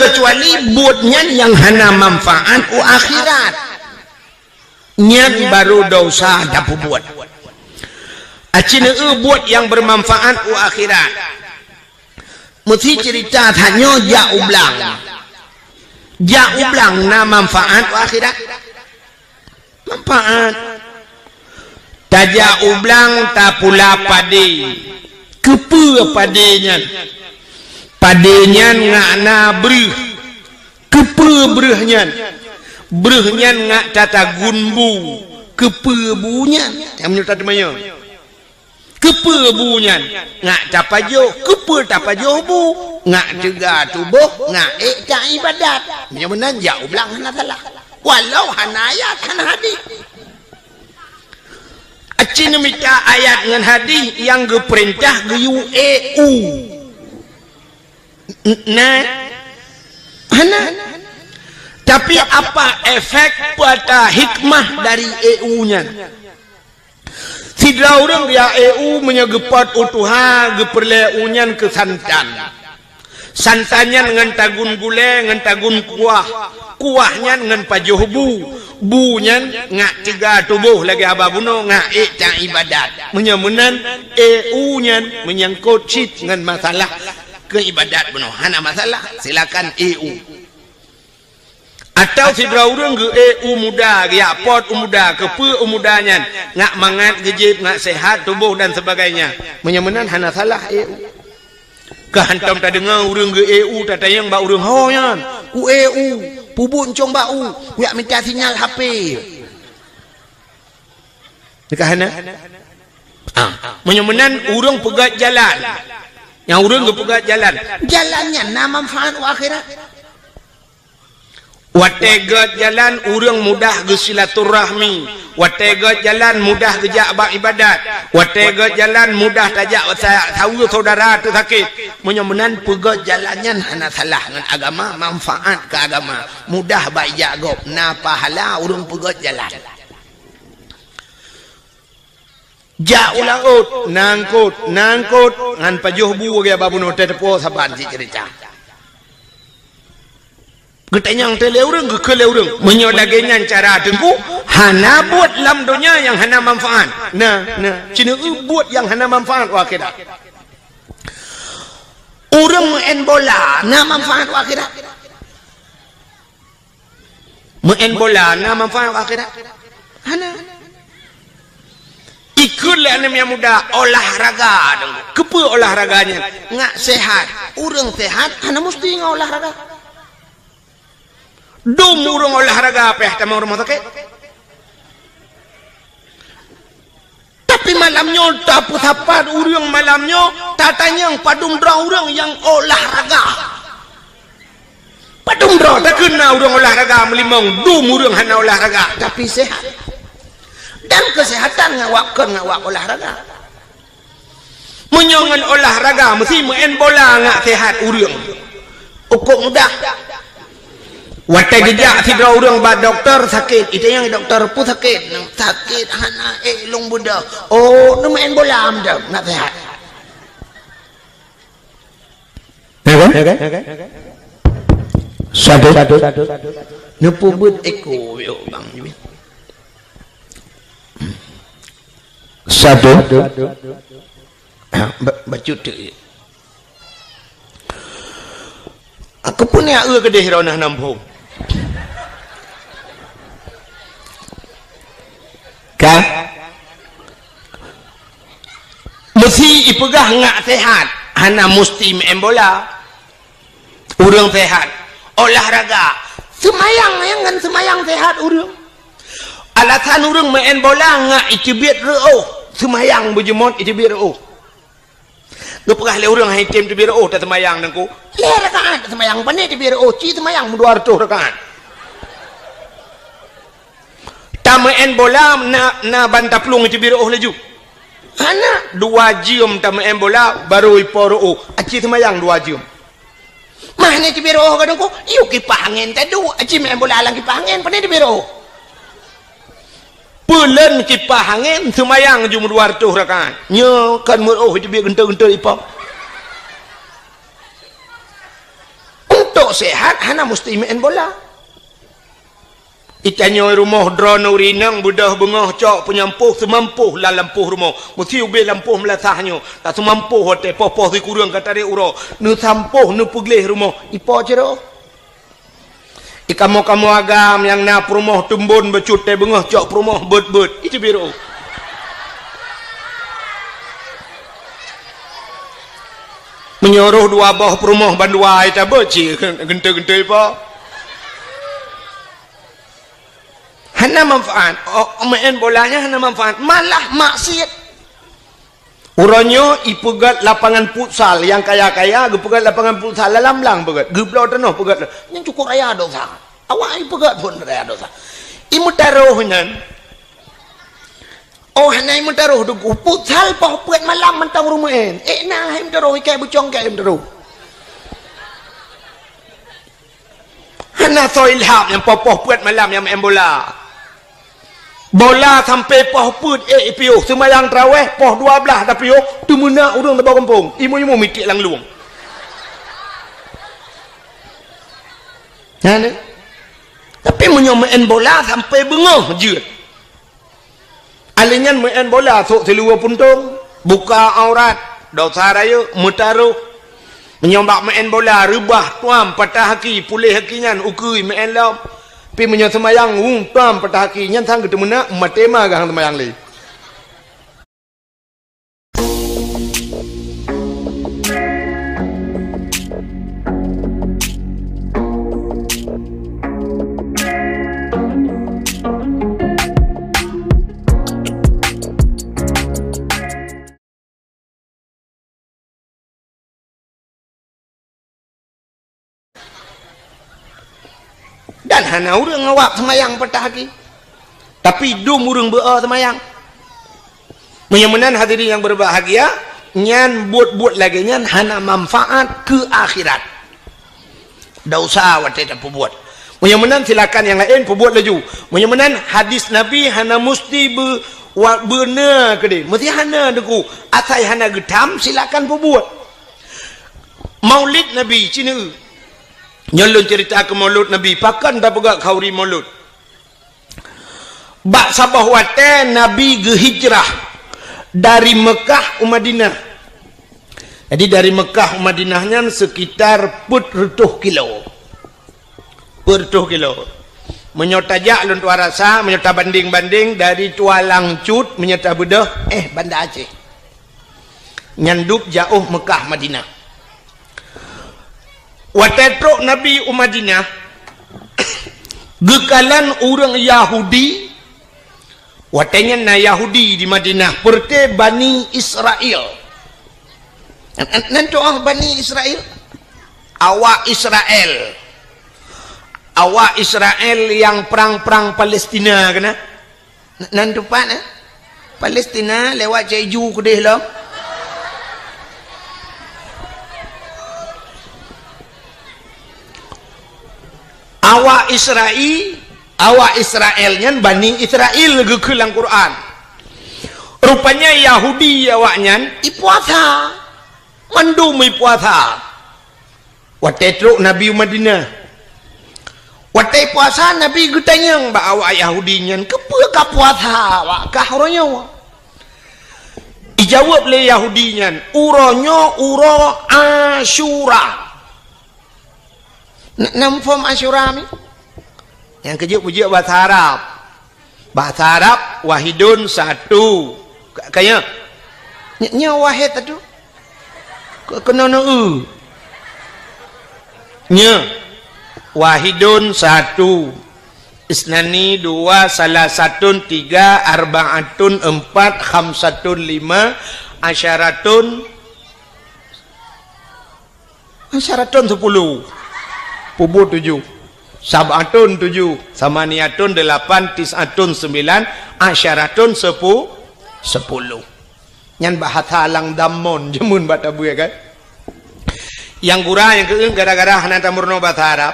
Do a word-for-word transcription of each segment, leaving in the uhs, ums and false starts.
Kecuali buet nyan nyang hana manfaat u akhirat. Nyan baru desya tapeubuet. Aci neueu buet nyang beumanfaat u akhirat. Meusi ceurita tanyoe jak u blang. Jak u blang na manfaat u akhirat? Manfaat. Tajak u blang tapula padé. Keupeue padé nyan? Padé nyan ngak na breueh. Keupeue breueh nyan? Breueh nyan ngak tatagun bu. Keupeue bu nyan? Nyang meunyoe tateumanyong. Keupeue bu nyan? Ngak tapajoh. Keupeue tapajoh bu? Ngak teuga tuboh, ngak ék taibadat. Meunyoe meunan jak u blang hana salah. Walau hana ayat, hana hadih. Aci neumita ayat ngon hadih nyang geupeurintah geuyue ék u. N-, na? Hana. Tapi apa efek, peue ata hikmah dari ék u nyan? Sidroe ureuëng geujak ék u meunyoe geupot u tuha, geupeureulée u nyan keu santan. Santan nyan ngon tagun gulée, ngon tagun kuah. Kuah nyan ngon pajoh bu. Bu nyan ngak teuga tuboh lagée haba bunoe, ngak ék taibadat. Meunyoe meunan, ék u nyan meunyangkot cit ngon masalah keu ibadat bunoe. Hana masalah, silakan ék u. Atawa sidroe ureuëng geuék u muda, geujak pot u muda, keupeue u muda nyan, ngak mangat geujieb, ngak sehat tuboh dan sebagainya. Meunyoe meunan hana salah ék u. Ka hantom tadeungoe ureuëng geuék u tatanyong bak ureuëng ho nyan, "Kuék u, peubuet ncong bak u, kujak mita sinyal H P." Nyan ka hana? Ah, meunyoe meunan ureuëng peugét jalan. Nyang ureuëng geupeugét jalan. Jalan nyan na manfaat u akhirat. Watée gét jalan ureuëng mudah geusilaturahmi. Watée gét jalan mudah geujak bak ibadat. Watée gét jalan mudah tajak sa-, saweue syedara teusakét. Meunyoe meunan peugét jalan nyan hana salah ngon agama, manfaat keu agama. Mudah bak ijak gob, na pahala ureuëng peugét jalan. Jak u laôt, nangkot, nangkot, ngon pajoh bu lagée haba bunoe teuteupue saban cit ceurita. Geutanyong teuh lé ureuëng, geukheun lé ureuëng. Meunyoe lagée nyan cara Teungku, hana buet lam donya nyang hana manfaat. Na, na, ci neueu buet nyang hana manfaat u akhirat. Ureuëng meu'en bola na manfaat u akhirat? Meu'en bola na manfaat u akhirat? Hana. Ikheun lé aneuk nyang muda olahraga dong. Keupeue olahraga nyan? Ngak sehat. Ureuëng sehat hana musti ngon olahraga. Dum ureuëng olahraga pih tamong rumoh sakét. Tapi malam nyoe tapeusapat ureuëng, malam nyoe tatanyong padum droe ureuëng nyang olahraga. Padum droe takheun na ureuëng olahraga meulimong, dum ureuëng hana olahraga tapi sehat. Dan keusehatan ngawak kon ngawak olahraga. Meunyoe ngon olahraga meusti meu'en bola ngak sehat ureuëng. Ukok mudah. Watée geujak sidroe ureuëng bak dokto sakét, itanyong dokto peue sakét, sakét hana ék lôn beudôh. Oh, neumeu'en bola meunan ngak sehat. Ya kan? Ya kan? Satu. Neupeubuet eko yo bang. Satu. Ba-, bacut tu. Aku pun ya eu kedeh ronah nampung. Kan? Meusi ipeugah ngak sehat, hana musti main bola. Ureuëng sehat, olahraga, seumayang, nyang ngon seumayang sehat ureuëng. Alasan ureuëng main bola ngak iteubiet reuoh, seumayang beujeuet iteubiet reuoh. Geupeugah lé ureuëng hai tem teubiet reuoh taseumayang nangku. Lhée rakaat seumayang pane teubiet reuoh, ci seumayang dua reutôh rakaat. Tameu'en bola na, na ban taplueng iteubiet reuoh laju. Hana, dua jeuem tameu'en bola baru ipo reuoh. Aci seumayang dua jeuem. Mah ni teubiet reuoh kadang ku, yuk kipah angén tadu, aci main bola lam kipah angén pane teubiet reuoh. Peulen kipah angén seumayang jeuem dua reutôh rakaat. Nyoe kan meureuoh iteubiet geuntôi-geuntôi ipo. Unto Tok sehat hana musti meu'en bola. Itanyoe rumoh droeneuh rineng beudôh beungoh cok peunyampôh seumampoh lam lampôh rumoh. Meusti ubé lampôh meulasah nyoe. Tak seumampoh watée poh-poh sikureueng ka tarek uroe. Neusampôh neupeugleh rumoh. Ipo cit rôh? Ikamoe-kamoe agam nyang na peurumoh teumbon bacut tée beungoh cok peurumoh beuet-beuet. Itu biru. Meunyoe rôh dua boh peurumoh bandua ita beuet cit genteu-genteu ipo. Hana manfaat. Oh, meu'en bola nyan hana manfaat, malah maksiet. Uroe nyoe ipeugét lapangan futsal, nyang kaya-kaya geupeugét lapangan futsal lam blang peugét, geubloe tanoh peugét. Nyan cukôp raya dosa. Awak ipeugét phon raya dosa. Imeutarôh nyan. Oh, hana imeutarôh teungku. Futsal poh peuet malam mantong ureuëng meu'en. Eh, na hai imeutarôh, ikai bucong kai imeutarôh. Hana soe ilham nyang poh-poh peuet malam nyang main bola. Bola sampai poh peuet, eh, ipiôh. Seumayang tarawih poh dua belas tapiôh, teumeunak ureuëng di bawah gampông. Imu-imu mitiek lam lueng. Nah, ni. Tapi meunyoe main bola sampai beungoh jeuet. Alèh nyan meu'en bola sôk siluweue puntông, buka aurat, dosa rayeuk, meutarôh. Meunyoe bak meu'en bola reubah, tuam patah aki, puléh aki nyan ukeue meu'en lom. Pi meunyoe seumayang, hu, tuam patah aki, nyan sang geuteumeunak, maté ma geuh seumayang lé. Dan hana ureuëng awak seumayang patah aki. Tapi dum ureuëng beu-o seumayang. Meunyoe meunan hadirin yang berbahagia, nyan buet-buet lagée nyan hana manfaat keu akhirat. Dosa watée tapeubuet. Meunyoe meunan silakan nyang laén peubuet laju. Meunyoe meunan hadis Nabi hana musti beu-, wa-, beuna keudeh. Meusti hana deungoe. Asai hana geutam silakan peubuet. Maulid Nabi, cineue. Nyoe lôn ceurita keu Maulud Nabi, pakon tapeugah khauri Maulud. Bak saboh watée Nabi geuhijrah dari Meukah u Madinah. Jadi dari Meukah u Madinah nyan sekitar peuet reutôh kilo. Peuet reutôh kilo. Meunyoe tajak lôn tuan rasa, meunyoe tabandeng-bandeng dari Tualang Cut, meunyoe tabeudôh, eh, Banda Aceh. Nyan dub jaôh Meukah Madinah. Watée trok Nabi u Madinah, geukalon ureuëng Yahudi, watée nyan na Yahudi di Madinah, peureuté Bani Israel. Nan, nan, nan tu'oh Bani Israel? Awak Israel. Awak Israel nyang prang-prang Palestina keunan? N-, nan teumpat, eh? Palestina lewat Cik Ju keudeh lom. Awak Israel, awak Israel nyan Bani Israel geukheun lam Quran. Rupanya Yahudi awak nyan ipuasa. Mandum ipuasa. Watée trok Nabi u Madinah. Watée puasa, Nabi geutanyong bak awak Yahudi nyan, "Keupeue ka puasa awak kah uroe nyoe?" Ijaweueb lé Yahudi nyan, "Uroe nyoe uroe Asyura." N-, na muphom Asyura mi? Nyang keujeuet peujeuet bahasa Arab. Bahasa Arab, wahidun, satu. Ka, ka nyoe? Ny-, nyoe wahid satu. Ke-, keunoe neu-eu. Nyoe. Wahidun, satu. Isnani, dua. Salasatun, tiga. Arbaatun, empat. Khamsatun, lima. Asyaratun, Asyaratun, sepuluh. Peubuet tujoh. Sab'atun, tujoh. Samaniatun, delapan. Tis'atun, sembilan. Asyaratun, sepu-, sepuluh. Nyan bahasa lam Damon, jameun bak tabeue kan. Nyang gura nyang keu gara-gara hana tameurunoe bahasa Arab.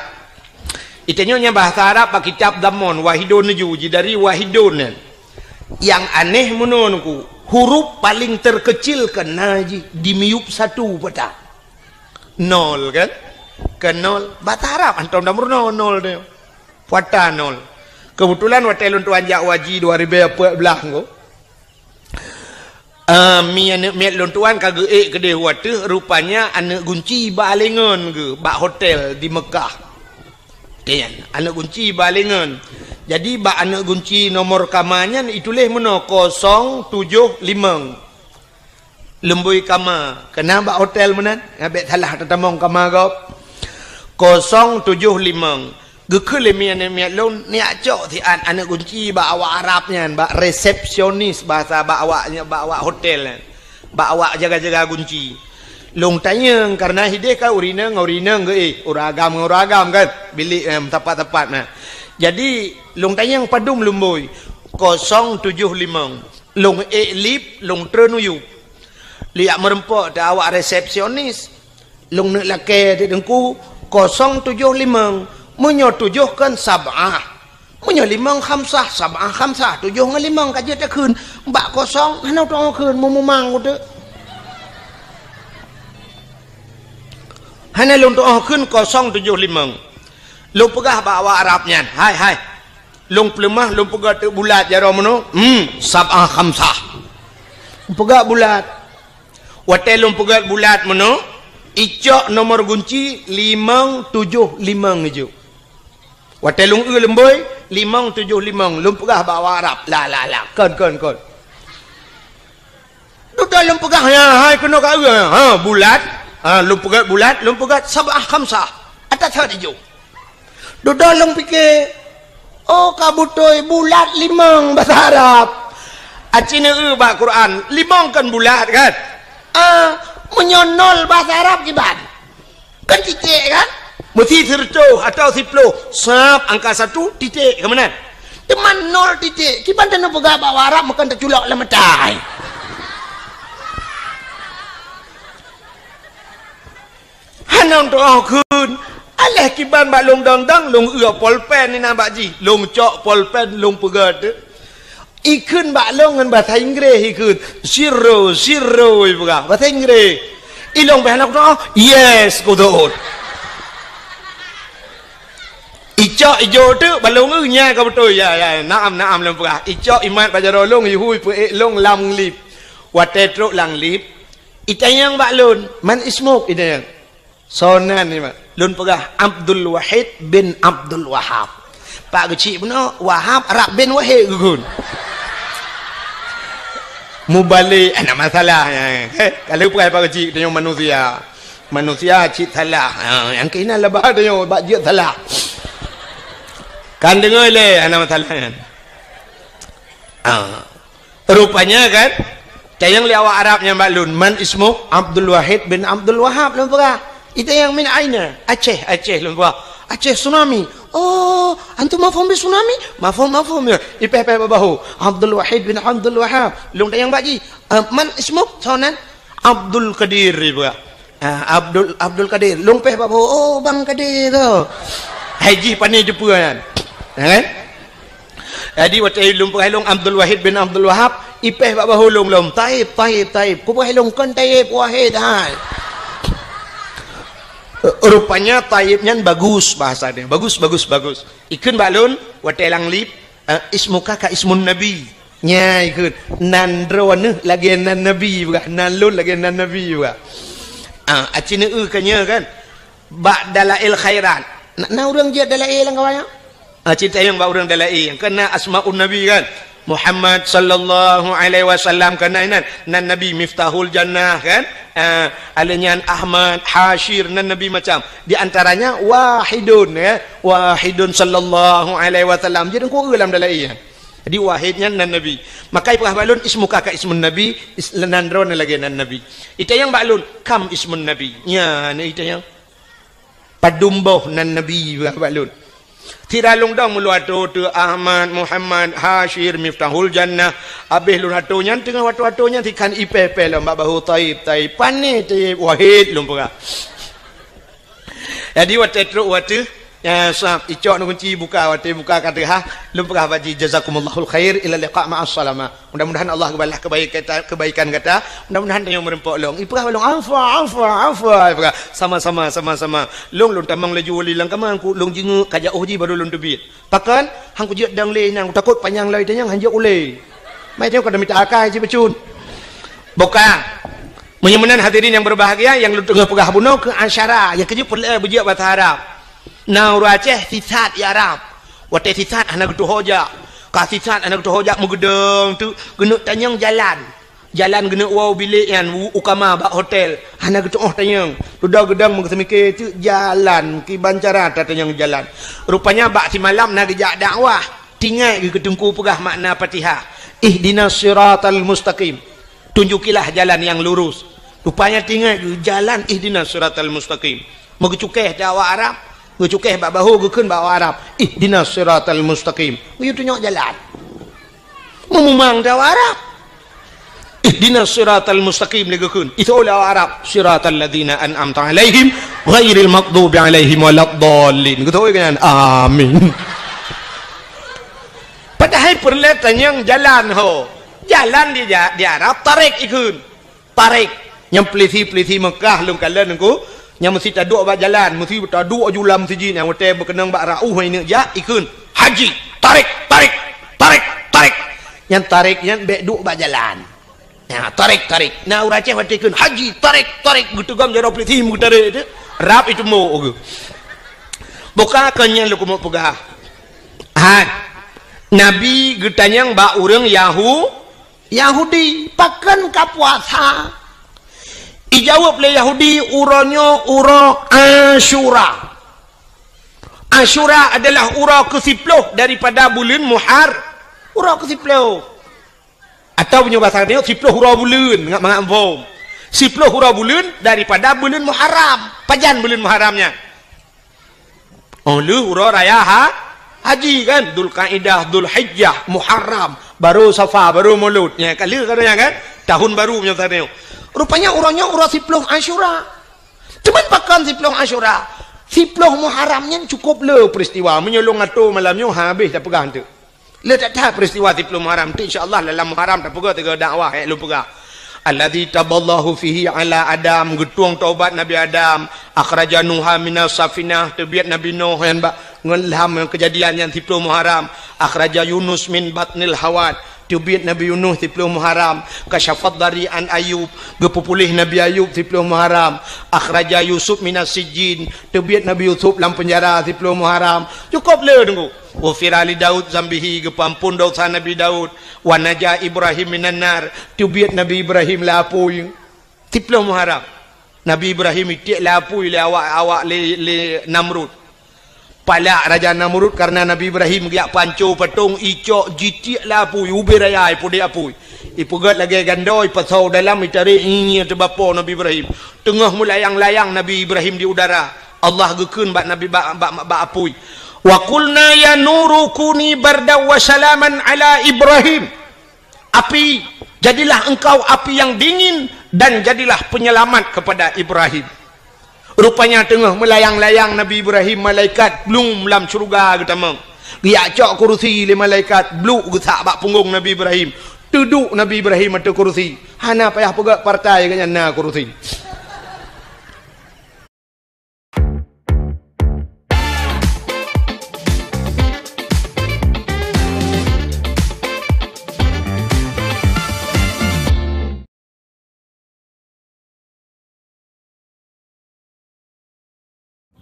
Itanyoe nyan bahasa Arab bak kitab Damon, wahidun tujoh, ji dari wahidun nyan. Nyang aneh meunoe nungku, huruf paling terkecil keunan jih di miyueb satu peue ta. Nol, kan? Keu nol, bahasa Arab hantom tameurunoe nol teuh. Kuata nol. Keubeutulan watée lôn tuan jak haji dua ribée peuet blaih nyoe, eh, mi aneuëk miet lôn tuan ka geuék keudeh u ateueh, rupanya aneuëk gunci bak aléngon geuh bak hotel di Meukah. Nyan, aneuëk gunci bak aléngon. Jadi, bak aneuëk gunci nomor kama nyan ituléh meunoe kosong tujoh limong. Lumbôi kama, keunan bak hotel meunan, bék salah tatamong kama gob. Kosong tujoh limong. Geukheun lé mi aneuëk miet lôn, neujak cok siat aneuëk gunci bak awak Arab nyan, bak resepsionis bahasa bak awak, bak awak hotel nyan. Bak awak jaga-jaga gunci. Lôn tanyong, kareuna hideh kan ureuëng inong ngon ureuëng inong geuéh, ureuëng agam ngon ureuëng agam kan, bilék, eh, meusapat-sapat na. Jadi, lôn tanyong padum lumbôi, kosong tujoh limong. Lôn ék lip, lôn treun u yup. Lôn jak meureumpok teuh awak resepsionis. Lôn neuk lakée teuh teungku, kosong tujoh limong. Meunyoe tujoh kan sab'ah. Meunyoe limong khamsah, sab'ah khamsah, tujoh ngon limong ka jeuet takheun. Bak kosong, hana tuoh kheun, meumumang uteuk. Hana lôn tuoh kheun kosong tujoh limong. Lôn peugah bak awak Arab nyan, "Hai, hai. Lôn peuleumah, lôn peugah teuk bulat jaroe meunoe." "Hmm, sab'ah khamsah." Peugah bulat. Watée lôn peugah bulat meunoe, icok nomor gunci limong tujoh limong ijok. Watée lôn eu lumbôi, limong tujoh limong, lôn peugah bak awak Arab. La, la, la, kon, kon, kon. Dudoe lôn peugah, ya, hai keunoe ka eu, ha, bulat. Ha, lôn peugah bulat, lôn peugah sab'ah khamsah. Atas that ijok. Dudoe lôn pike, oh, ka beutôi bulat limong bahasa Arab. Aci neu eu bak Quran, limong kon bulat kan? Ah, meunyoe nol bahasa Arab kiban? Kan titik kan? Meusti sireutôh atau siploh, sab angka satu, titik, ka meunan. Teuma nol titik, kiban taneuk peugah bak Arab meukan taculok lam mata. Hana tuoh kheun. Aléh kiban bak lôn dong-dong, lôn eu polpen inan bak jih. Lôn cok polpen, lôn peugah teuk. Ikheun bak lôn ngon bahasa Inggréh ikheun. "Zero, zero," ipeugah. Bahasa Inggréh. Ilôn beh hana kutuoh, "Yes," kutuoh. Icok ijok teuk bak lôn eu nya ka beutôi. Ya, ya, naam, naam lôn peugah. Icok imat bak jaroe lôn, ihui peuék lôn lam lip. Watée trok lam lip, itanyong bak lôn, "Man ismuk?" itanyong. "Soe nan nyoe?" Lôn peugah, "Abdul Wahid bin Abdul Wahab." Pak geuchik bunoe, Wahab Arab bin Wahid geukheun. Mubalek, hana masalah. Eh, kalau peugah pak geuchik, tanyoe manusia. Manusia cit salah. Ha, nyang keunan leubeh tanyoe bak jeuet salah. Kan deungoe lé, hana masalah nyan. Ha. Rupanya kan, tanyong lé awak Arab nyan bak lôn, "Man ismuk?" "Abdul Wahid bin Abdul Wahab," lôn peugah. Itanyong, "Min aina?" "Aceh, Aceh," lôn peugah. "Aceh tsunami." "Oh, antum mafhum bi tsunami?" "Mafhum, mafhum," ya. Ipéh-péh bak bahô. "Abdul Wahid bin Abdul Wahab." Lôn tanyong bak jih, "Ah, man ismuk?" "Soe nan?" "Abdul Qadir," ipeugah. Ah, Abdul, Abdul Qadir. Lôn péh bak bahô, "Oh, Bang Qadir tu." Hai jih pane jeupeue nyan. Ya kan? Jadi, watée lôn peugah lôn Abdul Wahid bin Abdul Wahab, ipéh bak bahô lôn lom, "Taib, Taib, Taib." Kupeugah lôn, "Kon Taib, Wahid hai." Rupanya Taib nyan bagus bahasa dia. Bagus, bagus, bagus. Ikheun bak lôn, watée lam lip, eh, "Ismuka ka ismun Nabi." Nya ikheun, "Nan droeneuh lagée nan Nabi," peugah, "nan lôn lagée nan Nabi," peugah. Ah, aci neu eu ka nyoe kan? Bak Dalail Khairat. Na, na ureuëng jeuet Dalail lam kawan nyoe? Ah, cit tanyong bak ureuëng Dalail. Kan na Asmaun Nabi kan? Muhammad sallallahu alaihi wasallam kan na inan. Nan Nabi Miftahul Jannah kan? Ah, alèh nyan Ahmad, Hasyir, nan Nabi macam. Di antaranya Wahidun ya. Wahidun sallallahu alaihi wasallam. Jadi engkau lam Dalail. Jadi Wahid nyan nan Nabi. Maka ipeugah bak lôn ismuka ka ismun Nabi, is-, nan droeneuh lagée nan Nabi. Itanyong bak lôn, kam ismun Nabi. Nya, na itanyong. Padum boh nan Nabi bak lôn. Sira lôn dong meulôn atô teu Ahmad, Muhammad, Hasyir, Miftahul Jannah. Abéh lôn atô nyan teungoh watô-watô nyan sikan ipéh-péh lom bak bahô Taib, Taib. Pane Taib, Wahid lôn peugah. Jadi watée trok watée Ya, sab, icok nu kunci buka, watèe buka ka teuhah, lôn peugah bak jih, "Jazakumullahu khair, ila liqa ma'as salamah." Mudah-mudahan Allah geubalah kebaikan, kebaikan gata. Mudah-mudahan tanyoe meureumpok lôn. Ipeugah bak lôn, "Afwa, afwa, afwa." Ipeugah, "Sama-sama, sama-sama." Lôn, lôn tamong laju u lam kama, ku lôn jingeuk ka jiôh jih baru lôn teubiet. Pakon? Han kujeuet dong lé nyan, kutakot panyang lom tanyong han jeuet ulèe. Mai tanyong ka mita akai cit bacut. Buka. Meunyoe meunan hadirin yang berbahagia, nyang lôn teungoh peugah bunoe keu asyara, nyang keujeuet peureulèe beujeuet basa Arab. Na ureueng Aceh sisat i Arab. Watèe sisat hana geutuho jak. Ka sisat hana geutuho jak meugeudong teuk, geuneuk tanyong jalan. Jalan geuneuk woe u bilék nyan, u, u kama bak hotel. Hana geutu'oh tanyong. Dudoe geudong meugeuseumiké teuk jalan, kiban cara tatanyong jalan. Rupanya bak simalam na geujak dakwah. Teuingat geuh keu teungku peugah makna Fatihah. "Ihdinas siratal mustaqim." Tunjukilah jalan yang lurus. Rupanya teuingat geuh jalan ihdinas siratal mustaqim. Meugeucukéh di awak Arab, geucukéh bak bahô geukheun bak awak Arab. "Ihdinas siratal mustaqim." Geuyue tunyok jalan. Meumumang di awak Arab. "Ihdinas siratal mustaqim," lé geukheun. Iseuôt lé awak Arab, "Siratal ladzina an'amta 'alaihim, ghairil maghdubi 'alaihim waladdallin." Geutôi keu nyan. Amin. Padahai peureulèe tanyong jalan ho. Jalan di ja-, di Arab tarék ikheun. Tarék. Nyang peulisi-peulisi Mekah lôn kalon nyan ku, nyang meusi taduek bak jalan, meusi taduek aju lam sijih, nyang watèe beukeunong bak rauh ineuk jak, ikheun, "Haji, tarék, tarék, tarék, tarék." Nyang tarék nyan bèk duek bak jalan. Nah, tarék, tarék. Na ureueng Aceh watèe ikheun, "Haji, tarék, tarék," geuteugom jaroe peulisi meugeutarek teuk. Rab itumbok geuh. Buka keu nyan lôn keumeung peugah. Hai. Nabi geutanyong bak ureueng Yahu-, Yahudi, "Pakon ka puasa?" Ijaweueb lé Yahudi, "Uroe nyoe uroe Asyura." Asyura adalah uroe keusiploh daripada buleuen Muhar-, uroe keusiploh. Atawa meunyoe basa tanyoe, siploh uroe buleuen, ngat mangat phôn. Siploh uroe buleuen daripada buleuen Muharram. Pajan buleuen Muharram nyan? Oh, lheueh uroe raya ha-, haji kan, Dzulkaidah, Dzulhijjah, Muharram, baru Safar, baru Maulud. Nya, ka lheueh ka nyan kan? Tahun baru meunyoe tanyoe. Rupanya uroe nyoe uroe siploh Asyura. Cuman pakon siploh Asyura? Siploh Muharram nyan cukup le peristiwa. Meunyoe lôn atô malam nyoe, habéh tapeugah teuk. Le that-that peristiwa siploh Muharram tu, insya Allah dalam Muharram tapeugah tiga dakwah, eh, lôn peugah. "Alladzi taballahu fihi ala Adam," geutueng taubat Nabi Adam, "akhraja Nuha minas safinah," teubiet Nabi Nuh nyan bak ngon lam Kejadian nyan siploh Muharram, "akhraja Yunus min batnil hawat," teubiet Nabi Yunus siploh Muharram, "kasyafad dari an Ayub," geupeupuléh Nabi Ayub siploh Muharram, "akhraja Yusuf minas sijjin," teubiet Nabi Yusuf lam peunjara siploh Muharram. Cukup le teungku. "Ghufira li Daud zambihi," geupeuamphon desya Nabi Daud. "Wa naja Ibrahim minan nar," teubiet Nabi Ibrahim lé apui. Siploh Muharram. Nabi Ibrahim itiek lé apui lé awak, awak lé, lé Namrud. Palak Raja Namrud kareuna Nabi Ibrahim geujak panco patong, icok jitiek lé apui, ubé raya ipudek apui. Ipeugét lagée gandô, ipasoe dalam, itarek ngieng-ngieng teubapo Nabi Ibrahim. Teungoh meulayang-layang Nabi Ibrahim di udara, Allah geukheun bak Nabi, bak, bak, bak apui, "Wa qulna ya nuru kuni bardan wa salaman ala Ibrahim." Api, jadilah engkau api yang dingin dan jadilah penyelamat kepada Ibrahim. Rupanya teungoh meulayang-layang Nabi Ibrahim, malaikat blum lam syeuruga geutamong. Geujak cok kurusi lé malaikat, bluk geusak bak punggong Nabi Ibrahim. Teuduek Nabi Ibrahim ateueh kurusi. Hana payah peugét partai, gobnyan na kurusi.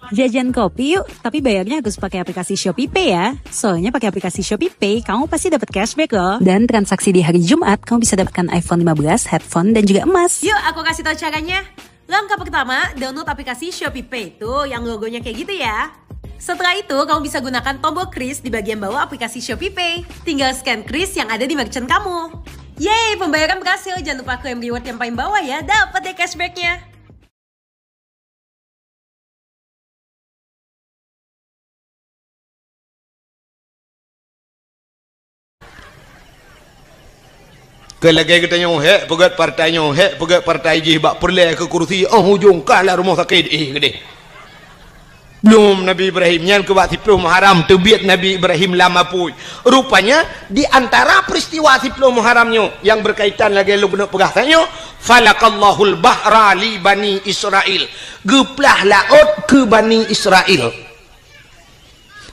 Jajan kopi yuk, tapi bayarnya harus pakai aplikasi ShopeePay ya. Soalnya pakai aplikasi ShopeePay, kamu pasti dapat cashback loh. Dan transaksi di hari Jumat, kamu bisa dapatkan iPhone lima belas, headphone, dan juga emas. Yuk, aku kasih tahu caranya. Langkah pertama, download aplikasi ShopeePay. Tuh, yang logonya kayak gitu ya. Setelah itu, kamu bisa gunakan tombol kris di bagian bawah aplikasi ShopeePay. Tinggal scan kris yang ada di merchant kamu. Yeay, pembayaran berhasil. Jangan lupa klaim reward yang paling bawah ya. Dapat deh cashbacknya. Keu lagée geutanyoe hék peugét partai nyoe, hék peugét partai jih bak peureulée keu kursi, óh ujong kalah rumoh sakét, eh, geudeh. Belum Nabi Ibrahim, nyan keu bak siploh Muharram teubiet Nabi Ibrahim lam apui. Rupanya, di antara peristiwa siploh Muharram nyoe nyang berkaitan lagèe lôn keuneuk peugah saat nyoe, "Falaqallahul bahra li Bani Israil." Geuplah laôt keu Bani Israil.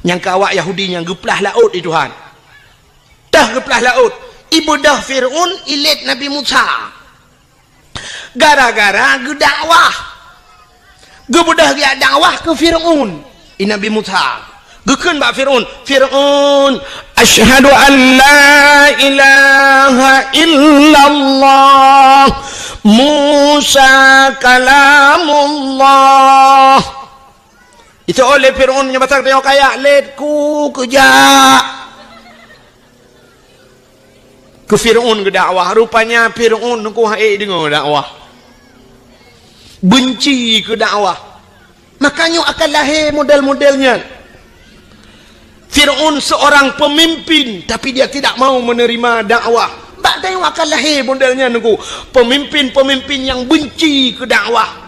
Nyang keu awak Yahudi nyan geuplah laôt di Tuhan. Teuh geuplah laôt, ibeudôh Fir'aun ilét Nabi Musa. Gara-gara geudakwah. Geubeudôh geujak dakwah keu Fir'aun, i Nabi Musa. Geukheun bak Fir'aun, "Fir'aun, asyhadu an la ilaha illallah, Musa kalamullah." Itu oleh Fir'aun meunyoe basa tanyoe kaya, "Lét ku keujak." Keu Fir'aun keu dakwah, rupanya Fir'aun teungku han ék deungoe dakwah. Benci keu dakwah. Makanya akan lahé model-model nyan. Fir'aun seorang pemimpin, tapi dia tidak mau menerima dakwah. Bak tanyoe akan lahé model nyan teungku. Pemimpin-pemimpin yang benci keu dakwah.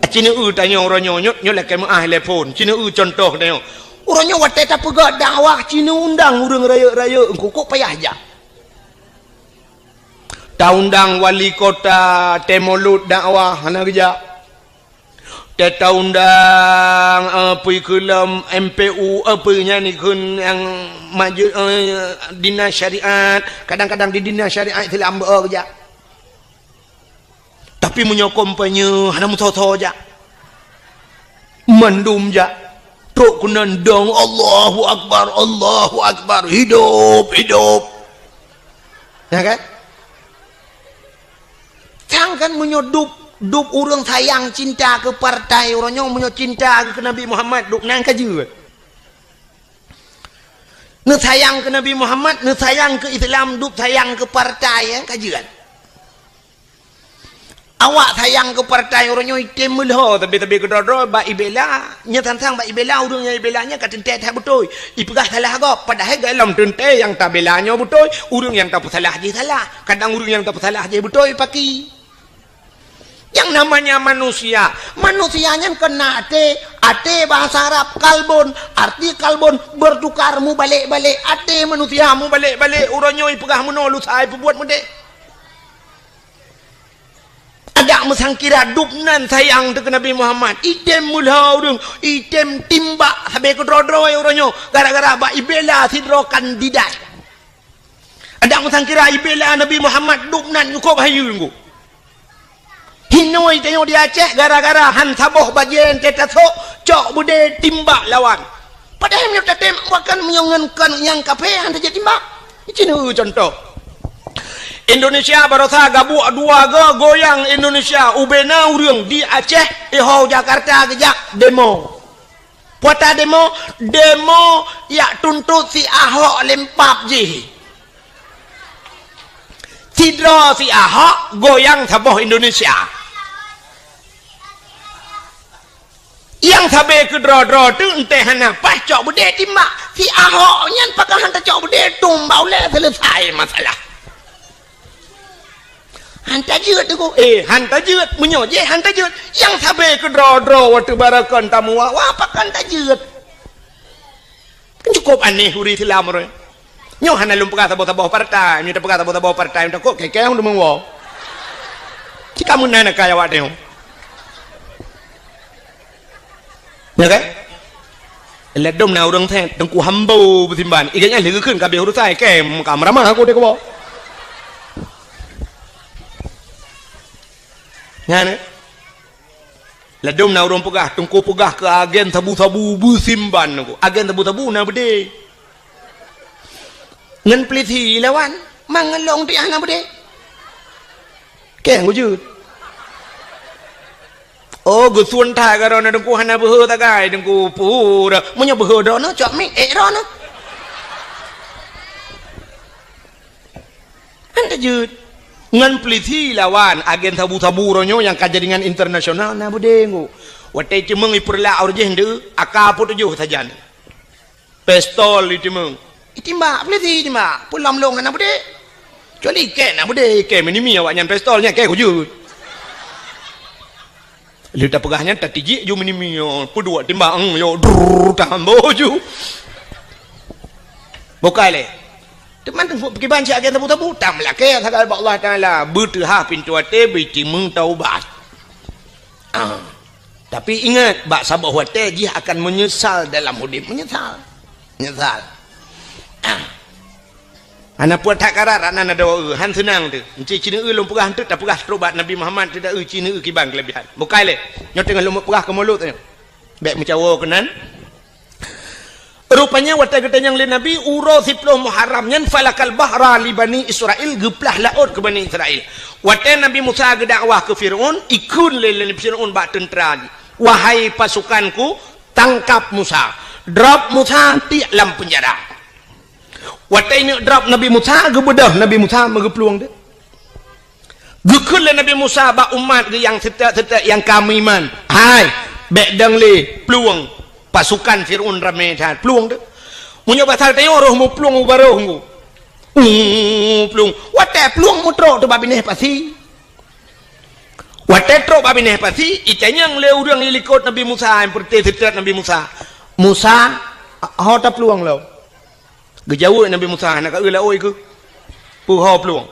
Ci neueu tanyoe uroe nyoe, nyoe, nyoe lakèe meu'ah lé phon. Ci neueu cuntoh tanyoe. Uroe nyoe watèe tapeugah dakwah, ci neuundang ureueng rayeuk-rayeuk, engko kok payah jak. Taundang wali kota, tée mulod dakwah, hana geujak. Tée taundang, eh, peue kheun lom M P U, eh, peue nyan kheun nyang maju, eh, dinas syariat, kadang-kadang di dinas syariat Islam beu geujak. Tapi meunyoe kampanye hana meusoe-soe jak. Mandum jak. Trok keunan dong, "Allahu Akbar, Allahu Akbar, hidup, hidup." Ya kan? Sang kan meunyoe dub, dub ureueng sayang cinta keu partai uroe nyoe, meunyoe cinta keu Nabi Muhammad, dub nan ka jeuet. Neusayang keu Nabi Muhammad, neusayang keu Islam, dub sayang keu partai, ya, ka jeuet. Awak sayang keu partai uroe nyoe item meulhô, tapi-tapi keudroe-droe bak ibela, nyan sang-sang bak ibela, ureueng nyang ibela nyan ka teuntée that beutôi. Ipeugah salah gob, padahai golom teuntée nyang tabela nyoe beutôi, ureueng nyang tapeusalah jih salah. Kadang ureueng nyang tapeusalah jih beutôi paki. Yang namanya manusia, manusia nyan keunan até, até bahasa Arab kalbun, arti kalbun bertukar, mubalek-balek, até manusia mubalek-balek, uroe nyoe ipeugah meunoe lusa ipeubuet meudéh. Adak meusangkira dub nan sayang teuh keu Nabi Muhammad. Item meulhô ureueng, item timbak sabe keudroe-droe uroe nyoe. Gara-gara bak ibela sidroe kandidat. Adak meusangkira ibela Nabi Muhammad dub nan nyukôb hayeue ngon. Hinoe tanyoe di Aceh gara-gara han saboh bajée teuh tasok, cok beudé timbak lawan. Padahai meunyoe tatem bahkan meunyoe ngon kon nyang kafé han tajak timbak. Cina cuntoh. Indonesia barosa gabuek dua go goyang Indonesia ubena ureueng di Aceh iho Jakarta geujak demo. Puata demo, demo yak tuntot si Ahok lempap jih. Sidroe si Ahok goyang saboh Indonesia. Nyang sabe keudroe-droe teuh entée hana paih cok beudé timbak. Si Ahok nyan pakon han tacok beudé tumbak ulée seuleusai masalah. Han tajeuet teungku. Eh, han tajeuet. Meunyoe jih han tajeuet, nyang sabe keudroe-droe watée barakon tamuwa, wah pakon tajeuet. Kan cukup aneh ureueng Islam ureueng. Nyoe hana lôn peugah saboh-saboh partai, nyoe tapeugah saboh-saboh partai, takot keu-keu deungon woe. Cit ka meunan keu awak nyoe. Ya kan? Ladom na ureueng that, Teungku Hambo beusimban. Ikat nyan lé geukheun ka habéh urusan, kém ka meuramah aku di kubo. Nyan, eh? Ladom na ureueng peugah, Teungku peugah keu agen sabu-sabu beusimban Teungku. Agen sabu-sabu na beudé. Ngon peulisi lawan, mangat lôn tiah na beudé. Kém kujeuet. Oh, geusun that keu droeneuh Teungku hana beuhe sagai Teungku pura. Meunyoe beuhe droeneuh, cok mic ék droeneuh. Han tajeuet. Ngon peulisi lawan agen sabu-sabu uroe nyoe nyang ka jaringan internasional na beudé Teungku. Watée ceumeung ipeurlak ureueng jih ndeu, AK peuet tujoh sajan. Pistol itimeung. Itimbak, peulisi itimbak. Peue lom lôn hana beudé. Kecuali iké na beudé, iké minimi awaknyan pistol nyan, iké kujeuet. Lheueh tapeugah nyan, tatijik ju meunimi, yo, peuduek timbang, yo, drrrr, tahambo ju. Bukai lé. Teuma teungku, kiban siat gét tabu-tabu, tameulakée sagai bak Allah Taala, beuteuhah pintoe até, beutimeung taubat. Ah. Tapi ingat, bak saboh watée jih akan meunyeusal dalam udeb, meunyeusal. Meunyeusal. Ah. Hana puat that karat, aneuk na dua eu, han seunang teuh. Enci cineue lôn peugah enteuk, tapeugah trok bak Nabi Muhammad teuh da eu cineue kiban keulebihan. Bukai lé, nyoe teungoh lôn peugah keu mulod nyoe. Bék meucawo keunan. Rupanya watée geutanyong lé Nabi, uroe siploh Muharram nyan falakal bahra li Bani Israel, geuplah laôt keu Bani Israel. Watée Nabi Musa geudakwah keu Firaun, ikheun lé, lé Firaun bak teuntra jih, "Wahai pasukanku, tangkap Musa, drop Musa tiek lam peunjara." Watée neuk drop Nabi Musa, geubeudôh Nabi Musa meugeuplueng deuh. Geukheun lé Nabi Musa bak umat geuh nyang seutôt-seutôt nyang ka meuiman, "Hai, bék dong lé, plueng, pasukan Firaun ramé that, plueng deuh. Meunyoe bak saboh tanyoe roh muplueng u barôh nggu." Uh, plueng. Watée plueng meutrok teuh bak binéh pasi. Watée trok bak binéh pasi, itanyong lé ureuëng ilikot Nabi Musa, nyang peureuté seutôt Nabi Musa, "Musa, ho taplueng lom?" Geujaweueb Nabi Musa, "Hana ka eu laôt keuh, peuho plueng."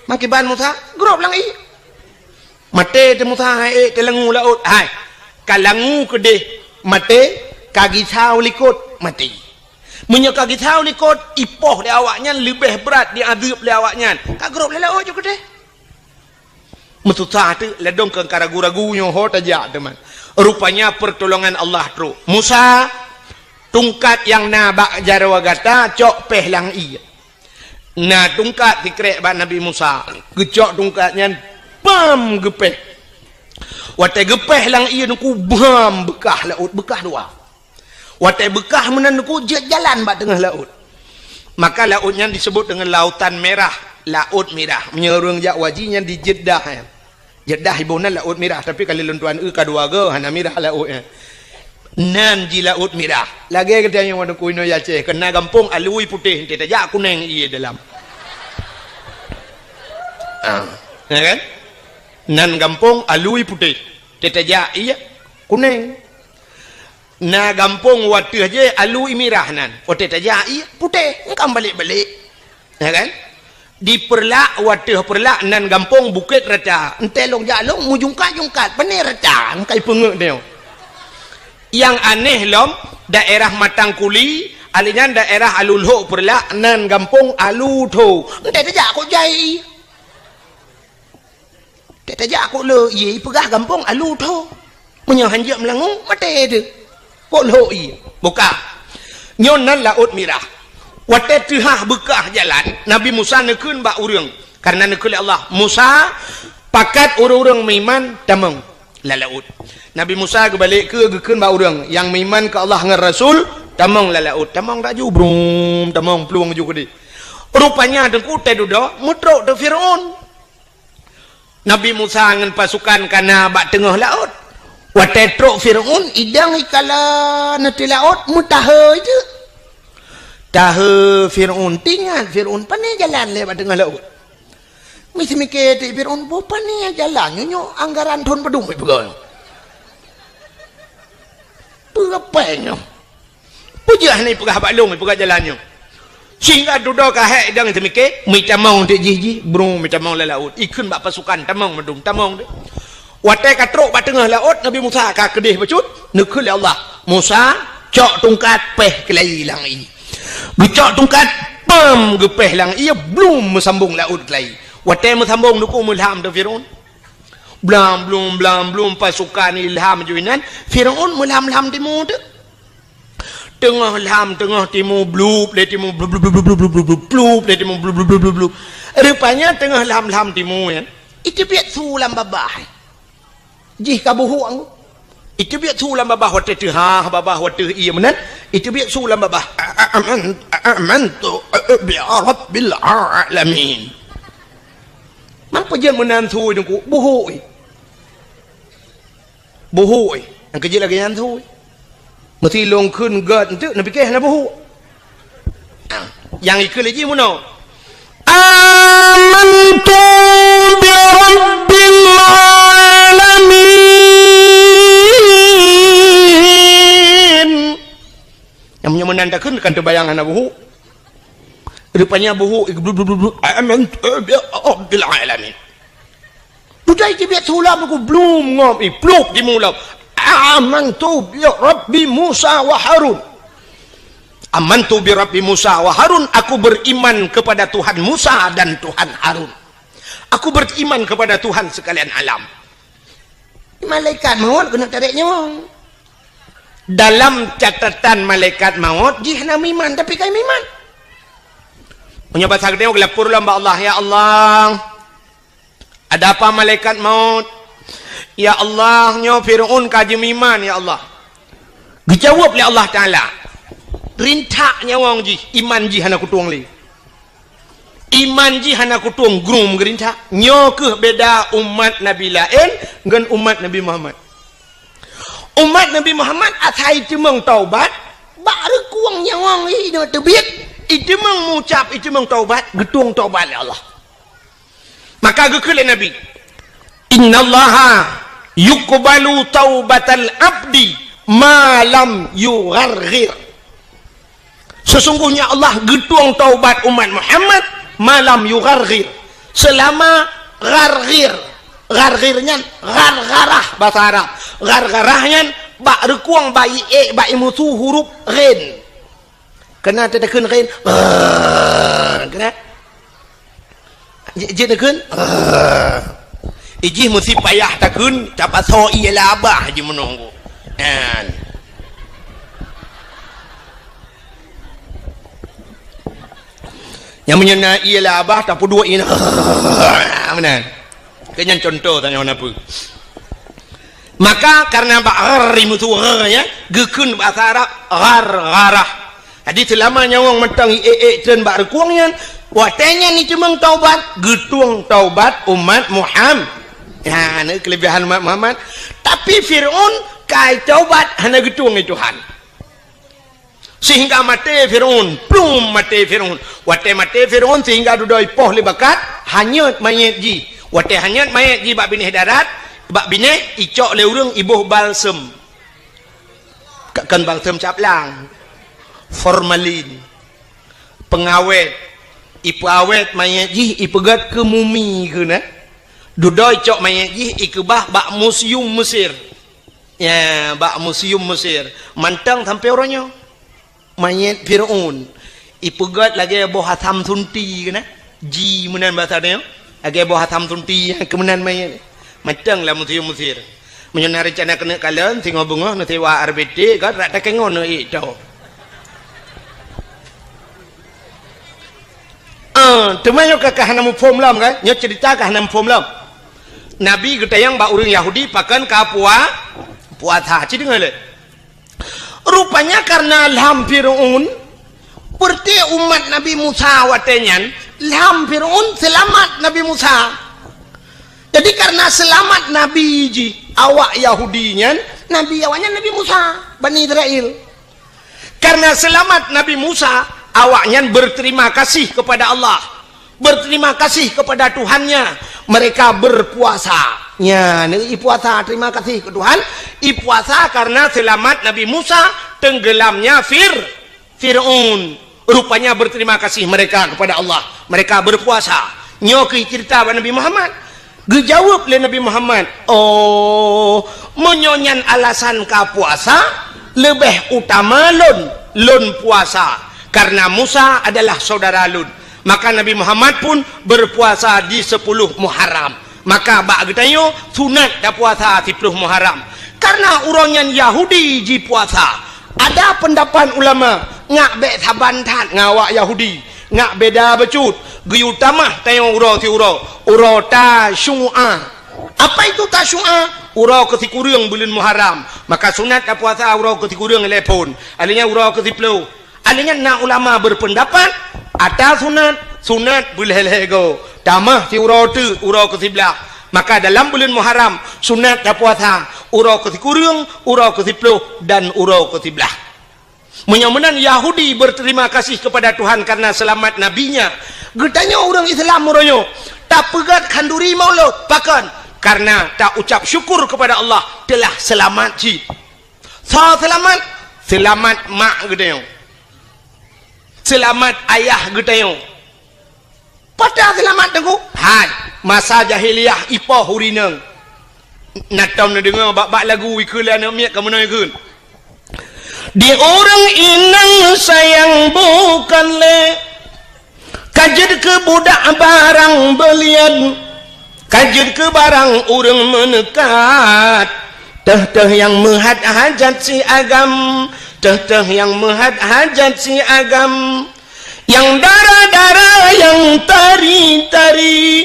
Makiban Musa, grob lam ié. Maté teuh Musa, hai ék teulangu laôt, hai, ka langu keudeh maté, ka gisa u likot maté. Meunyoe ka gisa u likot, ipoh lé awaknyan leubeh brat diazeub lé awaknyan, ka grob lé laôt ju keudeh. Meususah teuk, ladôm keu ka ragu-ragu nyoe ho tajak teuma. Rupanya pertolongan Allah trok. Musa, tungkat nyang na bak jaroe gata cok péh lam ié. Na tungkat sikrek bak Nabi Musa. Geucok tungkat nyan, pam, geupéh. Watée geupéh lam ié nyoe, bam, beukah laôt, beukah dua. Watée beukah meunan nyoe jeuet jalan bak teungoh laôt. Maka laôt nyan disebut deungon Lautan Merah, Laôt Mirah. Meunyoe ureuëng jak haji nyan di Jeddah, eh. Jeddah iboh nan Laôt Mirah, tapi ka lheueh lôn tuan eu ka dua goe, hana mirah laôt nyan. Nan jih Laôt Mirah. Lagée geutanyoe nyoe di Aceh, keu na gampông alui putéh, enteuk tajak kunéng ié dalam. Ah, ya kan? Nan gampông alui putéh, enteuk tajak ié kunéng. Na gampông wateueh jih alui mirah nan. Watée tajak ié putéh, engkam balek-balek. Ya kan? Di Peureulak, wateueh Peureulak nan gampông Bukét Rata. Enteuk lôn jak lôn meujungkat-jungkat, pané rata, engkai peungeuet nyoe. Nyang aneh lom, daerah Matang Kuli, alèh nyan daerah Alu Lhok Peureulak nan gampông Alu Tho. Enteuk tajak kok jai ié. Tajak kok le ié, ipeugah gampông Alu Tho. Meunyoe hanjeuet meulangue, maté teuh. Kok lhok ié. Buka. Nyoe nan Laôt Mirah. Watée teuhah beukah jalan, Nabi Musa neukheun bak ureuëng. Karena neukheun lé Allah, "Musa, pakat ureuëng-ureuëng meuiman tamong lam laôt." Nabi Musa geubalek keu geukheun bak ureuëng nyang meuiman keu Allah ngon Rasul, "Tamong lam laôt." Tamong laju, brum, tamong plueng ju keudeh. Rupanya teungku teududoe meutrok teuh Firaun. Nabi Musa ngon pasukan ka na bak teungoh laôt. Watée trok Firaun, idang ikala neuteuh laôt, meutahe jeuet. Tahe Firaun, teuingat Firaun, pané jalan lé bak teungoh laôt. Miseumiké teuk Firaun, boh pané jalan nyoe, nyoe anggaran thon padum ipeugah. Peue pèng nyoe? Peue jeuet hana ipeugah bak lôn, ipeugah jalan nyoe. Sehingga dudoe ka hék idang teumiké, meutamong teuk jih-jih, brung meutamong lam laôt. Ikheun bak pasukan, tamong mandum, tamong teuk. Watée ka trok bak teungoh laôt, Nabi Musa ka keudeh bacut, neukheun lé Allah, "Musa, cok tungkat, péh keulayi lam ié." Geucok tungkat, pam, geupéh lam ié, blum, meusambong laôt keulayi. Watée meusambong, neukheun meulham teuh Firaun. Blam blum, blam blum, pasukan ilham ju inan, Firaun meulham-lham timu teuk. Teungoh lham, teungoh timu, blup lé timu, blup, blup, blup, blup, blup, blup, blup, blup lé timu, blup, blup, blup, blup, blup. Rupanya teungoh lham-lham timu nyan, iteubiet su lam babah. Jih ka buhuk anggô. Iteubiet su lam babah watée teuhah babah watée ié meunan, iteubiet su lam babah. "Aman-, amantu bi rabbil alamin." Mampu jeuet meunan su teungku, buhuk, eh. Buhuk, eh. Nyang keujeuet lagée nyan su, eh. Meusi lôn kheun gét enteuk, neupiké hana buhuk. Ah, nyang ikheun lé jih meunoe. "Amantu bi rabbil alamin." Meunan takheun kan teubayang hana buhuk. Rupanya buhuk, "Amantu bi rabbil alamin." Dudoe jibiet siulam ku blum ngom, i plup di mulam. "Amantu bi Rabbi Musa wa Harun." "Amantu bi Rabbi Musa wa Harun," aku beriman kepada Tuhan Musa dan Tuhan Harun. Aku beriman kepada Tuhan sekalian alam. Malaikat maut keuneuk tarek nyawöng. Dalam catatan malaikat maut, jih hana meuiman, tapi ka meuiman. Meunyoe basa geutanyoe geulapor lom bak Allah, "Ya Allah, ada apa malaikat maut? Ya Allah, nyoe Fir'aun ka jimeuiman, ya Allah." Geujaweueb lé Allah Taala, "Rintak nyawöng jih, iman jih hana kutueng lé." Iman jih hana kutueng, grung geurintak. Nyoe kheueh beda umat Nabi laén ngon umat Nabi Muhammad. Umat Nabi Muhammad asai teumeung taubat, bak reukueng nyawöng i teubiet, i teumeung mucab, i teumeung taubat, geutueng taubat lé Allah. Maka geukheun lé Nabi, "Innallaha yuqbalu taubatal abdi ma lam yugharghir." Sesungguhnya Allah geutueng taubat umat Muhammad ma lam yugharghir, selama gharghir. Gharghir nyan ghargharah basa Arab. Ghargharah nyan bak reukueng, bak iék, bak imusu huruf ghin. Keunan takheun ghin. Keunan. Jeuet takheun. Ijih meusti payah takheun, tapasoe ié lam babah jih meunoe. Nyan. Nyang meunyoe na ié lam babah, tapeuduek ié. Meunan. Keu nyan contoh tanyoe na peue. Maka karena bak ghar imusu ghar, ya, geukheun bahasa Arab ghargharah. Jadi selama nyawöng mantong iék-ék treun bak reukueng nyan, watée nyan jiteumeung taubat, geutueng taubat umat Muhammad. Ya, ni kelebihan umat Muhammad. Tapi Fir'aun kai taubat hana geutueng lé Tuhan. Sehingga maté Fir'aun, plum maté Fir'aun. Watée maté Fir'aun sehingga dudoe ipoh lé bakat, hanyot manyét jih. Watée hanyot manyét jih bak binéh darat, bak binéh icok lé ureuëng iboh balsem. Ka-, kon balsem cap lang. Formalin. Pengawét. Ipeuawét manyét jih, ipeugét keu mumi keunan. Dudoe icok manyét jih, ikeubah bak museum Mesir. Ya, bak museum Mesir. Mantong sampoe uroe nyoe. Manyét Fir'aun. Ipeugét lagée boh asam sunti keunan. Ji meunan basa nyoe. Lagée boh asam sunti, keu meunan manyét. Mantong lam museum Mesir. Meunyoe na reuncana keuneuk kalon, singoh beungoh neusiwa R B T, ka rata kengon neuék to. Ah, teuma nyoe ka, ka hana muphom lom kan? Nyoe cerita ka hana muphom lom. Nabi geutanyong bak ureuëng Yahudi pakon ka pua-, puasa. Ci deungoe lé. Rupanya karena lham Fir'aun, peureuté umat Nabi Musa watée nyan, lham Fir'aun seulamat Nabi Musa. Jadi karena seulamat Nabi jih, awak Yahudi nyan, Nabi awaknyan Nabi Musa, Bani Israel. Karena selamat Nabi Musa, awaknyan berterima kasih kepada Allah, berterima kasih kepada Tuhannya. Mereka berpuasa. Nya, ni puasa, terima kasih ke Tuhan. I puasa karena selamat Nabi Musa, tenggelamnya Fir-, Fir'aun. Rupanya berterima kasih mereka kepada Allah. Mereka berpuasa. Nyoe keuh cerita bak Nabi Muhammad. Geujaweueb lé Nabi Muhammad, "Oh, meunyoe nyan alasan ka puasa, leubeh utama lôn, lôn puasa, karena Musa adalah saudara lôn." Maka Nabi Muhammad pun berpuasa di sepuluh Muharram. Maka bak geutanyoe sunat tapuasa siploh Muharram. Karena uroe nyan Yahudi jipuasa. Ada pendapat ulama, ngak bék saban that ngon awak Yahudi. Ngak beda bacut, geuyue tamah tanyoe uroe siuroe, uroe Tasyu'a. Apa itu Tasyu'a? Uroe keusikureueng buleuen Muharram. Maka sunat tapuasa uroe keusikureueng lhée phon. Alheuh nyan uroe keusiploh. Alheuh nyan na ulama berpendapat, ata sunat, sunat beulhée-lhée goe. Tamah siuroe teuk uroe keusiblaih. Maka dalam buleuen Muharram, sunat tapuasa uroe keusikureueng, uroe keusiploh, dan uroe keusiblaih. Meunyoe meunan Yahudi berterima kasih kepada Tuhan karena selamat nabinya. Geutanyoe ureuëng Islam uroe nyoe, tapeugét khanduri Maulud, pakon? Karena taucap syukur kepada Allah telah selamat cit. Soe selamat? Selamat mak geutanyoe. seulamat ayah geutanyoe. Peue ta seulamat teungku? Hai, masa jahiliyah ipoh ureueng inong. Na tom neudeungoe bak-bak lagu ikheun lé aneuk miet ka meunoe kheun. Di ureueng inong sayang bukan lé, ka jeuet keu budak barang beulian, ka jeuet keu barang ureueng meuneukat. Teuh-teuh nyang meuhat hajat si agam, teuh-teuh nyang meuhat hajat si agam. Nyang dara-dara, nyang tari-tari,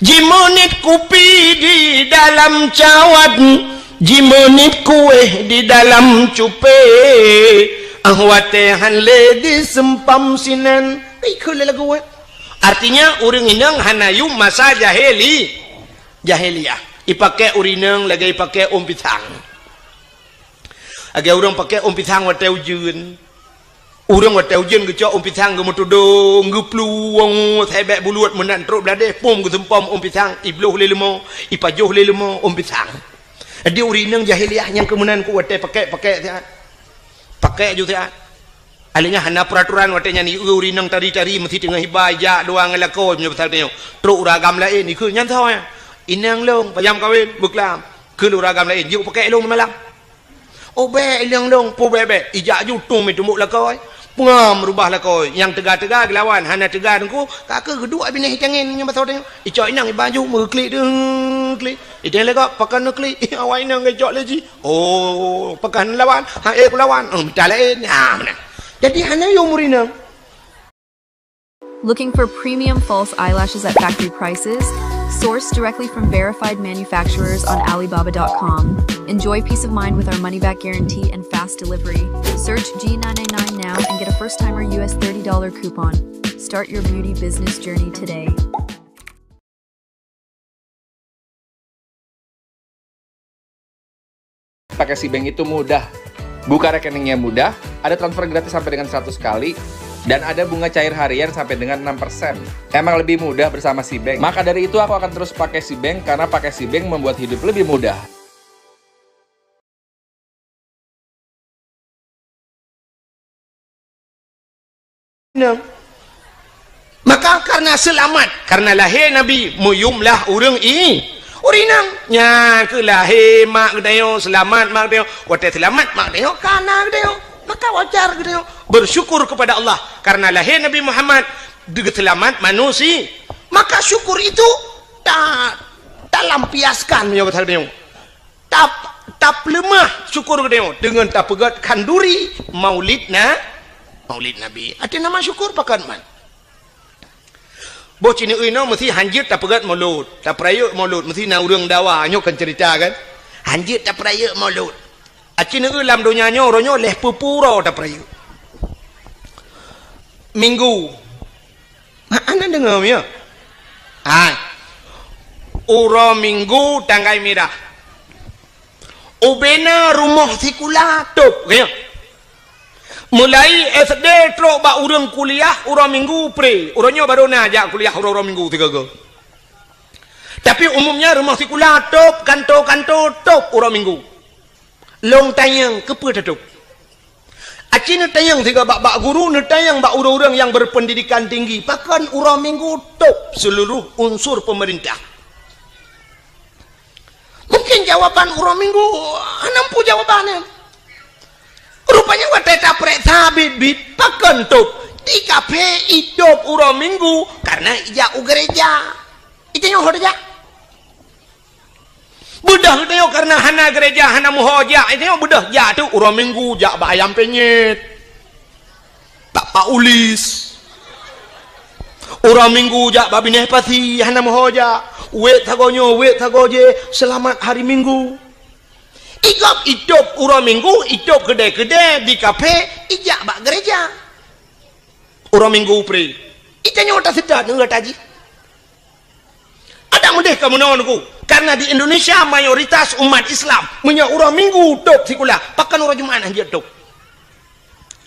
jimeunit kupi di dalam cawat, jimeunit kueh di dalam cupé, ah watée han lé diseumpam sinan. Ikheun lé lagu, eh. Artinya, ureueng inong hana yum masa jahili-, jahiliyah. Ipakée ureueng inong lagée ipakée ôn pisang. Lagée ureueng pakée ôn pisang watée ujeuen. Ureueng watée ujeuen geucok ôn pisang geumeutudong, geuplueng, sabé buluet meunan trok bladeh, pom geuseumpom ôn pisang, ibloh lé leumo, ipajoh lé leumo ôn pisang. Jadi ureueng inong jahiliyah nyang keu meunan ku watée pakée-pakée siat. Pakée ju siat. Akhirnya hana peuraturan watée nyan, ureueng inong tari-tari meusti teungoh iba ijak dua ngon lakoe meunyoe pasal tanyoe. Trok ureueng agam laén, ikheun nyan soe nyan. Inong lôn, panyang kawen, beuklam. Kheun ureueng agam laén, jeuet pakée lôn malam. Oh, bék, inong lôn, peue bék-bék. Ijak ju tueng meutumbok lakoe. Peungam rubah lakoe. Nyang teuga-teuga geulawan, hana teuga teungku. Ka keuh geuduek binéh itangen nyang basoe tanyoe. Icok inong iba ju meuklik deuh, klik. Iteng lé gob, pakon neuklik. Awak inong geucok lé jih. Oh, pakon lawan. Ha, eh, kulawan. Oh, mita laén. Ha, meunan. Jadi hana yum ureueng inong. Looking for premium false eyelashes at factory prices? Source directly from verified manufacturers on Alibaba dot com. Enjoy peace of mind with our money back guarantee and fast delivery. Search G nine nine nine now and get a first timer U S thirty dollar coupon. Start your beauty business journey today. Pakai Sibank itu mudah. Buka rekeningnya mudah, ada transfer gratis sampai dengan seratus kali, dan ada bunga cair harian sampai dengan enam persen. Emang lebih mudah bersama Sibank. Maka dari itu aku akan terus pakai Sibank, karena pakai Sibank membuat hidup lebih mudah. Inong. Maka karena seulamat, karena lahé Nabi, meuyum lah ureueng i-, ureueng inong. Nyan keuh lahé mak geutanyoe, seulamat mak geutanyoe. Watée seulamat mak geutanyoe, ka na geutanyoe. Maka wajar geutanyoe bersyukur kepada Allah karena lahé Nabi Muhammad, geuseulamat manusia. Maka syukur itu ta-, talampiaskan meunyoe kata geutanyoe. Tap-, tapeuleumah syukur geutanyoe deungon tapeugét khanduri Maulid na-, Maulid Nabi. Até nama syukur pakon man. Boh sineuk inoe meusti hanjeuet tapeugét Maulud, tapeurayeuk Maulud, meusti na ureueng dawa, nyoe kan cerita kan. Hanjeuet tapeurayeuk Maulud. Aci neue lam donya nyoe, uroe nyoe leh peue-peue uroe tapeurayeuk. Minggu. Ha, hana deungoe, ya? Hai. Uroe Minggu tanggai mirah. Ubena rumoh sikula tôb, ya. Mulai S D trok bak ureueng kuliah uroe Minggu pre. Uroe nyoe barô na jak kuliah uroe-uroe Minggu sigoe-goe. Tapi umumnya rumoh sikula tôb, kanto-kanto tôb uroe Minggu. Lôn tanyong, keupeue tatôb? Aci neutanyong sigoe bak, bak guru, neutanyong bak ureueng-ureueng nyang berpendidikan tinggi, pakon uroe Minggu tôb seluruh unsur pemerintah? Mungkin jawaban uroe Minggu hana muphom jawaban nyan. Rupanya watée tapeuriksa biet-biet, pakon tôb? Di kaphé itôb uroe Minggu karena ijak u gereja. Itanyoe ho tajak? Beudôh geutanyoe kareuna hana gereja, hana meuho jak, geutanyoe beudôh jak teuk uroe Minggu jak bak Ayam Penyet, bak Pak Ulis. Uroe Minggu jak bak Binéh Pasi, hana meuho jak. Wék sagoe nyoe, wék sagoe jéh, seulamat hari Minggu. Igob itôb uroe Minggu, itôb keudè-keudè di kaphé, ijak bak gereja. Uroe Minggu pre. Itanyoe taseutôt ngon gata jih. Adak meudeh ka meunoe Teungku, karena di Indonesia mayoritas umat Islam meunyoe uroe Minggu tôb sikula, pakon uroe Jumat hana jeuet tôb.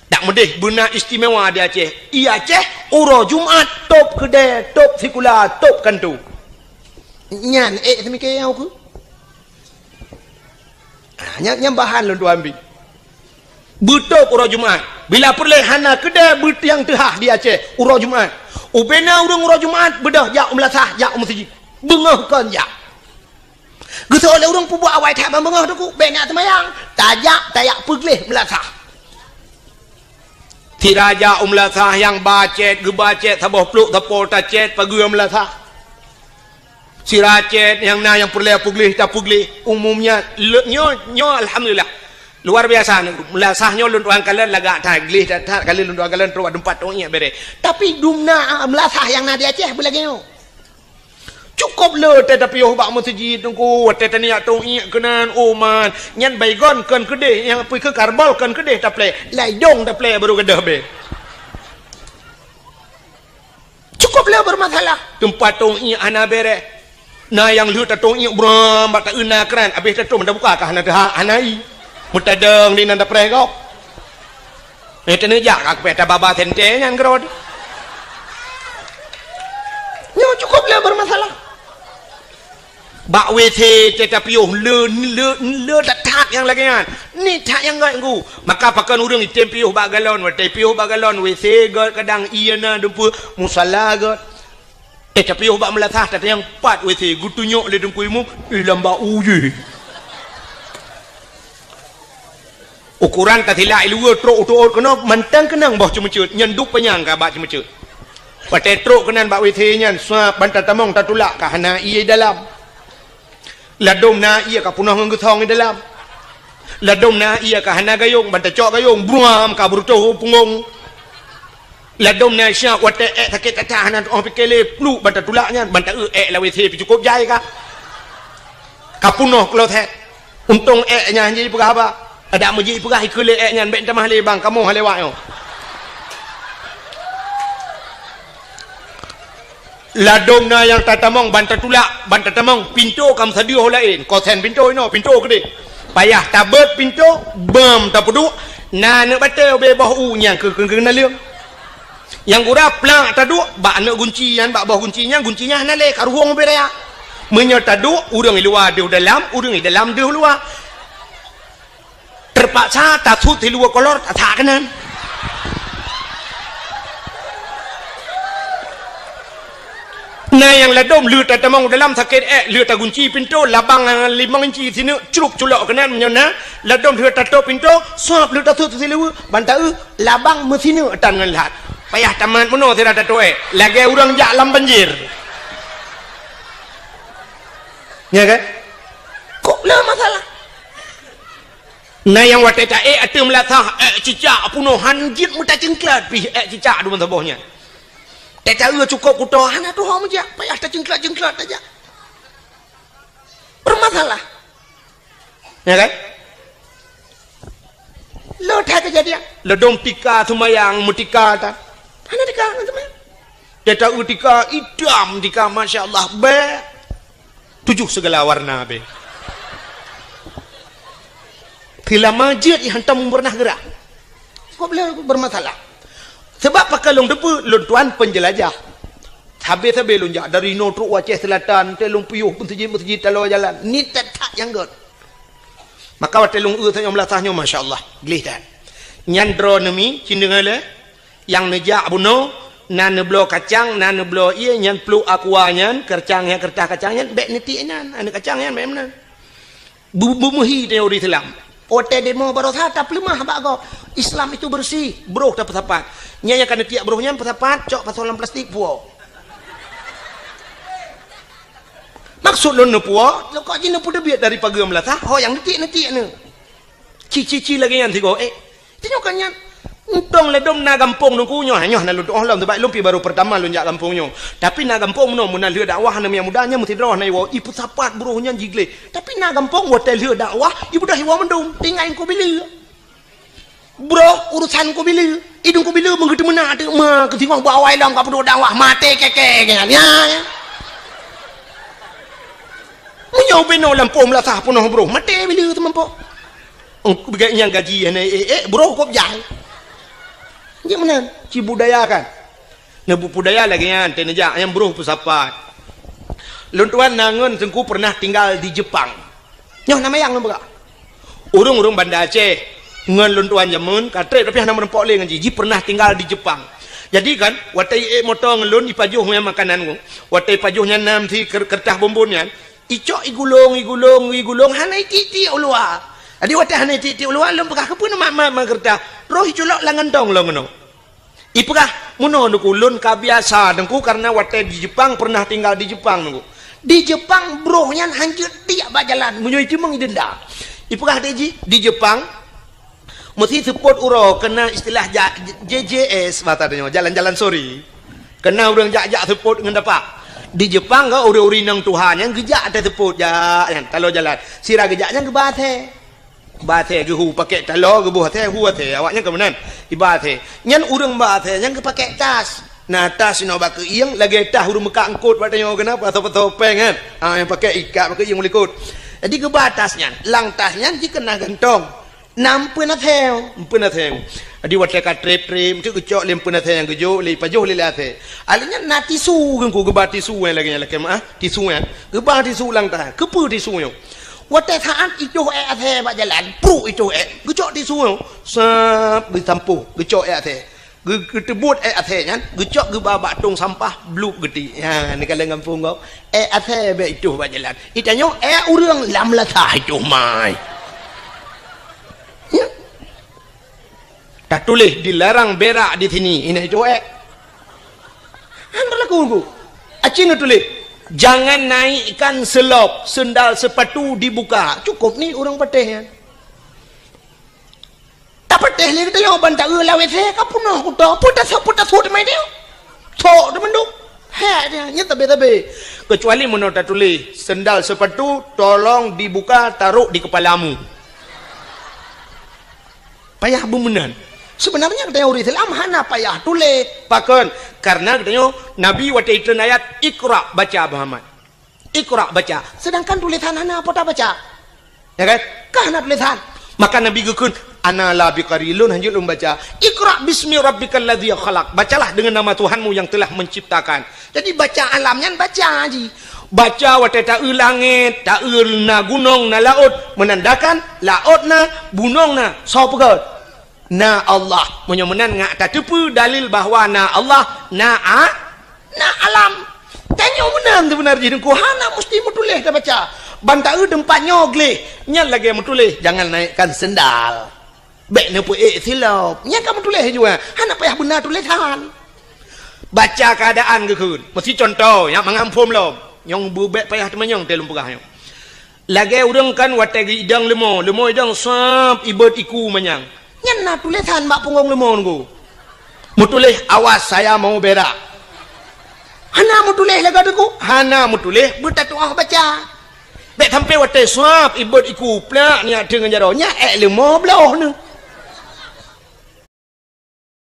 Dak meudeh beuna istimewa di Aceh. I Aceh uroe Jumat tôb keudè, tôb sikula, tôb kantô. Nyan ék seumike nyang ukeue. Ah, nyan, nyan bahan lôn tuan bi. Beutôb uroe Jumat. Bila peureulée hana keudée beutiang teuhah di Aceh, uroe Jumat. Ubena ureuëng uroe Jumat beudôh jak u meulasah, jak u meuseujid. Beungoh kon jak. Geusoe lé ureuëng peubuet awai that ban beungoh teungku, bék na seumayang. Tajak, tajak peugleh meulasah. Sira jak u meulasah nyang bacét, geubacét saboh plôk sapo tacét pageue meulasah. Sira cét nyang na nyang peureulée peugleh tapeugleh. Umumnya le-, nyoe, nyoe alhamdulillah. Luar biasa ni. Meulasah nyoe lôn tuan kalon lagak that, gleh that, that kali lôn tuan kalon trok bak teumpat tong iek bereh. Tapi dumna, ah, meulasah nyang na di Aceh beulagée nyoe. Cukôp le teuh tapiôh bak meuseujid teungku, watée taniyak tong iek keunan, oh man, nyan baygon kon keudeh, nyang pih keu karbol kon keudeh taplée, laidong taplée baru gadôh beh. Cukôp le beureumasalah. Teumpat tong iek hana bereh. Na nyang lheueh tatong iek bram bak taeu na kran, abéh tatong tabuka ka hana teuhah, hana ie. Meutadong di nan tapreh gob. Eh, teuneujak ka kupéh tababa sentée nyan keudroe. Nyoe cukôp le beureumasalah. Bak W C teuh tapiôh le, le, le that-that nyang lagée nyan. Ni that nyang gét ngu. Maka pakon ureuëng item piôh bak galon, watée piôh bak galon, W C gét kadang ie na dumpeue, musala gét. Teuh tapiôh bak meulasah, tatanyong pat W C, geutunyok lé Teungku Imum, eh, lam bak u jih. Ukuran tasilak i luwa trok u tuôt keunoe mantong keunong boh ceumeuceuet, nyan duek panyang ka bak ceumeuceuet. Watée trok keunan bak W C nyan, suap ban tatamong tatulak ka hana ie dalam. Ladôm na ie ka punoh ngon geusong i dalam. Ladôm na ie ka hana gayong, ban tacok gayong, bruam ka beurutoh u punggong. Ladôm na syah watée ék sakét that hana tuoh pike lé, pluek ban tatulak nyan, ban taeu ék lam W C pih cukôp jai ka. Ka punoh kloset. Untông ék nyan han jipeugah haba. Adak meujih peugah ikeu lé ék nyan, bék tamah lé bang, kamoe han lewat nyoe. Ladôm na nyang tatamong ban tatulak, ban tatamong, pintoe ka meusadeue ho laén, kosen pintoe inoe, pintoe keudeh. Payah tabeuet pintoe, beuem tapeuduek, na aneuk batée ubé boh u nyang keu, keu, keu naleueng. Nyang gura plak taduek bak aneuk gunci nyan, bak boh gunci nyan, gunci nyan hana lé, ka ruhueng ubé raya. Meunyoe taduek, ureuëng i luwa deuh dalam, ureuëng i dalam deuh luwa. Teupaksa tasut siluweue kolor tasak keunan. Na nyang ladôm lheueh tatamong dalam sakét ék, lheueh tagunci pintoe, labang limong inci sineuk cruk culok keunan meunyoe na, ladôm lheueh tatôp pintoe, suap lheueh tasut siluweue, ban taeu labang meusineuk tan ngon lhat. Payah tamat meunoe sira tatôp ék, lagée ureuëng jak lam banjir. Nya kan? Kok na masalah? Na nyang watée taék ateueh meulasah, ék cicak punoh han jeuet meutacingklat pih ék cicak dum saboh nyan. Teuh taeu cukôp kuto hana tuho meujak, payah tacingklat-cingklat tajak. Bermasalah. Ya kan? Lo that kejadian. Ladôm tika seumayang meutika tan. Hana tika ngon seumayang. Teuh taeu tika itam tika, masya Allah, bèk. Tujoh sigala warna bèk. Seulama jeuet hantom peureunah gerak. Kok beulah bermasalah? Sebab pakon lôn teupeue, lôn tuan penjelajah. Sabe-sabe lôn jak dari inoe trok u Aceh Selatan, teuh lôn piôh meuseujid-meuseujid taloe jalan. Ni that-that nyang gét. Maka watée lôn eu tanyoe meulasah nyoe, masya Allah, gleh that. Nyan droeneuh mi, cit deungoe lé, nyang neujak bunoe, na neubloe kacang, na neubloe ié, nyan pluek aqua nyan, keureutah nyan, keureutah kacang nyan, bèk neutiek inan, aneuk kacang nyan bèk meunan. Bu-, beumeuhi teori Islam. Watée demo baroesa tapeuleumah bak gob. Islam itu bersih, broh tapeusapat. Nyan nyang ka neutiek broh nyan peusapat, cok pasoe lam plastik puwoe. Maksud lôn neupuwoe, lôn kok jih neupeuteubiet dari pageue meulasah, ho nyang neutiek-neutiek nyoe. Ci-ci-ci lagée nyan sigoe, eh. Tanyoe kan nyan. Untông ladôm na gampông nungku nyoe, nyoe na lôn tuoh lom, sebab lôn pi baru pertama lôn jak gampông nyoe. Tapi na gampông meunoe, meunyoe lheueh dakwah aneuk muda nyan meusidroe na iwoe, ipeusapat broh nyan jigleh. Tapi na gampông watée lheueh dakwah, ibeudôh iwoe mandum, tinggai Teungku Bileu. Broh urusan Teungku Bileu, idong Teungku Bileu meungeuteumeuna teuma keusingoh bak awai lom ka peuduek dakwah, maté kéké nyan. Ya, ya. Meunyoe binoe lampôh meulasah peunoh broh, maté Bileu teumampôh. Engkau beugai nyang gaji hana ék-ék, broh kop jai. Jeuet meunan, ci budaya kan. Neubudaya lagée nyan, teuneujak nyang broh peusapat. Lôn tuan na ngon teungku pernah tinggal di Jepang. Nyoe na mayang lôn peugah. Ureuëng-ureuëng Banda Aceh, Ngon lôn tuan jameun, ka trép tapi hana meurumpok lé ngon jih. Jih pernah tinggal di Jepang. Jadi kan, watèe iék moto ngon lôn, ipajoh nyan makanan ngon. Watèe ipajoh nyan nam si ker-, keureutas bonbon nyan, icok igulong, igulong, igulong, hana itiek-tiek u luwa. Jadi watèe hana itiek-tiek u luwa, lôn peugah, "Keupeue na mat-mat keureutas?" Roh iculok lam gantong lôn keunoe. Ipeugah, "Meunoe Teungku, lôn ka biasa Teungku, karena watèe di Jepang, pernah tinggal di Jepang Teungku. Di Jepang broh nyan hanjeuet tiek bak jalan, meunyoe iteumeung idenda." Ipeugah deh jih, di Jepang, meusi seupôt uroe, keunan istilah ja-, J J S, bahasa tanyoe, jalan-jalan sore. Keunan ureueng jak-jak seupôt ngon tapak. Di Jepang ka ureueng-ureueng inong tuha nyan geujak ateueh seupôt, jak nyan, taloe jalan. Sira geujak nyan geuba asèe. Ba asèe geuhu, pakèk taloe geuboh asèe, hu asèe. Awaknyan ka meunan, iba asèe. Nyan ureueng ba asèe nyan geupakék tas. Na tas inoe bak keuieng, lagèe tas ureueng meukat eungkôt bak tanyoe keunan, pasoe-pasoe pèng kan. Ha, nyang pakék ikat bak keuieng u likôt. Jadi geuba tas nyan. Lam tas nyan jih keunan gantong. Na eumpeuen asèe, eumpeuen asèe. Jadi watèe ka trép-trép, eunteuk geucok lé eumpeuen asèe nyang geujok, lé ipajoh lé, lé asèe. Alèh nyan na tisu, Teungku, geuba tisu nyang lagèe nyan, lakèe meu'ah, tisu nyan. Geuba tisu lam tas. Keupeue tisu nyoe? Watèe saat itoh èk asèe bak jalan, pruk itoh èk, geucok tisu nyoe, sab, geusampôh, geucok èk asèe. Geu-, geuteubuet èk asèe nyan, geucok geuba bak tông sampah, blup geutiek. Ha, neukalon gampông gob. Èk asèe bèk itoh bak jalan. Itanyoe èk ureueng lam lasah itoh mai. Ya. Tatuléh dilarang berak di sini, inan itoh èk. Han berlaku, Teungku. Aci neutuléh, "Jangan naikkan selop, sendal sepatu dibuka." Cukôp ni ureueng patéh nyan. Tapatéh lé geutanyoe ban taeu lam W C, ka peunoh kuto, peue tasôk, peue tasôk teumai nyoe. Sôk teumandum. Hèk dia, nyan tabé-tabé. Kecuali meunoe tatuléh, "Sendal sepatu tolong dibuka, taruh di kepalamu." Payah beumeunan. Seubeunarnya geutanyoe ureueng Islam hana payah tuléh. Pakon? Karena geutanyoe Nabi watèe itreun ayat, "Iqra," baca, Muhammad. "Iqra," baca. Sedangkan tulésan hana, peue tabaca? Ya kan? Ka hana tulésan. Maka Nabi geukheun, "Ana la biqari, lôn hanjeuet lôn baca. Iqra bismi rabbikal ladzi khalaq. Bacalah dengan nama Tuhanmu yang telah menciptakan." Jadi baca alam nyan baca jih. Baca watèe taeu langèt, taeu na gunong, na laôt, meunandakan laôt na, gunong na, soe peugöt? Na Allah. Meunyoe meunan ngat tateupeue dalil bahwa na Allah, na a-, na alam. Tanyoe meunan seubeunarjih Teungku, hana musti meutuléh tabaca. Ban taeu teumpat nyoe gleh, nyan lagèe meutuléh, "Jangan naikkan sendal." Bèk neupeuék silop. Nyan ka meutuléh jua. Hana payah beuna tulésan. Baca keuadaan geukheun. Meusi cuntoh, nyak mangat phom lom. Nyang beubèk payah teumanyong teuh lôn peugah nyoe. Lagèe ureueng kan watèe geuidong leumo, leumo idong sab ibot iku manyang. Nyan na tulésan bak punggong leumo Teungku. Meutuléh, "Awas, saya mau berak." Hana meutuléh lagèe Teungku, hana meutuléh beutatu'oh baca. Bèk sampai watèe sab ibot iku plak nyak teuh ngon jaroe, nyak èk leumo bloh neuh.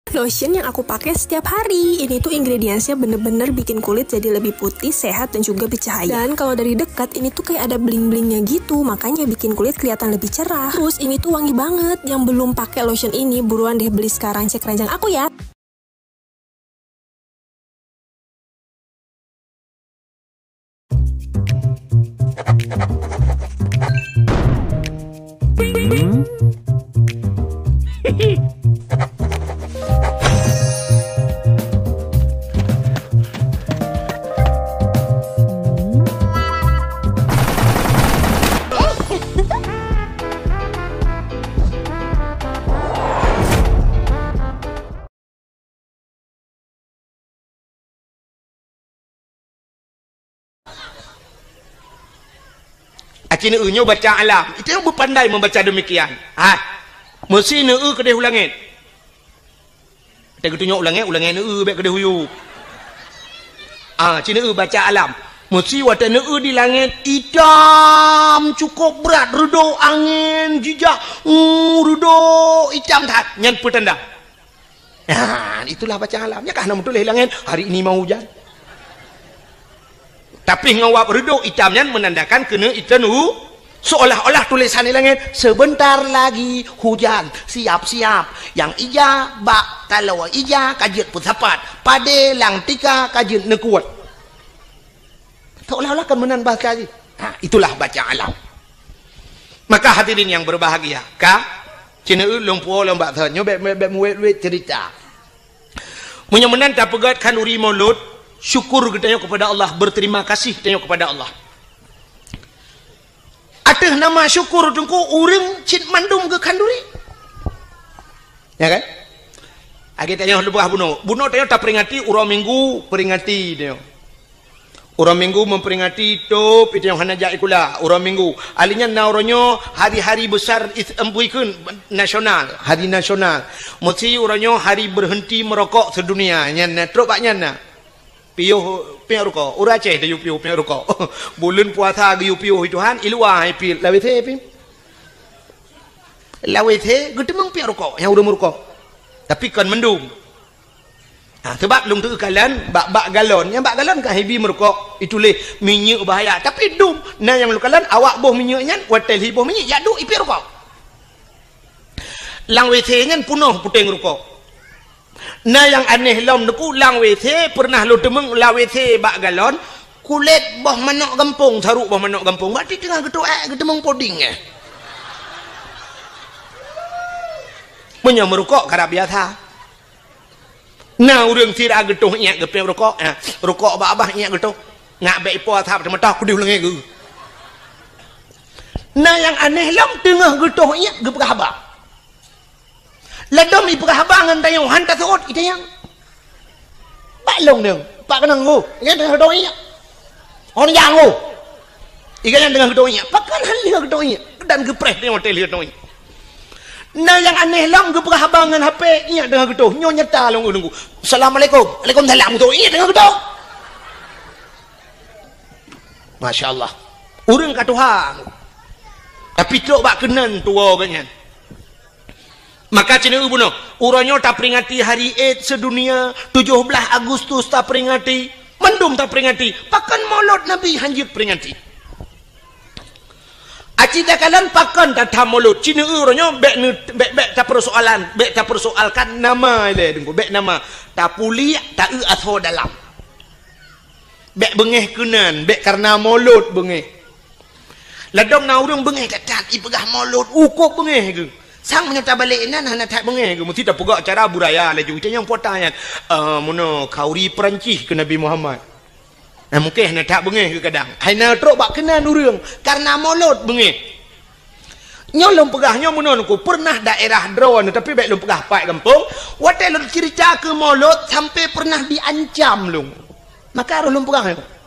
Lotion yang aku pakai setiap hari. Ini tuh ingredientsnya bener-bener bikin kulit jadi lebih putih, sehat, dan juga bercahaya. Dan kalau dari dekat, ini tuh kayak ada bling-blingnya gitu, makanya bikin kulit kelihatan lebih cerah. Terus ini tuh wangi banget. Yang belum pakai lotion ini, buruan deh beli sekarang. Cek keranjang aku ya. Aci neueu nyoe baca alam. Itu yang beupandai membaca demikian. Ha. Meusi neueu keudeh u langèt. Watèe geutunyok u langèt, u langèt neueu bèk keudeh u yup. Ah, ci neueu baca alam. Meusi watèe neueu di langèt, itam cukôp brat, reudôk angén jijak, uh, reudôk itam that. Nyan peutanda. Nah, itulah baca alam. Nyan ka hana meutuléh langèt, "Hari ini mau hujan." Tapi ngon wab reudôk itam nyan meunandakan keuneuk iteun u, seolah-olah tulésan di langèt, "Sebentar lagi hujan, siap-siap. Nyang ija bak taloe ija ka jeuet peusapat, padé lam tika ka jeuet neukuet." Seolah-olah kan meunan bahasa jih. Ha, itulah baca alam. Maka hadirin yang berbahagia, ka Keuneuk lôn puwoe lôn bak thon. Nyoe bèk, bèk, bèk meuwét-wét ceurita. Meunyoe meunan tapeugét khanduri Maulud, syukur geutanyoe kepada Allah, berterima kasih geutanyoe kepada Allah. Ateueh nama syukur Teungku, ureueng cit mandum geukhanduri. Ya kan? Lagèe tanyoe leubeh bunoe. Bunoe tanyoe taperingati uroe Minggu, peringati tanyoe. Uroe Minggu memperingati tôp, tanyoe hana jak sikula uroe Minggu. Ali nyan na uroe nyoe hari-hari besar is-, em, buikheun nasional, hari nasional. Meusi uroe nyoe hari berhenti merokok sedunia. Nyan na, trok bak nyan na. Piôh, piôh rukok. Ureueng Aceh tayue piôh, piôh rukok. Buleuen puasa geuyue piôh Tuhan, i luwa hai piôh. Lam WC pih. Lam WC geuteumeung piôh rukok, nyang ureueng meurukok. Tapi kon mandum. Ha, seubab lôn teukalon bak, bak galon. Nyang bak galon kan hibi meurukok, ituléh minyeuk bahaya. Tapi dum, na nyang lôn kalon awak boh minyeuk nyan, watèe lhi boh minyeuk, jak duek i piôh rukok. Lam WC nyan peunoh puténg rukok. Na nyang aneh lom Teungku, lam WC pernah lôn teumeung lam WC bak galon, kulét boh manok gampông, saruk boh manok gampông. Bak teungoh geutuek, eh, geuteumeung poding, eh. Meunyoe meurukok karab biasa. Na ureueng sira geutoh iék geupék rukok, eh, rukok bak babah iék geutoh. Nak bèk ipo asap teumeutah kudeuh leungèe geuh. Na nyang aneh lom teungoh geutoh iék geupeugah haba. Ladôm ipeugah haba ngon tanyoe, han taseuôt i tanyong. Bak lôn nyoe, bak keunong ngôh, nyan teungoh geutoh iék. Hon nyang ngôh. Iga nyan teungoh geutoh iék. Pakon han lheueh geutoh iék? Dan geupreh teungoh watèe lheueh geutoh iék. Na nyang aneh lom geupeugah haba ngon H P, iék teungoh geutoh. Nyoe nyata lôn ureueng. Assalamualaikum. Waalaikumsalam. Geutoh iék teungoh geutoh. Masya Allah. Ureueng ka tuha. Tapi trok bak keunan tuwoe geuh nyan. Maka ci neueu bunoe, uroe nyoe taperingati Hari Id Sedunia, tujoh blaih Agustus taperingati, mandum taperingati, pakon Maulud Nabi han jeuet peringati. Aci takalon pakon tatham Maulud, ci neueu uroe nyoe bèk neu-, bèk, bèk tapeusoalan, bèk tapeusoalkan nama ilèe Teungku, bèk nama. Tapuliek, taeu asoe dalam. Bèk beungèh keunan, bèk kareuna Maulud beungèh. Ladôm na ureueng beungèh that-that, ipeugah Maulud, ukôb beungèh geuh. Sang meunyoe tabalek inan hana that beungèh geuh, meusti tapeugah cara budaya laju. Itanyong po ata nyan, "Eh, meunoe khanduri Peurancih keu Nabi Muhammad." Nah, mungken hana that beungèh geuh kadang. Hai na trok bak keunan ureueng, kareuna Maulud beungèh. Nyoe lôn peugah nyoe meunoe Teungku, pernah daerah droeneuh, tapi bèk lôn peugah pat gampông. Watèe lôn ceurita keu Maulud, sampai pernah diancam lôn. Maka harôh lôn peugah nyoe.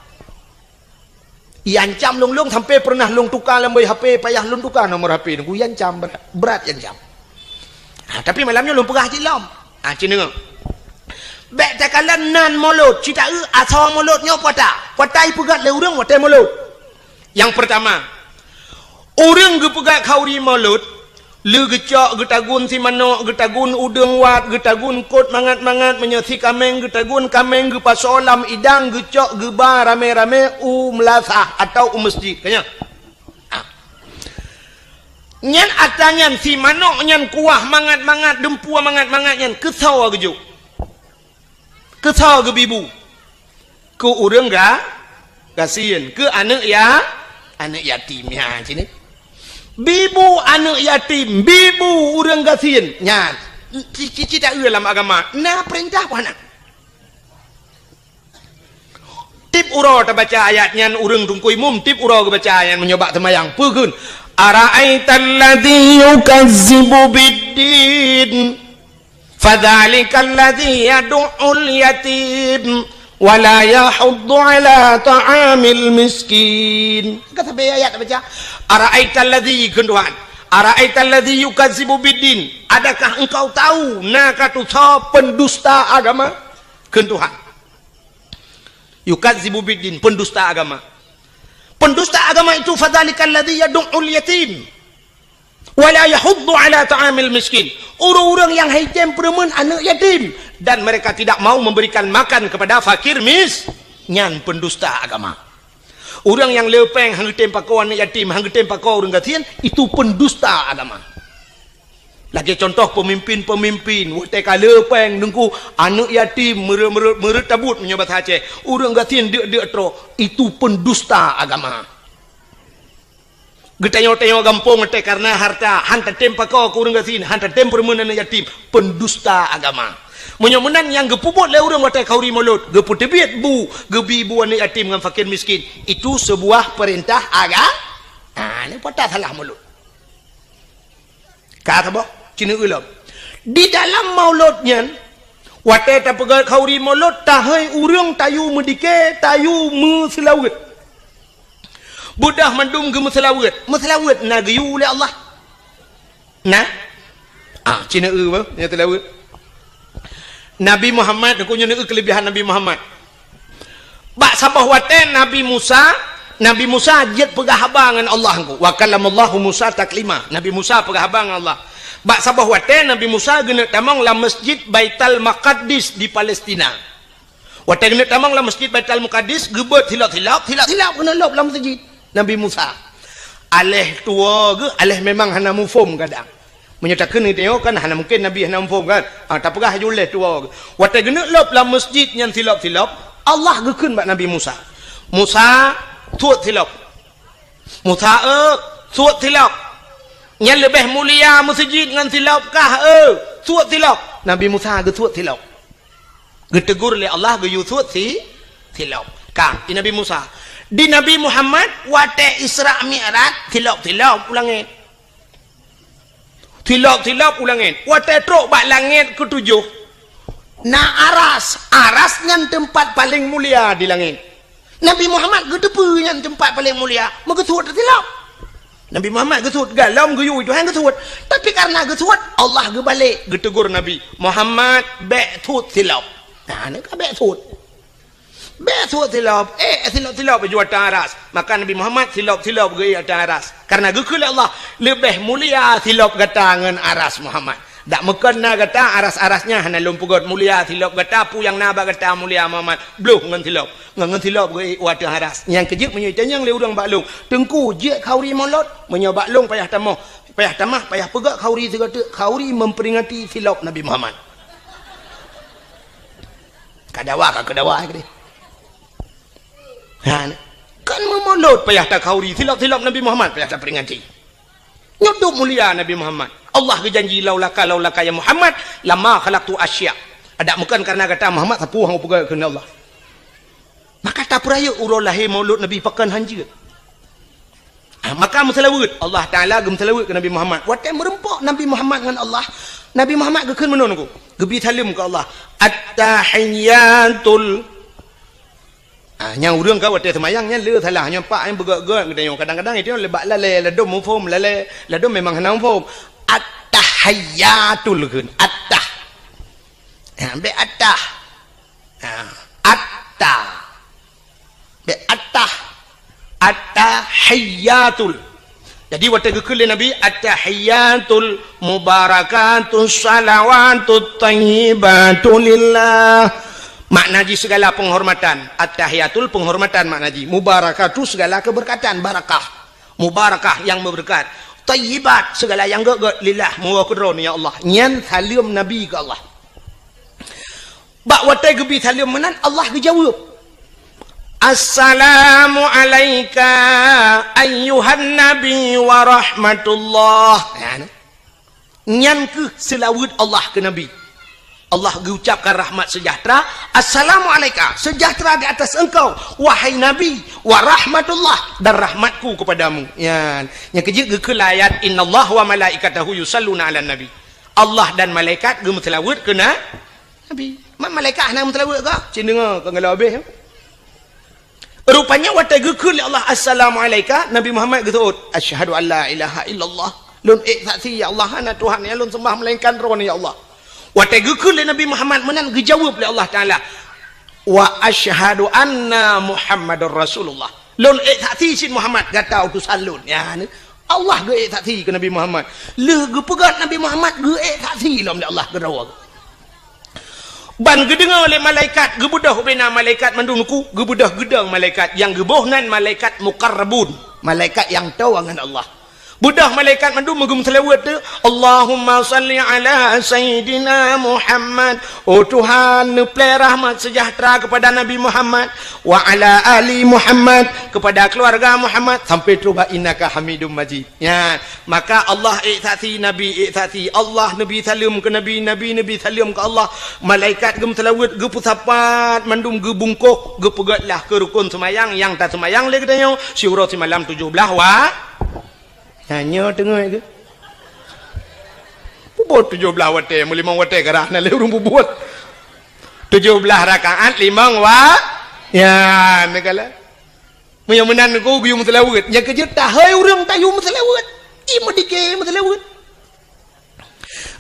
Iancam lôn, lôn sampai pernah lôn tuka lam boh H P, payah lôn tuka nomor H P Teungku, iancam brat, brat iancam. Ha, tapi malam nyoe lôn peugah cit lom. Ha, ci neueu. Bèk takalon nan Maulud, ci taeu asoe Maulud nyoe po ata. Po ata ipeugah lé ureueng watèe Maulud. Nyang peurtama, ureueng geupeugah khanduri Maulud, lé geucok, geutagun simanok, geutagun udeueng wat, geutagun kot mangat-mangat, meunyoe sikaméng geutagun kaméng geupasoe lam idang, geucok geuba ramé-ramé u meulasah atawa u meuseujid. Ka nyan. Ah. Nyan atra nyan simanok nyan kuah mangat-mangat, dumpue mangat-mangat nyan keusoe geujok. Keusoe geubibu? Keu ureueng ga-, gasien, keu aneuk ya-, aneuk yatim. Nyan cit. Bibu aneuk yatim, bibu ureueng gasien. Nyan, ci-, ci-, ci taeu lam agama, na peurintah peu hana? Tiep uroe tabaca ayat nyan, ureueng Teungku Imum, tiep uroe geubaca ayat meunyoe bak seumayang. Peue kheun? "Ara'aital ladzi yukazzibu biddin." "Fadzalikal ladzi yadu'ul yatim wa la yahuddu 'ala ta'amil miskin." Ka sabe ayat baca, "Ara'aital ladzi," kheun Tuhan, "ara'aital ladzi yukazzibu biddin." Adakah engkau tahu na ka tusoe pendusta agama? Kheun Tuhan. Yukazzibu biddin, pendusta agama. Pendusta agama itu, "Fadzalikal ladzi yadu'ul yatim." "Wa la yahuddu 'ala ta'amil miskin." Ureueng-ureueng nyang han tem peureumeun aneuk yatim dan mereka tidak mau memberikan makan kepada fakir mis-, nyan pendusta agama. Ureueng nyang leupeng han geutem pakoe aneuk yatim, han geutem pakoe ureueng gasien, itu pendusta agama. Lagèe contoh pemimpin-pemimpin, watèe ka leupeng Teungku aneuk yatim meureu-, meureu-, meureutabut meunyoe basa Aceh, ureueng gasien deuk-deuk trok, itu pendusta agama. Geutanyoe-tanyoe gampông watèe kareuna hareuta, han tatem pakoe keu ureueng gasien, han tatem peurumoh aneuk yatim, pendusta agama. Meunyoe meunan nyang geupeubuet lé ureueng watèe khauri mulod, geupeuteubit bu, geubi bu aneuk yatim ngon fakir miskin, itu seubuah peurintah aga-, ah, nyan pat salah mulod. Ka saboh, ci neueu lom. Di dalam mulod nyan, watèe tapeugah khauri mulod, tahôi ureueng tayue meudike, tayue meuseulaweuet. Beudôh mandum geumeuseulaweuet. Meuseulaweuet na geuyue lé Allah? Na? Ah, ci neueu bah, nyang seulaweuet. Nabi Muhammad, nyoe neueu keulebihan Nabi Muhammad. Bak saboh watèe Nabi Musa, Nabi Musa jeuet peugah haba ngon Allah ngon. Wa kallamallahu Musa taklima. Nabi Musa peugah haba ngon Allah. Bak saboh watèe Nabi Musa geuneuk tamong lam Masjid Baitul Maqdis di Palestina. Watèe geuneuk tamong lam Masjid Baitul Maqdis, geubeuet silop-silop, silop-silop geuneuk lôb lam masjid Nabi Musa. Aléh tuwoe geuh, aléh memang hana muphom kadang. Meunyoe takheun geutanyoe kan hana mungken Nabi hana muphom kan? Ah, tapeugah laju lé tuwoe geuh. Watèe geuneuk lôb lam masjid nyan silop-silop, Allah geukheun bak Nabi Musa, "Musa, suet silop." "Musa, eu, suet silop. Nyan leubeh mulia masjid ngon silop kah, eu, suet silop." Nabi Musa geusuet silop. Geutegur lé Allah geuyue suet si, silop. Ka, di Nabi Musa. Di Nabi Muhammad, watèe Isra Mi'raj, silop-silop u langèt. Silop-silop u langèt. Watèe trok bak langèt keutujoh, na aras. Aras nyan teumpat paleng mulia di langèt. Nabi Muhammad geuteupeue nyan teumpat paleng mulia, meugeusuet silop. Nabi Muhammad geusuet, galom geuyue Tuhan geusuet. Tapi kareuna geusuet, Allah geubalek, geutegur Nabi, "Muhammad, bèk suet silop." Nah, nyan ka bèk suet. Bèk suet silop, eh, silop-silop laju ateueh aras. Maka Nabi Muhammad silop-silop geuék ateueh aras. Kareuna geukheun lé Allah, "Leubeh mulia silop gata ngon aras, Muhammad." Dak meukon na gata aras-aras nyan hana lôn peugöt mulia silop gata, peue nyang na bak gata mulia Muhammad, bloh ngon silop. Ngon, ngon silop geuék u ateueh aras. Nyang keujeuet meunyoe itanyong lé ureueng bak lôn, "Teungku, jeuet khauri mulod?" Meunyoe bak lôn payah tamah, payah tamah, payah peugöt khauri sigoe teuk, khauri memperingati silop Nabi Muhammad. Ka dawa, ka keu dawa, eh, keudeh. Ha, kan meumulod payah takhauri, silop-silop Nabi Muhammad payah taperingati. Nyoe dum mulia Nabi Muhammad. Allah geujanji, "Laulaka, laulaka ya Muhammad, lama khalaqtul asya." Adak meukon kareuna gata Muhammad, sapeue hana peugah keunan Allah. Maka tapeurayeuk uroe lahé maulud Nabi pakon hanjeuet. Ah, maka meuseulaweuet, Allah Taala geumeuseulaweuet keu Nabi Muhammad. Watée meureumpok Nabi Muhammad ngon Allah, Nabi Muhammad geukheun meunoe nyoe, geubi saleuem keu Allah. At-tahiyyatul Ah, nyang ureuëng ka watée seumayang nyan le salah, nyoe pak nyang beugét-gét geutanyoe. Kadang-kadang itu le bak lalée, ladôm muphom lalée, ladôm memang hana muphom. At-tahiyyatul kheun, at-tah. Ha, bék at-tah. Ha, at-tah. Bék at-tah. At-tahiyyatul. Jadi watée geukheun lé Nabi, "At-tahiyyatul mubarakatus shalawatut thayyibatu lillah." Makna jih segala penghormatan. At-tahiyyatul penghormatan makna jih. Mubarakatu segala keberkatan, barakah. Mubarakah yang berkat. Thayyibat segala yang gét-gét lillah, meuwoe keudroe ya Allah. Nyan saleuem Nabi keu Allah. Bak watée geubi saleuem meunan, Allah geujaweueb, "Assalamu alaika ayyuhan nabi wa rahmatullah." Nyan, nyan kheueh seulaweuet Allah keu Nabi. Allah geuucapkan rahmat sejahtera, "Assalamu alaika, sejahtera di atas engkau, wahai Nabi, wa rahmatullah, dan rahmatku kepadamu." Nyan, nyang keujeuet geukheun ayat, "Innallaha wa malaikatahu yusalluna 'alan nabi." Allah dan malaikat geumeuseulaweuet keu na-, Nabi. Ma-, malaikat hana meuseulaweuet kah? Cit deungoe, ka ngalor habéh. Rupanya watée geukheun lé Allah, "Assalamu alaika," Nabi Muhammad geuseuôt, "Asyhadu an la ilaha illallah." Lôn ék saksi, ya Allah, hana Tuhan nyang lôn seumbah melainkan Droeneuh, ya Allah. Watée geukheun lé Nabi Muhammad meunan, geujaweueb lé Allah Taala, "Wa asyhadu anna Muhammadar Rasulullah." Lôn ék saksi cit Muhammad gata utosan lôn. Ya, ni. Allah geuék saksi keu Nabi Muhammad. Lheueh geupeugét Nabi Muhammad geuék saksi lom lé Allah keudroe. Ban geudeungoe lé malaikat, geubeudôh ubena malaikat mandum nuku, geubeudôh geudong malaikat, nyang geuboh nan malaikat muqarrabun, malaikat nyang toe ngon Allah. Beudôh malaikat mandum meugeumeuseulaweuet tu, "Allahumma shalli ala Sayyidina Muhammad." Oh Tuhan, neuplée rahmat seujahteura keupada Nabi Muhammad, "wa ala ali Muhammad," keupada keuluwarga Muhammad, sampai troh bak "innaka Hamidum Majid." Nyan, maka Allah ék saksi, Nabi ék saksi, Allah neubi saleuem keu Nabi, Nabi neubi saleuem keu Allah, malaikat geumeuseulaweuet, geupeusapat mandum, geubungkôh, geupeugét lah keu rukon seumayang nyang taseumayang lé geutanyoe siuroe simalam tujoh blaih wa-, Nyan nyoe teungoh geuh. Peubuet tujoh blaih watée, meulimong watée karah na lé ureuëng peubuet. Tujoh blaih rakaat limong wa-, ya, neugala. Meunyoe meunan ku geuyue meuseulaweuet, nyang keujeuet tahôi ureuëng tayue meuseulaweuet. I meudike meuseulaweuet.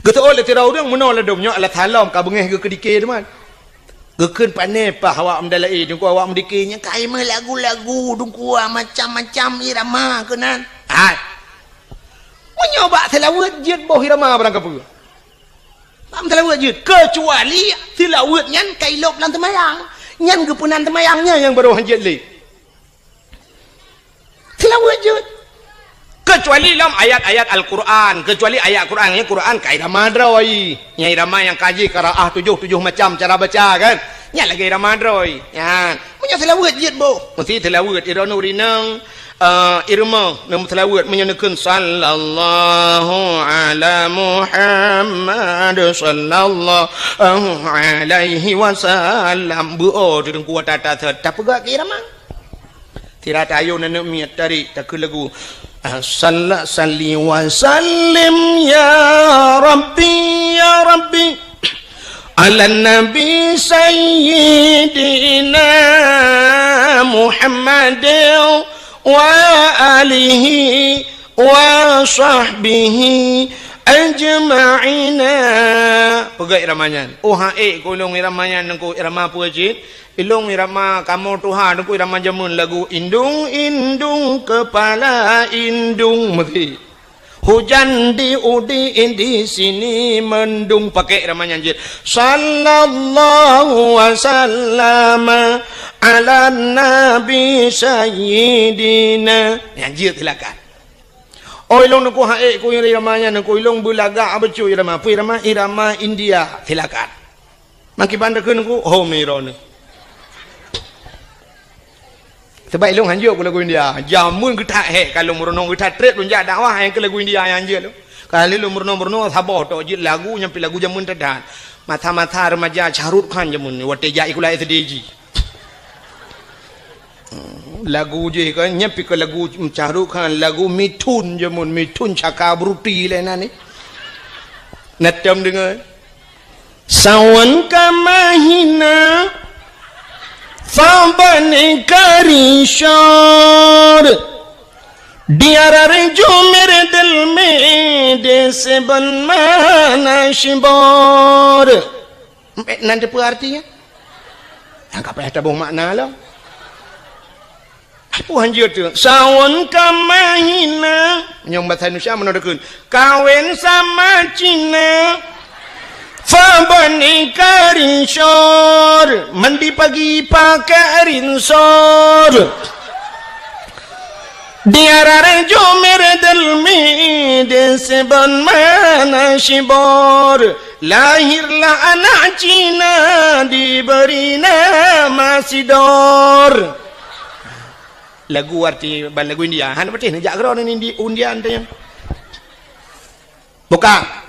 Geuseuôt lé sidroe ureuëng meunoe ladôm nyoe alah salom ka beungéh geuh keudike teuma. Geukheun pané paih awak meudalaé, teungku awak meudike nyang ka imeuh lagu-lagu, teungku macam-macam irama keunan. Hai. Meunyoe bak seulaweuet jeuet boh irama barang kapeue. Bak seulaweuet jeuet, keucuali seulaweuet nyan ka ilôb lam teumayang. Nyan geupeunan teumayang nyan nyang barô han jeuet lé. Seulaweuet jeuet. Keucuali lom ayat-ayat Al-Quran, keucuali ayat Quran, nyang Quran ka irama droe. Nyang irama nyang ka jih qiraah tujoh, tujoh macam cara baca kan. Nyan lagée irama droe. Nyan, meunyoe seulaweuet jeuet boh. Meusti seulaweuet, i droeneuh ureuëng inong, eh, i rumoh, neumeuseulaweuet, meunyoe neukheun, "Sallallahu ala Muhammad, sallallahu alaihi wasallam." Beu-o teungku tata-tata, tapeugah keu irama. Sira tayue aneuk miet tarék takheun lagu, "Salla salli wa sallim ya Rabbi, ya Rabbi, ala Nabi Sayyidina Muhammad wa alihi wa sahbihi ajma'ina." Peugah irama nyan. Oh, han ék keu ulôn irama nyan, teungku, irama peue cit? Ilôn irama kamoe tuha, teungku, irama jameun lagu indung-indung kepala indung meuti. Hujan di udi di sini mendung, pakai irama nyan jeuet. Sallallahu wasallam ala nabi sayyidina. Nyan jeuet silakan. Oh, ilôn teungku han ék keu irama nyan, teungku, ilôn beulagak bacut irama. Peue irama? Irama India. Silakan. Makiban takheun ku, "Oh, mi droeneuh." Sabab ilôn han jeuet keu lagu India. Jameun geutak hék ka lôn meurunoe, geutak trép lôn jak dakwah nyang keu lagu India nyang jeuet lôn. Ka lheueh lôn meurunoe-meurunoe saboh tok jeuet lagu nyang pih lagu jameun that-that. Masa-masa remaja Shah Rukh Khan jameun watée jak sikula S D jih. Lagu jih kan, nyan pih keu lagu Shah Rukh Khan, lagu Mithun jameun, Mithun Chakraborty lé nan ni. Na tom deungoe. Sawan ka mahina, saban ka risor. Diarar jumer delme de seben mana shibor. Nan teupeue artinya? Nyang ka payah taboh makna lom. Peue han jeuet tu? Sawan ka mahina. Nyang bahasa Indonesia meunoe takheun. Kawin sama Cina. Saban ka risor. Mandi pagi pakai rinsor. Diarar jumer delme de seben mana shibor. Lahirlah anak Cina, diberi nama Sidor. Lagu arti ban lagu India. Hana patéh neujak keudroe ngon Indi-, India nyan. Bukan.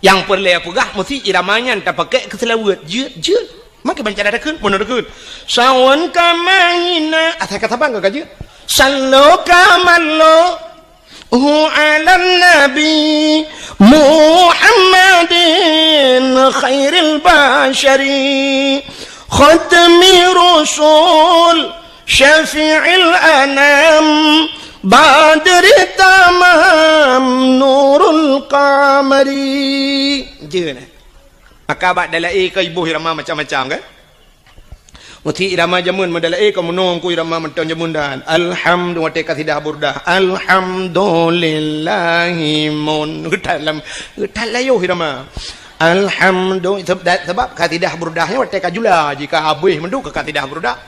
Nyang peureulée peugah meusti irama nyan tapakék keu seulaweuet. Jeuet, jeuet. Makai banca takheun, meunoe takheun. Sawan ka mahina. Asai ka saban ka jeuet. Sallo ka mallo. Hu 'alan Nabi Muhammadin khairil basyari, khatmi rusul, syafi'il anam, badri tamam, nurul qamari. Jeuet, eh? Maka bak dalaé ka iboh irama macam-macam, kan? Meusti irama jameun meudalaé ka meunoe ku irama mantong jameun dan. Alhamdu-, watée kasidah Burdah. Alhamdulillahi mun. Geutat lam, geutat layoh irama. Alhamdu-, seb-, da-, sebab kasidah Burdah nyan watée ka jula jih ka habéh mandum keu kasidah Burdah.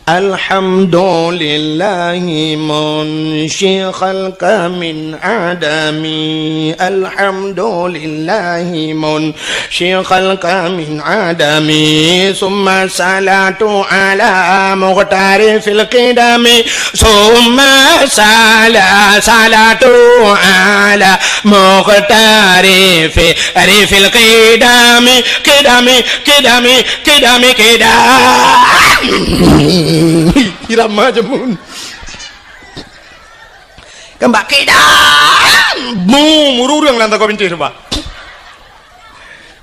Alhamdulillahi munsyi khalqa min adami. Alhamdulillahi munsyi khalqa min adami. Summa salatu ala mukhtari fil qidami. Summa sala-, salatu ala mukhtari fi-, ri fil qidami, qidami, qidami, qidami, qidami. Irama jameun. Keumbak qidam. Mu, mururung lam tangkôk bintéh tu, bah.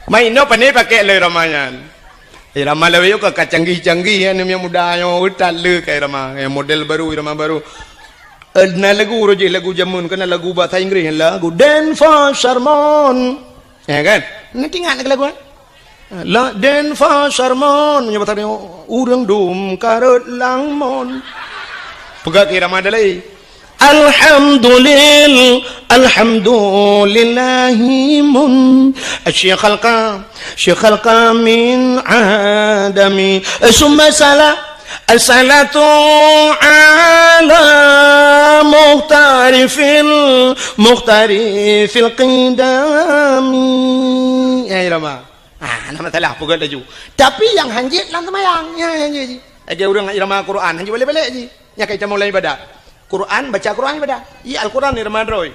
Main no pane pakai lé irama nyan. Irama lawét ka, ka canggih-canggih, ya, ni yang muda, yang utat le ka irama, yang model baru, irama baru. Eh, na lagu roh jih, lagu jameun, kena lagu bahasa Inggris, lagu Dance for Sermon. Ya kan? Nanti ingat lagu, eh? La Dance for Sermon, meunyoe bahasa Inggris, ureueng dum karot langmon. Peugah ke irama dalai. Alhamdulil-, alhamdulillahi mun-, syekhalqa, syekhalqa min adami. Summa sala-, As-salatu ala mukhtarifil, mukhtarifil qidami. Ya, irama. Ah, hana masalah, peugöt laju. Tapi nyang hanjeuet lam seumayang, ya, hanjeuet jih. Lagèe ureueng irama Quran, hanjeuet balek-balek jih. Nyan ka itamong lam ibadat. Quran, baca Quran ibadat. Iya, Al-Quran irama droe.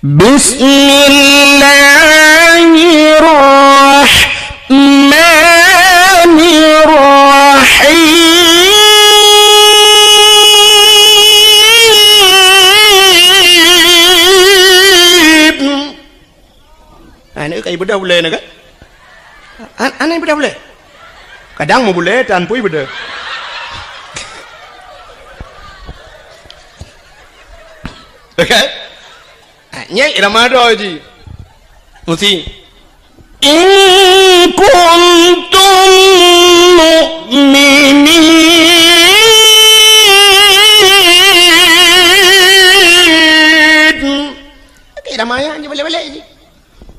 Bismillahirrahmanirrahim. Ah, ni ka ibadah ulèe ni kan? An-, aneh ibadah ulèe. Kadang meubulèe tan pui ibadah. Okey? Ha, nyan irama droe jih. Mesti. In kuntum mu'minin. Okey, irama nyan jih balek-balek jih.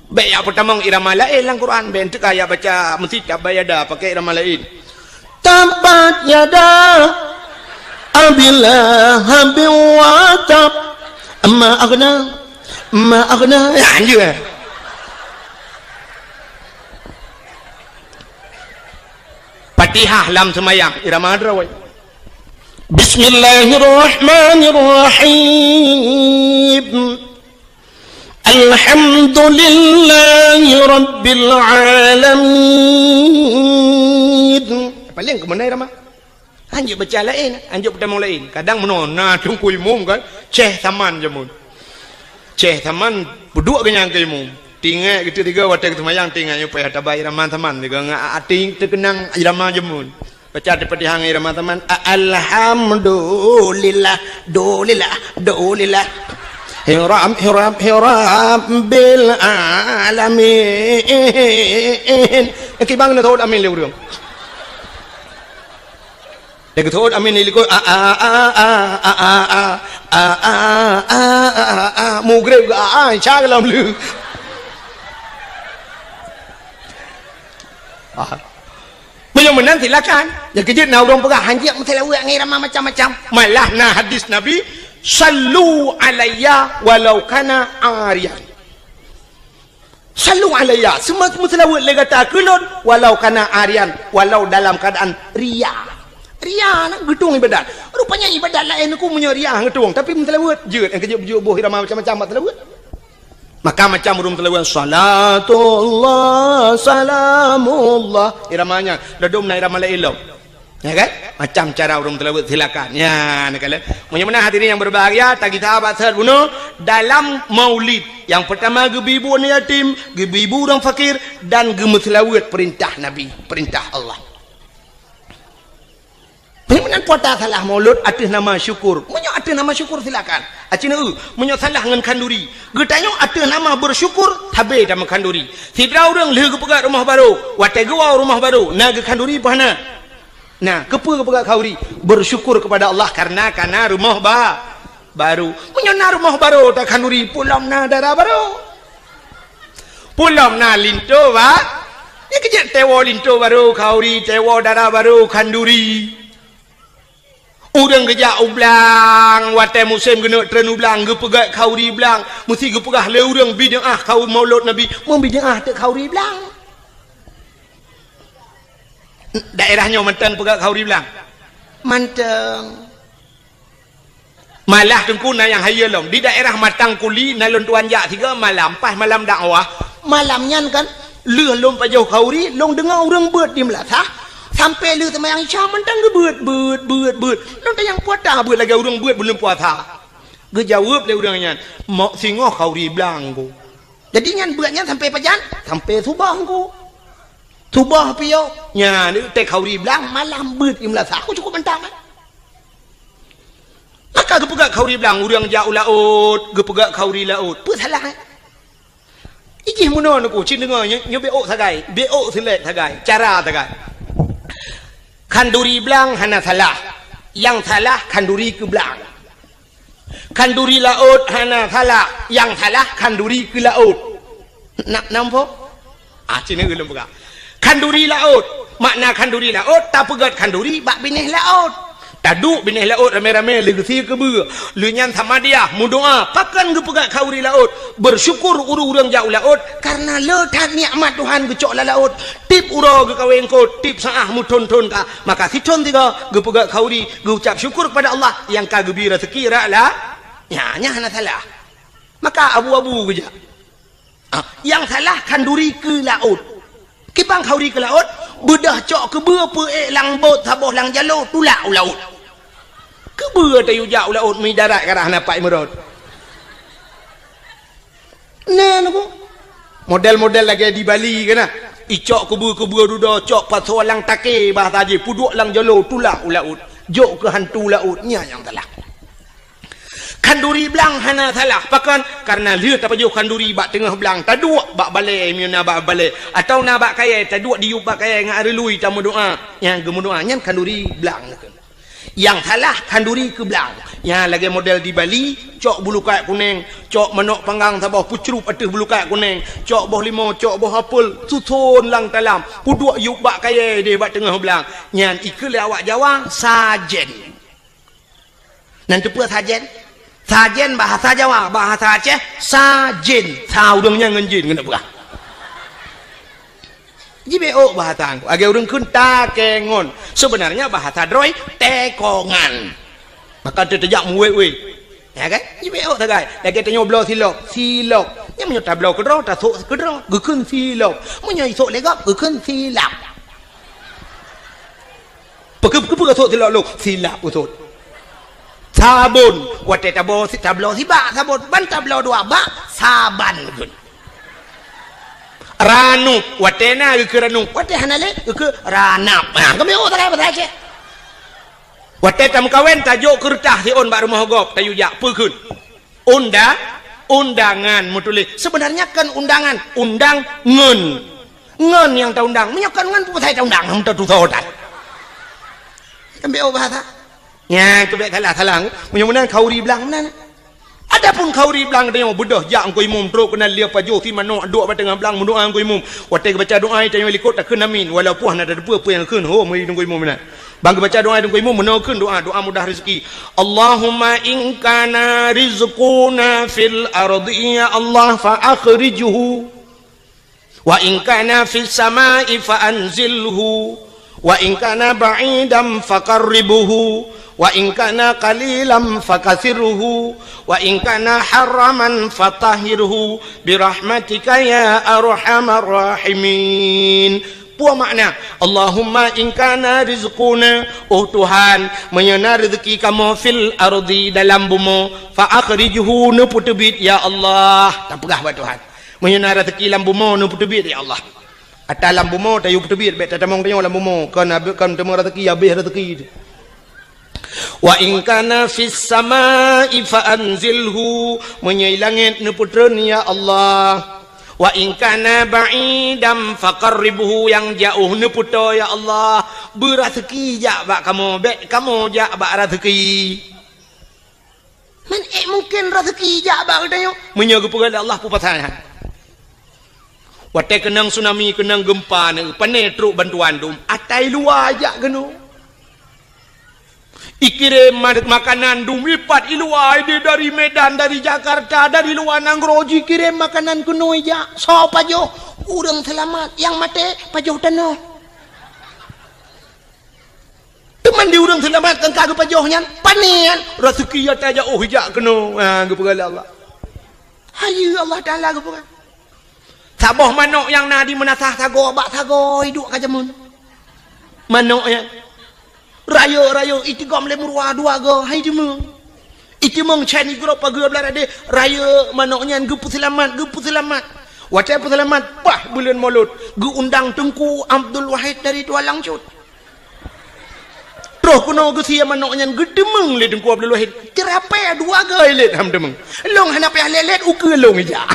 Bèk jak peutamong irama laén lam Quran, bèk teuka jak baca meusti Tabbat Yada, pakai irama laén. Tabbat yada Abi Lahabin wa tab. Ma aghna, ma aghna. Ya, anjeuet. Fatihah lam seumayang, irama droe. Bismillahirrahmanirrahim. Alhamdulillahi rabbil alamin. Paléng keumeunai ramah. Hanjeuet baca laén, hanjeuet peutamong laén. Kadang meunoe na teungku imum kan, ceh saman jameun. Ceh saman peuduek geuh nyan keu imum. Tinggai geuteuk tiga watèe geuseumayang tinggai nyoe payah tabai irama saman. Tiga ngon até teukeunang irama jameun. Baca Al-Fatihah ngon irama saman. A-, alhamdulillah, dulillah, dulillah. Hiram, hiram, hiram bil alamin. Kibang na tawud amin lé ureueng. Lagi tawud amin lé likot. A, a, a. Mugreb ke a, a, insya Allah lom lé. Ah. Meunyoe meunan silakan. Nyang keujeuet na ureueng peugah hanjeuet meuseulaweuet ngon irama macam-macam. Malah na hadis Nabi, "Sallu alayya walau kana ariyan." Sallu alayya, seumeu-, meuseulaweuet lé gata keu lôn walau kana ariyan, walau dalam keuadaan riya. Riya na geutueng ibadat. Rupanya ibadat laén ku meunyoe riya geutueng, tapi meuseulaweuet jeuet, nyang keujeuet beujeuet boh irama macam-macam bak seulaweuet. Maka macam ureueng seulaweuet, salatullah, salamullah. Irama nyan, dadum na irama laén lom. Ya kan? Macam cara ureueng seulaweuet, silakan. Ya, ni kala. Meunyoe meunan hadirin yang berbahagia, tagita bak seuhat bunoe dalam maulid. Yang pertama, geubi bu aneuk yatim, geubi bu ureueng fakir, dan geumeuseulaweuet perintah Nabi, perintah Allah. Meunyoe meunan puasa salah maulud ateueh nama syukur. Meunyoe ateueh nama syukur silakan. Aci neu, meunyoe salah ngon khanduri. Geutanyoe ateueh nama bersyukur, sabe tameukhanduri. Sidroe ureueng lheueh geupeugöt rumoh barô, watèe geuwoe rumoh barô, na geukhanduri peue hana? Na, keupeue geupeugöt khanduri? Bersyukur kepada Allah karena kana rumoh ba-, barô. Meunyoe na rumoh barô takhanduri, peue lom na dara barô. Peue lom na linto ba-, Nyan keuh jeuet teuwoe linto barô khauri, teuwoe dara barô khanduri. Ureuëng geujak u blang, watée musém geuneuk treun u blang, geupeugét khauri blang, meusti geupeugah lé ureuëng bid'ah khauri maulud Nabi, meubid'ah teuk khauri blang. Daerah nyoe mantong peugét khauri blang? Mantong. Malah Teungku na nyang hayeue lom. Di daerah Matang Kuli na lôn tuan jak sigoe malam, pas malam dakwah. Malam nyan kan, lheueh lôn pajoh khauri, lôn deungoe ureuëng beuet di meulasah. Sampoe lheueh seumayang Isya mantong geubeuet, beuet, beuet, beuet. Lôn tanyong peue ata beuet lagée ureuëng beuet buleuen puasa. Geujaweueb lé ureuëng nyan, "Mok singoh khauri blang Teungku." Jadi nyan beuet nyan sampoe pajan? Sampoe suboh Teungku. Suboh piôh, nyan teuh khauri blang, malam beuet di meulasah. Aku cukup mantong, eh. Maka geupeugét khauri blang, ureuëng jak u laôt, geupeugét khauri laôt. Peue salah, eh? Ijih meunoe Teungku, cit deungoe nyoe, nyoe beuôt sagai, beuôt silek sagai, cara sagai. Khanduri blang hana salah. Nyang salah khanduri keu blang. Khanduri laôt hana salah, nyang salah khanduri keu laôt. Na, na muphom? Ah, cit ulôn peugah. Khanduri laôt, makna khanduri laôt, tapeugét khanduri bak binéh laôt. Taduek binéh laôt ramé-ramé lé geusie keubeue. Lheueh nyan samadiyah, meudoá, pakon geupeugét khauri laôt. Beusyukur ureuëng-ureuëng jak u laôt, kareuna le that nikmat Tuhan geucok lam laôt. Tieb uroe geukawen eungkôt, tieb saát meuthon-thon ka. Maka sithon sigoe geupeugét khauri, geucab syukur kepada Allah nyang ka geubri raseuki rot la-, nyan, nyan hana salah. Maka abu-abu geujak. Ah, nyang salah khanduri keu laôt. Kiban khauri keu laôt, beudôh cok keubeue peuék lam bot saboh lam jaloe tulak u laôt. Keubeue tayue jak u laôt meudarat ka rhah na pat meurot. Na Teungku. Model-model lagée di Bali kan na. Icok keubeue-keubeue dudoe, cok pasoe lam takée bahasa jih, peuduek lam jaloe tulak u laôt. Jok keu hantu laôt, nyan nyang salah. Khanduri blang hana salah. Pakon? Kareuna lheueh tapajoh khanduri bak teungoh blang, taduek bak balée, meunyoe na bak balée, atawa na bak kayée, taduek diyueb bak kayée ngon areului tameudoá. Nyang geumeudoá nyan khanduri blang. Nyang salah khanduri keu blang. Nyan lagée model di Bali, cok bulukat kuneng, cok manok panggang saboh peucrup ateueh bulukat kuneng, cok boh limo, cok boh apel, suson lam talam, peuduek yueb bak kayée deh bak teungoh blang. Nyan ikheun lé awak Jawa, sajen. Nan teupeue sajen? Sajen bahasa Jawa, bahasa Aceh, sajen. Sa ureuëng nyan ngon jin, keuneuk peugah. Jibeuôt bahasa Teungku. Lagée ureuëng kheun takengon. Sebenarnya bahasa droe, tekongan. Maka teuh tajak meuwét-wét. Ya kan? Jibeuôt sagai. Lagée tanyoe bloe silop, silop. Nyan meunyoe tabloe keudroe, tasok keudroe, geukheun silop. Meunyoe isok lé gob, geukheun silap. Peue-, peue-, peue-, peue-, sot silop lôn, silap usot. Sabon, watée tabloe si-, tabloe sibak sabon, ban tabloe dua bak, saban geukheun. Ranup, watée na geukheun ranup, watée hana lé geukheun ranap. Ha, kami oh, sagai bahasa Aceh. Watée tameukawen, tajok keureutah siôn bak rumoh gob, tayue jak, peue kheun? Unda-, undangan meutuléh. Sebenarnya kon undangan, undang ngon. Ngon nyang taundang. Meunyoe kon ngon, peue pasai taundang? Hana tatusoe that. Kan beuôt bahasa. Nyan keuh bék salah-salah. Meunyoe meunan khauri blang meunan. Adapun khauri blang tanyoe beudôh jak Teungku Imum trok keunan lheueh pajoh si manok duek bak teungoh blang meudoá Teungku Imum. Watée geubaca doá tanyoe likot takheun amin. Walaupun hana tateupeue peue nyang kheun ho meunyoe Teungku Imum meunan. Ban geubaca doa Teungku Imum, meunoe kheun doa, doa mudah rezeki. Allahumma in kana rizquna fil ardi, ya Allah, fa akhrijhu. Wa in kana fis samai fa anzilhu. Wa in kana ba'idan fa qarribhu. Wa in kana qalilan fa kathirhu. Wa in kana haraman fa tahhirhu. Bi rahmatika ya arhamar rahimin. Peue makna, "Allahumma in kana rizquna," oh Tuhan, meunyoe na rezeki kamoe, "fil ardi," dalam bumoe, "fa akhrijhu," neupeuteubiet, ya Allah. Tapeugah bak Tuhan, "Meunyoe na rezeki lam bumoe, neupeuteubiet, ya Allah." Ata lam bumoe tayue peuteubiet, bék tatamong tanyoe lam bumoe, kon abéh, kon teuma rezeki, abéh rezeki. "Wa in kana fis samai fa anzilhu," meunyoe langét neupeutreun, ya Allah. "Wa in kana ba'idan fa qarribhu," nyang jaoh neupeutoe, ya Allah. Beuraseuki jak bak kamoe, bék kamoe jak bak raseuki. Man ék mungken raseuki jak bak geutanyoe? Meunyoe geupeugah lé Allah, peue pasai nyan? Watée keunong tsunami, keunong geumpa neu, pane trok bantuan dum, atai luwa jak keunoe. Ikirém ma-, makanan dum ipat i luwa, ini dari Medan, dari Jakarta, dari luwa nanggroe jikirém makanan keunoe jak. Soe pajoh? Ureuëng seulamat, nyang maté pajoh tanoh. Teuma di ureuëng seulamat nyang ka geupajoh nyan, pane nyan, raseuki nyata jak, oh, jak keunoe. Ha, geupeugah lé Allah. Hayeue Allah Taala geupeugah. Saboh manok nyang na di meunasah sagoe bak sagoe iduek ka jameun. Manok nyan. Rayeuk-rayeuk itigom lé meuruwa dua goe, hai teumeung. Itimeung cen igrop pageue blah radeh, rayeuk manok nyan geupeuseulamat, geupeuseulamat. Watée peuseulamat, bah buleuen Molot, geuundang Teungku Abdul Wahid dari Tualang Cut. Troh keunoe geusie manok nyan geuteumeung lé Teungku Abdul Wahid. Ceurapée dua goe lét ham teumeung. Lông hana payah lét-lét ukeue lông ijak.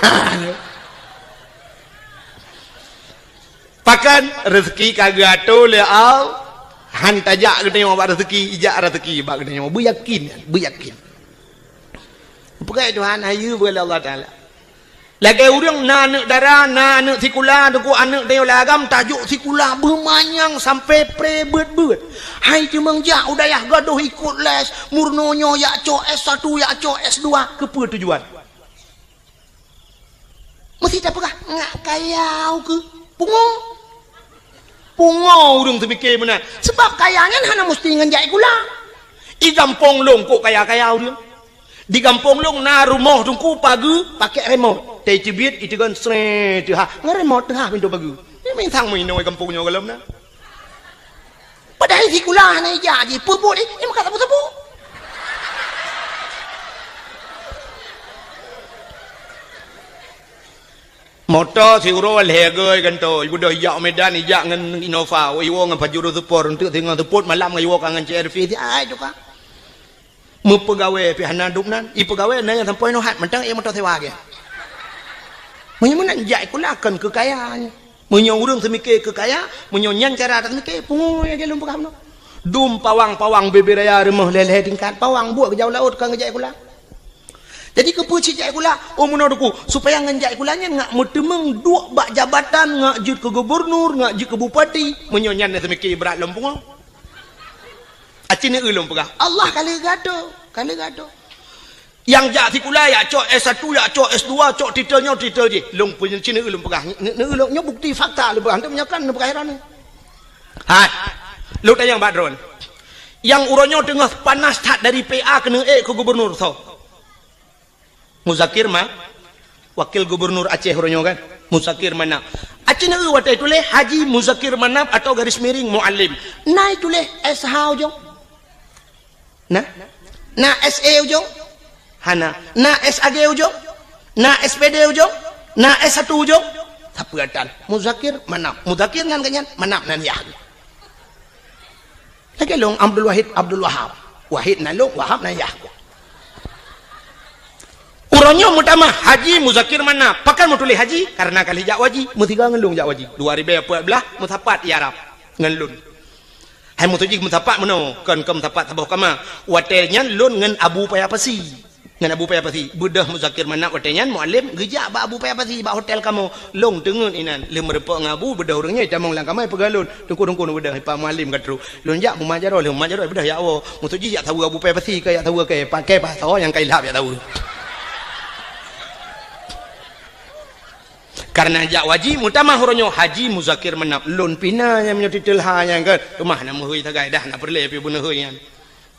Pakon reuseuki ka geuatoe lé Allah, han tajak geutanyoe bak reuseuki, ijak reuseuki bak geutanyoe. Beuyakin, beuyakin. Peugah Tuhan, hayeue beulah Allah Taala. Lagée ureuëng na aneuëk dara, na aneuëk sikula, teungku aneuëk tanyoe lam agam tajok sikula beumanyang sampai pré beuet-beuet. Hai teumeung jak u dayah gadôh ikot les, meurunoe nyoe jak cok S satu, jak cok S dua, keupeue tujuan? Meusti tapeugah, ngak kaya ukeue. Pungo. Pungo ureuëng teumike meunan. Sebab kaya nyan hana meusti ngon jak sikula. I gampông lông kok kaya-kaya ureuëng. Di gampông lông na rumoh teungku pageue pakai remote. Teucibiet iteugon sree teuhah. Ngon remote teuhah pintoe pageue. Ini mintang meuinoe gampông nyoe gohlom na. Padahai sikula hana ijak jih, peue buet jih, nyang meukat sapeue-sapeue. Moto siuroe lhée goe gantoe, ibeudôh ijak u Medan, ijak ngon Innova, iwoe ngon Pajero Sport, eunteuk singoh seupôt malam ngon iwoe ka ngon C R V, si ai tuka. Meupeugawée pih hana dum nan, ipeugawée na nyang sampoe nyoe hat mantong ék moto sewa gét. Meunyoe meunan jak sikula kon keu kaya nyoe. Meunyoe ureuëng teumike keu kaya, meunyoe nyan cara tateumike, pungo lagée lôn peugah bunoe. Dum pawang-pawang bubé raya rumoh lhée-lhée tingkat, pawang buet geujak u laôt ka geujak sikula. Jadi keupeue cit jak sikula? Oh meunoe teungku, supaya ngon jak sikula nyan ngak meuteumeung duek bak jabatan, ngak jeuet keu gubernur, ngak jeuet keu bupati. Meunyoe nyan na teumike brat lom pungo. Aci neu lôn peugah, Allah ka lheueh geuatoe, ka lheueh geuatoe. Nyang jak sikula, jak cok S satu, jak cok S dua, cok titel nyoe, titel jih. Lôn pun cit neu lôn peugah, neu lôn nyoe bukti fakta lôn peugah, hana meunyoe kan lôn peugah heran. Hai. Lôn tanyong bak droen. Nyang uroe nyoe teungoh panas that dari P A keuneuk ék keu gubernur soe? Muzakir Ma, wakil gubernur Aceh uroe nyoe kan? Muzakir Manaf. Aci neu watée tuléh Haji Muzakir Manaf atau garis miring Muallim. Na ituléh S H ujong? Na? Na S A ujong? Hana. Na S A G ujong? Na S P D ujong? Na S satu ujong? Sapeue tan? Muzakir Manaf. Muzakir nan geuh nyan, Manaf nan yah. Lagée lôn Abdul Wahid, Abdul Wahab. Wahid nan lôn, Wahab nan yah. Uroe nyoe meutamah Haji Muzakir Manaf. Pakon meutuléh Haji? Karena ka lheueh jak u haji. Meusigoe ngon lôn jak u haji. Dua ribée peuet blah, meusapat i Arab ngon lôn. Hai meutuju meusapat meunoe, kon, kon meusapat saboh kama. Watée nyan lôn ngon Abu Paya Pasi. Ngon Abu Paya Pasi. Beudôh Muzakir Manaf watée nyan Muallim geujak bak Abu Paya Pasi bak hotel kamoe. Lôn teungeut inan, lheueh meurumpok ngon Abu, beudôh ureuëng nyan tamong lam kama, peugah lôn, "Teungku, Teungku, beudôh, Pak Muallim ka trok." Lôn jak beumajaroh, lheueh beumajaroh, beudôh jak woe. Meutuju jak saweue Abu Paya Pasi, ka jak saweue keu pakai bahasa nyang ka ilhab jak saweue. Karena jak u haji, meutamah uroe nyoe Haji Muzakir Manaf. Lôn pih na nyang meunyoe titel ha nyang kan. Teuma na meuhôi sagai dah, na peureulée pih beuneuhôi nyan.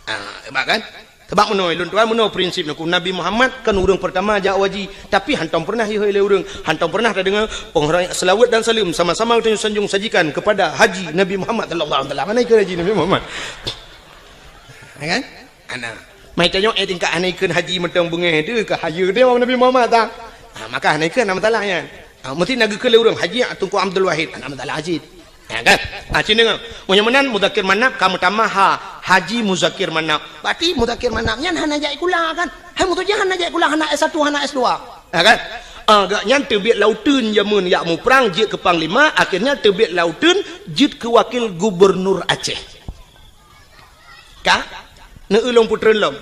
Ah, sebab kan? Sebab meunoe, lôn tuan meunoe prinsip neuku. Nabi Muhammad kan ureuëng pertama jak u haji, tapi hantong pernah ihôi lé ureuëng, hantong pernah tadeungoe penghormatan selawat dan salam sama-sama geutanyoe sanjung sajikan kepada Haji Nabi Muhammad sallallahu alaihi wasallam. Mana ikeu Haji Nabi Muhammad? Ya kan? Ana. Mai tanyoe, eh, tingkat hana ikheun haji mantong beungéh teuh ka hayeue teuh Nabi Muhammad ta. Ha, maka hana ikheun na masalah nyan. Ha, meusti na geukheun lé ureuëng haji Teungku Abdul Wahid, hana masalah cit. Ya kan? Ha, cit deungoe. Meunyoe meunan Muzakir Manaf ka meutamah ha, Haji Muzakir Manaf. Berarti Muzakir Manaf nyan hana jak sikula kan? Hai meutuju hana jak sikula, hana S satu, hana S dua. Ya kan? Ah, gak nyan teubiet lauteun jameun jak muprang jeuet keu panglima, akhirnya teubiet lauteun jeuet keu wakil gubernur Aceh. Ka? Neu-eu lôn peutreun lom.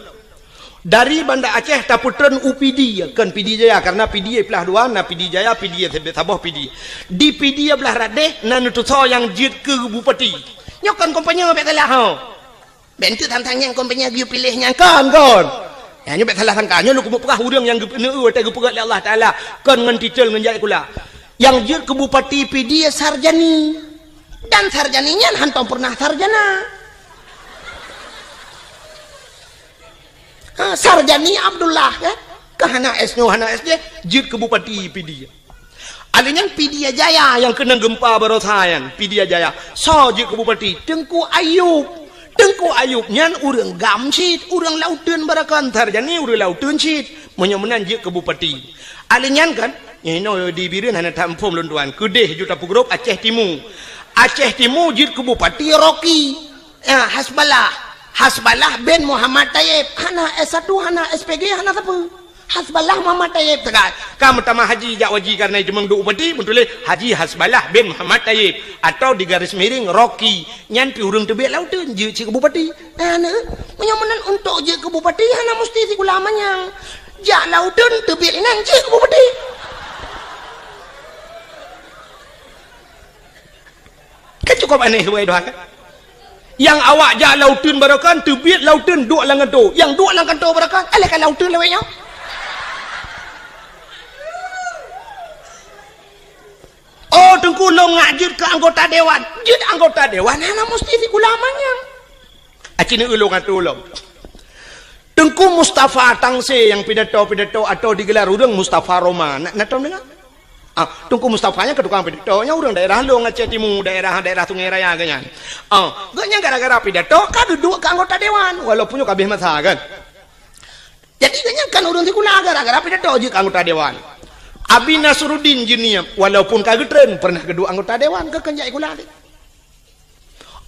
Dari Banda Aceh tapeutreun u Pidie, kon Pidie Jaya, karena Pidie plah dua, na Pidie Jaya, Pidie saboh Pidie. Di Pidie blah rot deh na neutusoe nyang jeuet keu bupati. Nyoe kon kompanye bèk salah ho. Bèk enteuk tantang nyang kompanye geuyue piléh nyang kon, kon. Ya, nyoe bèk salah sangka. Nyoe lôn keumeung peugah ureueng nyang geupeuneu watèe geupeugah lé Allah Taala, kon ngon titel ngon jak sikula. Nyang jeuet keu bupati Pidie Sarjani. Dan Sarjani nyan hantom pernah sarjana. Ha, Sarjani Abdullah, kan? Ka hana S nyoe, hana S J, jeuet keu bupati Pidie. Alèh nyan Pidie Jaya nyang keunong geumpa barosa nyan, Pidie Jaya. Soe jeuet keu bupati? Teungku Ayub. Teungku Ayub nyan ureueng GAM cit, ureueng Lauteun barokon, Sarjani ureueng Lauteun cit. Meunyoe meunan jeuet keu bupati. Alèh nyan kan, inoe di Bireuen hana taphom lôn tuan. Keudeh ju tapeugrôp Aceh Timu. Aceh Timu jeuet keu bupati Rocky. Ya, Hasballah. Hasballah bin Muhammad Tayyib. Hana S satu, hana S P G, hana sapeue. Hasballah Muhammad Tayyib teuka. Ka meutamah haji jak haji karena itu mengdu upati, meutuléh Haji Hasballah bin Muhammad Tayyib. Atau di garis miring Rocky. Nyan pih ureueng teubiet Lauteun jeuet cit keu bupati. Nah, nah, meunyoe meunan untuk jeuet keu bupati, hana musti sikula manyang. Jak Lauteun teubiet inan jeuet keu bupati. Kan cukup aneh, wahai Tuhan, kan? Nyang awak jak Lauteun barokon, teubiet Lauteun duek lam kanto. Nyang duek lam kanto barokon, alah ka Lauteun lawét nyoe. Oh, Teungku, lôn ngak jeuet keu anggota dewan. Jeuet anggota dewan hana musti sikula manyang. Aci neu ulôn atô lom. Teungku Mustafa Tangse nyang pidato-pidato atau digelar ureueng Mustafa Roma. Na, na tom deungoe? Ah, Teungku Mustafa nyan keu tukang pidato, nyan ureueng daerah Long, Aceh Timu, daerah, daerah Sungai Raya geuh nyan. Ah, geuh nyan gara-gara pidato ka geuduek keu anggota dewan, walaupun nyoe ka abéh masa kan. Jadi geuh nyan kan ureueng sikula gara-gara pidato jeuet keu anggota dewan. Abi Nasruddin Jeunieb, walaupun ka geutreun, pernah geuduek anggota dewan, keu keunjak sikula teuh.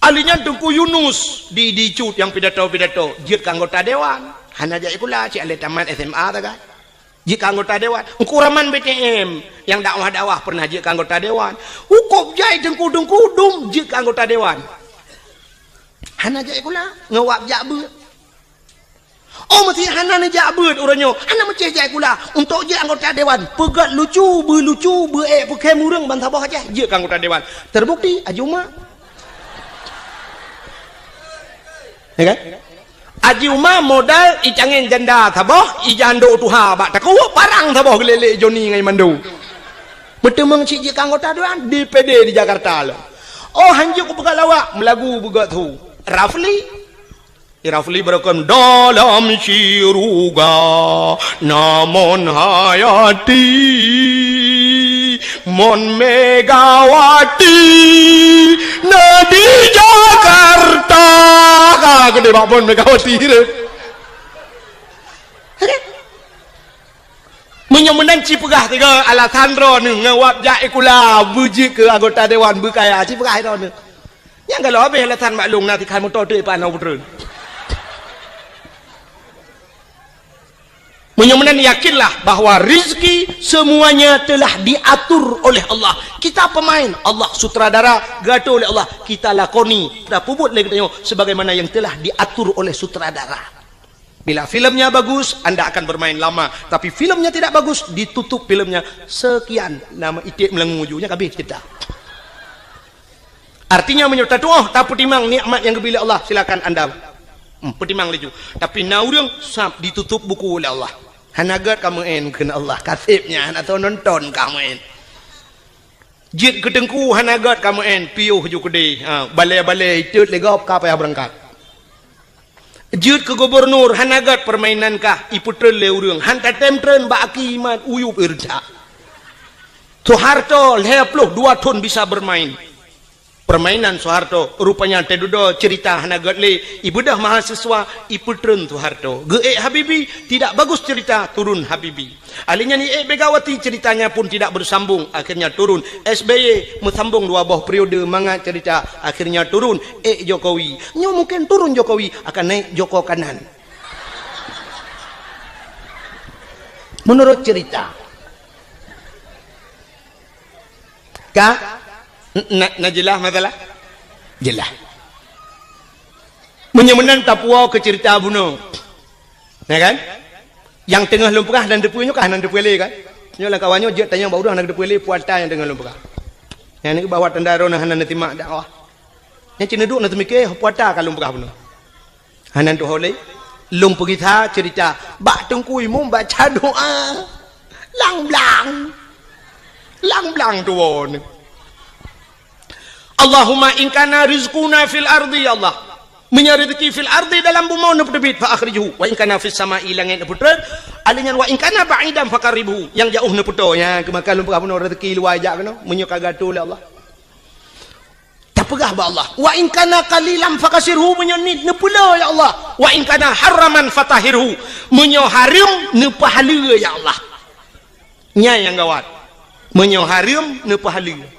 Alèh nyan Teungku Yunus di, di Cut nyang pidato-pidato, jeuet keu anggota dewan. Hana jak sikula, cit alah tamat S M A sagai. Jeuet keu anggota dewan. Teungku Rahman B T M nyang dakwah-dakwah pernah jeuet keu anggota dewan. Hukôb jai teungku-teungku dum jeuet keu anggota dewan. Hana jak sikula, ngon wab jak beuet. Oh, meusé hana neujak beuet uroe nyoe, hana meucéh jak sikula. Untuk jeuet anggota dewan, peugöt lucu, beulucu, beuék peukhém ureueng bansaboh Aceh, jeuet keu anggota dewan. Terbukti, Haji Uma. Ya kan? Haji Uma modal icangén janda saboh, ijandô tuha bak takue, parang saboh geulélé Joni ngon Mando. Beuteumeung cit jeuet keu anggota dewan, D P D di Jakarta lom. Oh, hanjeuet kupeugah lawak, meulagu beugöt su. Rafli. Irafli beureukom dalam syuruga, na Mon Hayati, Mon Megawati, na di Jakarta. Ka keudéh bak Mon Megawati tu. Meunyoe meunan ci peugah tiga alasan droeneuh ngon wab jak sikula, beujeuet keu anggota dewan beukaya, ci peugah droeneuh. Nyang galak habéh alasan maklum na tikhan moto teuk ipan na peutreun. Meunyoe meunan yakinlah bahwa rizki semuanya telah diatur oleh Allah. Kita pemain, Allah sutradara, geuatur oleh Allah. Kita lakoni, tapeubuet lé geutanyoe sebagaimana yang telah diatur oleh sutradara. Bila filmnya bagus, anda akan bermain lama. Tapi filmnya tidak bagus, ditutup filmnya. Sekian nama iték meulangui ju, nyan ka abéh cerita. Artinya, meunyoe tatuoh, tapeutimang nikmat nyang geubri lé Allah, silakan anda, hmm, peutimang laju. Tapi na ureueng sab ditutup buku lé Allah. Hana gét ka meu'en kheun Allah, ka seb nyan hana soe nonton ka meu'en. Jeuet keu teungku hana gét ka meu'en, piôh ju keudéh. Ha, balée-balée itot lé gob ka payah beurangkat. Jeuet keu gubunur hana gét, peurmainan kah ipeutreun lé ureueng, han tatém treun bak aki mat uyueb ireuntak. Soeharto lhée ploh dua thon bisa bermain. Permainan Soeharto, rupanya teududoe cerita hana gét lé, ibeudôh mahasiswa, ipeutreun Soeharto. Geuék Habibie, tidak bagus cerita, turun Habibie. Ahli nyan ék Megawati, ceritanya pun tidak bersambung, akhirnya turun. S B Y meusambong dua boh periode mangat cerita, akhirnya turun. Ék Jokowi. Nyoe mungkin turun Jokowi, akan naik Joko Kanan. Menurut cerita. Ka? Na, na jeulaih masalah? Jeulaih. Meunyoe meunan tapuwoe keu cerita bunoe. Ya kan? Nyang teungoh lôn peugah hana teupeue nyoe kan, hana teupeue lé kan? Nyoe lam kawan nyoe jeuet tanyong bak ureueng hana teupeue lé puasa nyang teungoh lôn peugah. Nyang ni bahwa tanda droeneuh hana neutimak dakwah. Nyang cit neuduek na teumike puasa ka lôn peugah bunoe. Hana tuho lé. Lôn peugisa cerita bak Teungku Imum baca doa. Lang blang. Lang blang tuwo ni. Allahumma in kana rizquna fil ardi, ya Allah. Meunyoe rezeki fil ardi dalam bumoe neupeuteubiet fa akhrijhu, wa in kana fis sama'i langét neupeutrön, alèh nyan wa in kana ba'idan faqarribhu, nyang jaoh neupeutoe. Nyan keuh maka lôn peugah bunoe rezeki luwa jak keunoe, meunyoe ka geuatoe lé Allah. Tapeugah bak Allah, wa in kana qalilan fakasirhu, meunyoe niet neupeuleueh ya Allah, wa in kana haraman fatahhirhu, meunyoe hareuem neupeuhaleue ya Allah. Nyan nyang gawat. Meunyoe hareuem neupeuhaleue.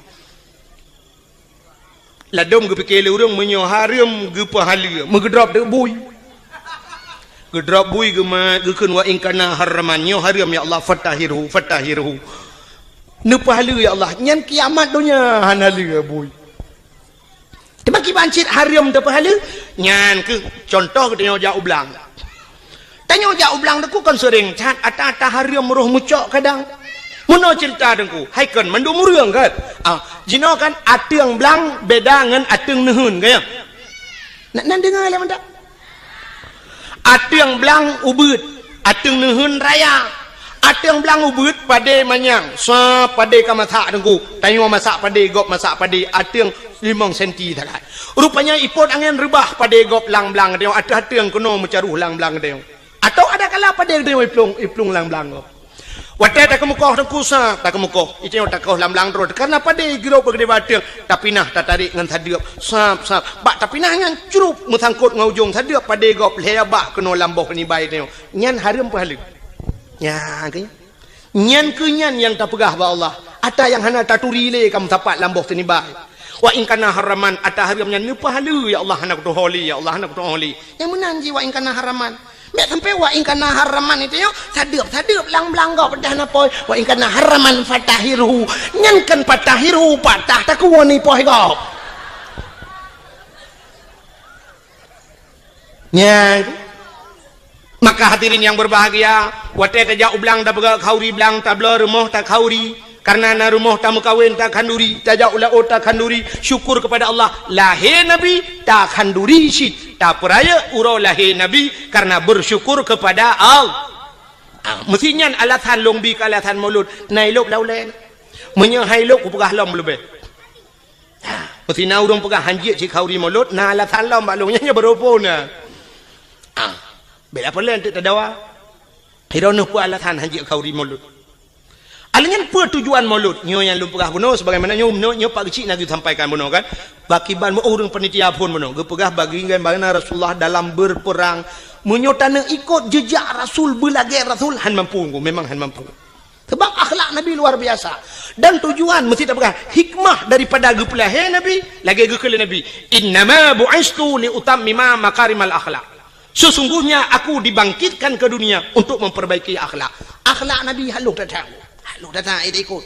Ladôm geupike lé ureueng meunyoe hareuem geupeuhaleue, meugeudrop teuk bui. Geudrop bui geuma-, geukheun wa in kana haraman, nyoe hareuem ya Allah, fatahhirhu, fatahhirhu. Neupeuhaleue ya Allah, nyan kiamat donya hana lé bui. Teuma kiban cit hareuem teupeuhaleue, nyan keuh contoh geutanyoe jak u blang. Tanyoe jak u blang Teungku kon seuring that ata-ata hareuem roh meucok kadang. Meunoe ceurita Teungku, hai kon mandum ureueng kan? Ah, jinoe kan ateueng blang beda ngon ateueng neuheun, kan ya? Nak nan deungoe lé mantap. Ateueng blang ubeuet, ateueng neuheun raya. Ateueng blang ubeuet padé manyang, sa padé ka masak Teungku. Tanyoe masak padé, gob masak padé, ateueng limong senti sagai. Rupanya ipot angén reubah padé gob lam blang tanyoe, ateueh ateueng keunoe meucaroh lam blang tanyoe. Atau ada kala padé tanyoe iplueng, iplueng lam blang gob. Watèe takeumeukoh Teungku sa, takeumeukoh, itanyoe takoh lam blang droe, karena padé girop bak keudéh ateueng, tapinah tatarék ngon sadeuep, sap, sap. Bak tapinah nyan crup meusangkot ngon ujong sadeuep padé gob lhèe babah keunoe lam boh sinibai tanyoe. Nyan hareuem peuhaleue. Nyan keuh. Nyan keuh nyan nyang tapeugah bak Allah. Ata nyang hana taturi lé ka meusapat lam boh sinibai. Wa in kana haraman, ata hareuem nyan neupeuhaleue, ya Allah hana kutuho lé, ya Allah hana kutuho lé. Nyang meunan jih wa in kana haraman. Meusampé wa in kana haraman itu nyoe, sadeuep-sadeuep lam blang gob peudah na poi. Wa in kana haraman fatahhirhu. Nyan kan fatahhirhu, patah takuwoe ni poh gob. Nyan. Maka hadirin yang berbahagia, watèe tajak u blang tapeugah khanduri blang, tabloe rumoh takhanduri, karena na rumoh tameukawen takhanduri, tajak u laôt takhanduri, syukur kepada Allah, lahé Nabi takhanduri cit, tapeurayeuk uroe lahé Nabi karena bersyukur kepada Allah. Ah, meusi nyan alasan lôn bi keu alasan Maulud, na ilôb lam ulèe. Meunyoe han ilôb kupeugah lom leubeh. Ha, meusi na ureueng peugah han jeuet cit khanduri Maulud, na alasan lom bak lôn nyan, nyan baroe phon na. Ha, bèk lapor lé eunteuk tadawa. Droeneuh peue alasan han jeuet khanduri Maulud? Alèh nyan peue tujuan Maulud? Nyoe nyang lôn peugah bunoe sebagaimana nyoe, nyoe, nyoe Pak Geuchik na geusampaikan bunoe kan. Pakiban meu ureueng panitia phon bunoe geupeugah bagaimana Rasulullah dalam berperang. Meunyoe taneuk ikot jejak Rasul, beulagèe Rasul, han mampu, memang han mampu. Sebab akhlak Nabi luar biasa. Dan tujuan meusti tapeugah hikmah daripada geupeulahé Nabi, lagèe geukheun lé Nabi, "Innama bu'istu li utammima makarimal akhlak." Sesungguhnya aku dibangkitkan ke dunia untuk memperbaiki akhlak. Akhlak Nabi halôh that-that. Halôh that-that, eh, ikot.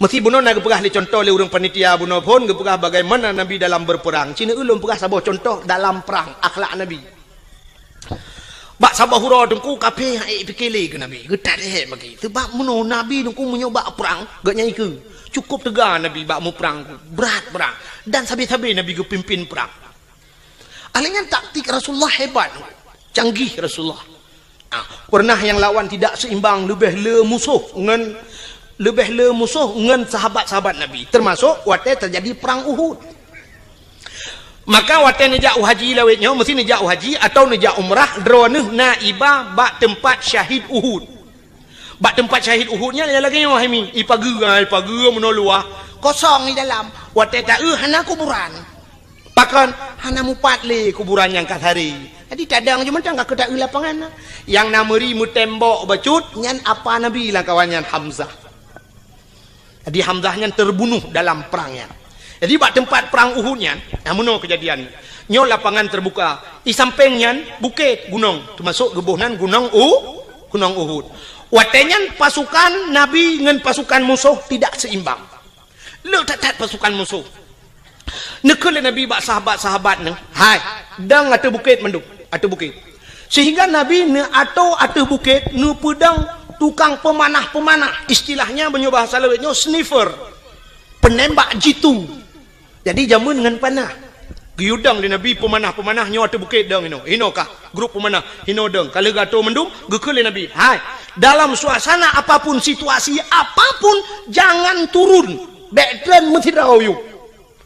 Meusti bunoe na geupeugah lé contoh lé ureueng panitia bunoe phon geupeugah bagaimana Nabi dalam berperang. Cit ulôn peugah saboh contoh dalam perang, akhlak Nabi. Bak saboh uroe Teungku kafé han ék pike lé keu Nabi, geutat lé hèk bagi. Sebab meunoe Nabi Teungku meunyoe bak prang, geuhnyan ikeue. Cukup teuga Nabi bak muprang, brat-brat. Dan sabe-sabe Nabi geupimpin prang. Alèh nyan taktik Rasulullah hebat, canggih Rasulullah. Ah, pernah nyang lawan tidak seimbang, leubeh le musoh ngon, leubeh le musoh ngon sahabat-sahabat Nabi, termasuk watèe teujadi prang Uhud. Maka watèe neujak u haji lawét nyoe, meusti neujak u haji atawa neujak umrah, droeneuh na iba bak teumpat syahid Uhud. Bak teumpat syahid Uhud nyan lagèe nyoe hai mi, ipageue, ipageue meunoe luwah, kosong di dalam. Watèe taeu hana kuburan. Pakon? Hana mupat lé kuburan nyang ka saré. Jadi tadong jih mantong ka keutaeu lapangan na. Nyang na meuri meutembok bacut nyan apa Nabi lam kawan nyan Hamzah. Jadi Hamzah nyan terbunuh dalam perang nyan. Jadi bak teumpat perang Uhud nyan, nah meunoe keujadian. Nyoe lapangan terbuka. Di sampéng nyan bukét gunong, teumasok geuboh nan gunong U, gunong Uhud. Watèe nyan pasukan Nabi ngon pasukan musoh tidak seimbang. Le that-that pasukan musoh. Neukheun lé Nabi bak sahabat-sahabat neuh, "Hai, dong ateueh bukét mandum, ateueh bukét. Sehingga Nabi neuatoe ateueh bukét, neupeudong tukang peumanah-peumanah. Istilahnya, meunyoe bahasa lawét nyoe, sniffer. Peunembak jitu. Jadi, jameun ngon panah. Geuyue dong lé Nabi peumanah-peumanah nyoe ateueh bukét dong inoe. Inoe kah grup peumanah, inoe dong. Ka lheueh geuatoe mandum, geukheun lé Nabi, "Hai, dalam suasana apapun, situasi apapun, jangan turun. Bèk treun meusidroe yue."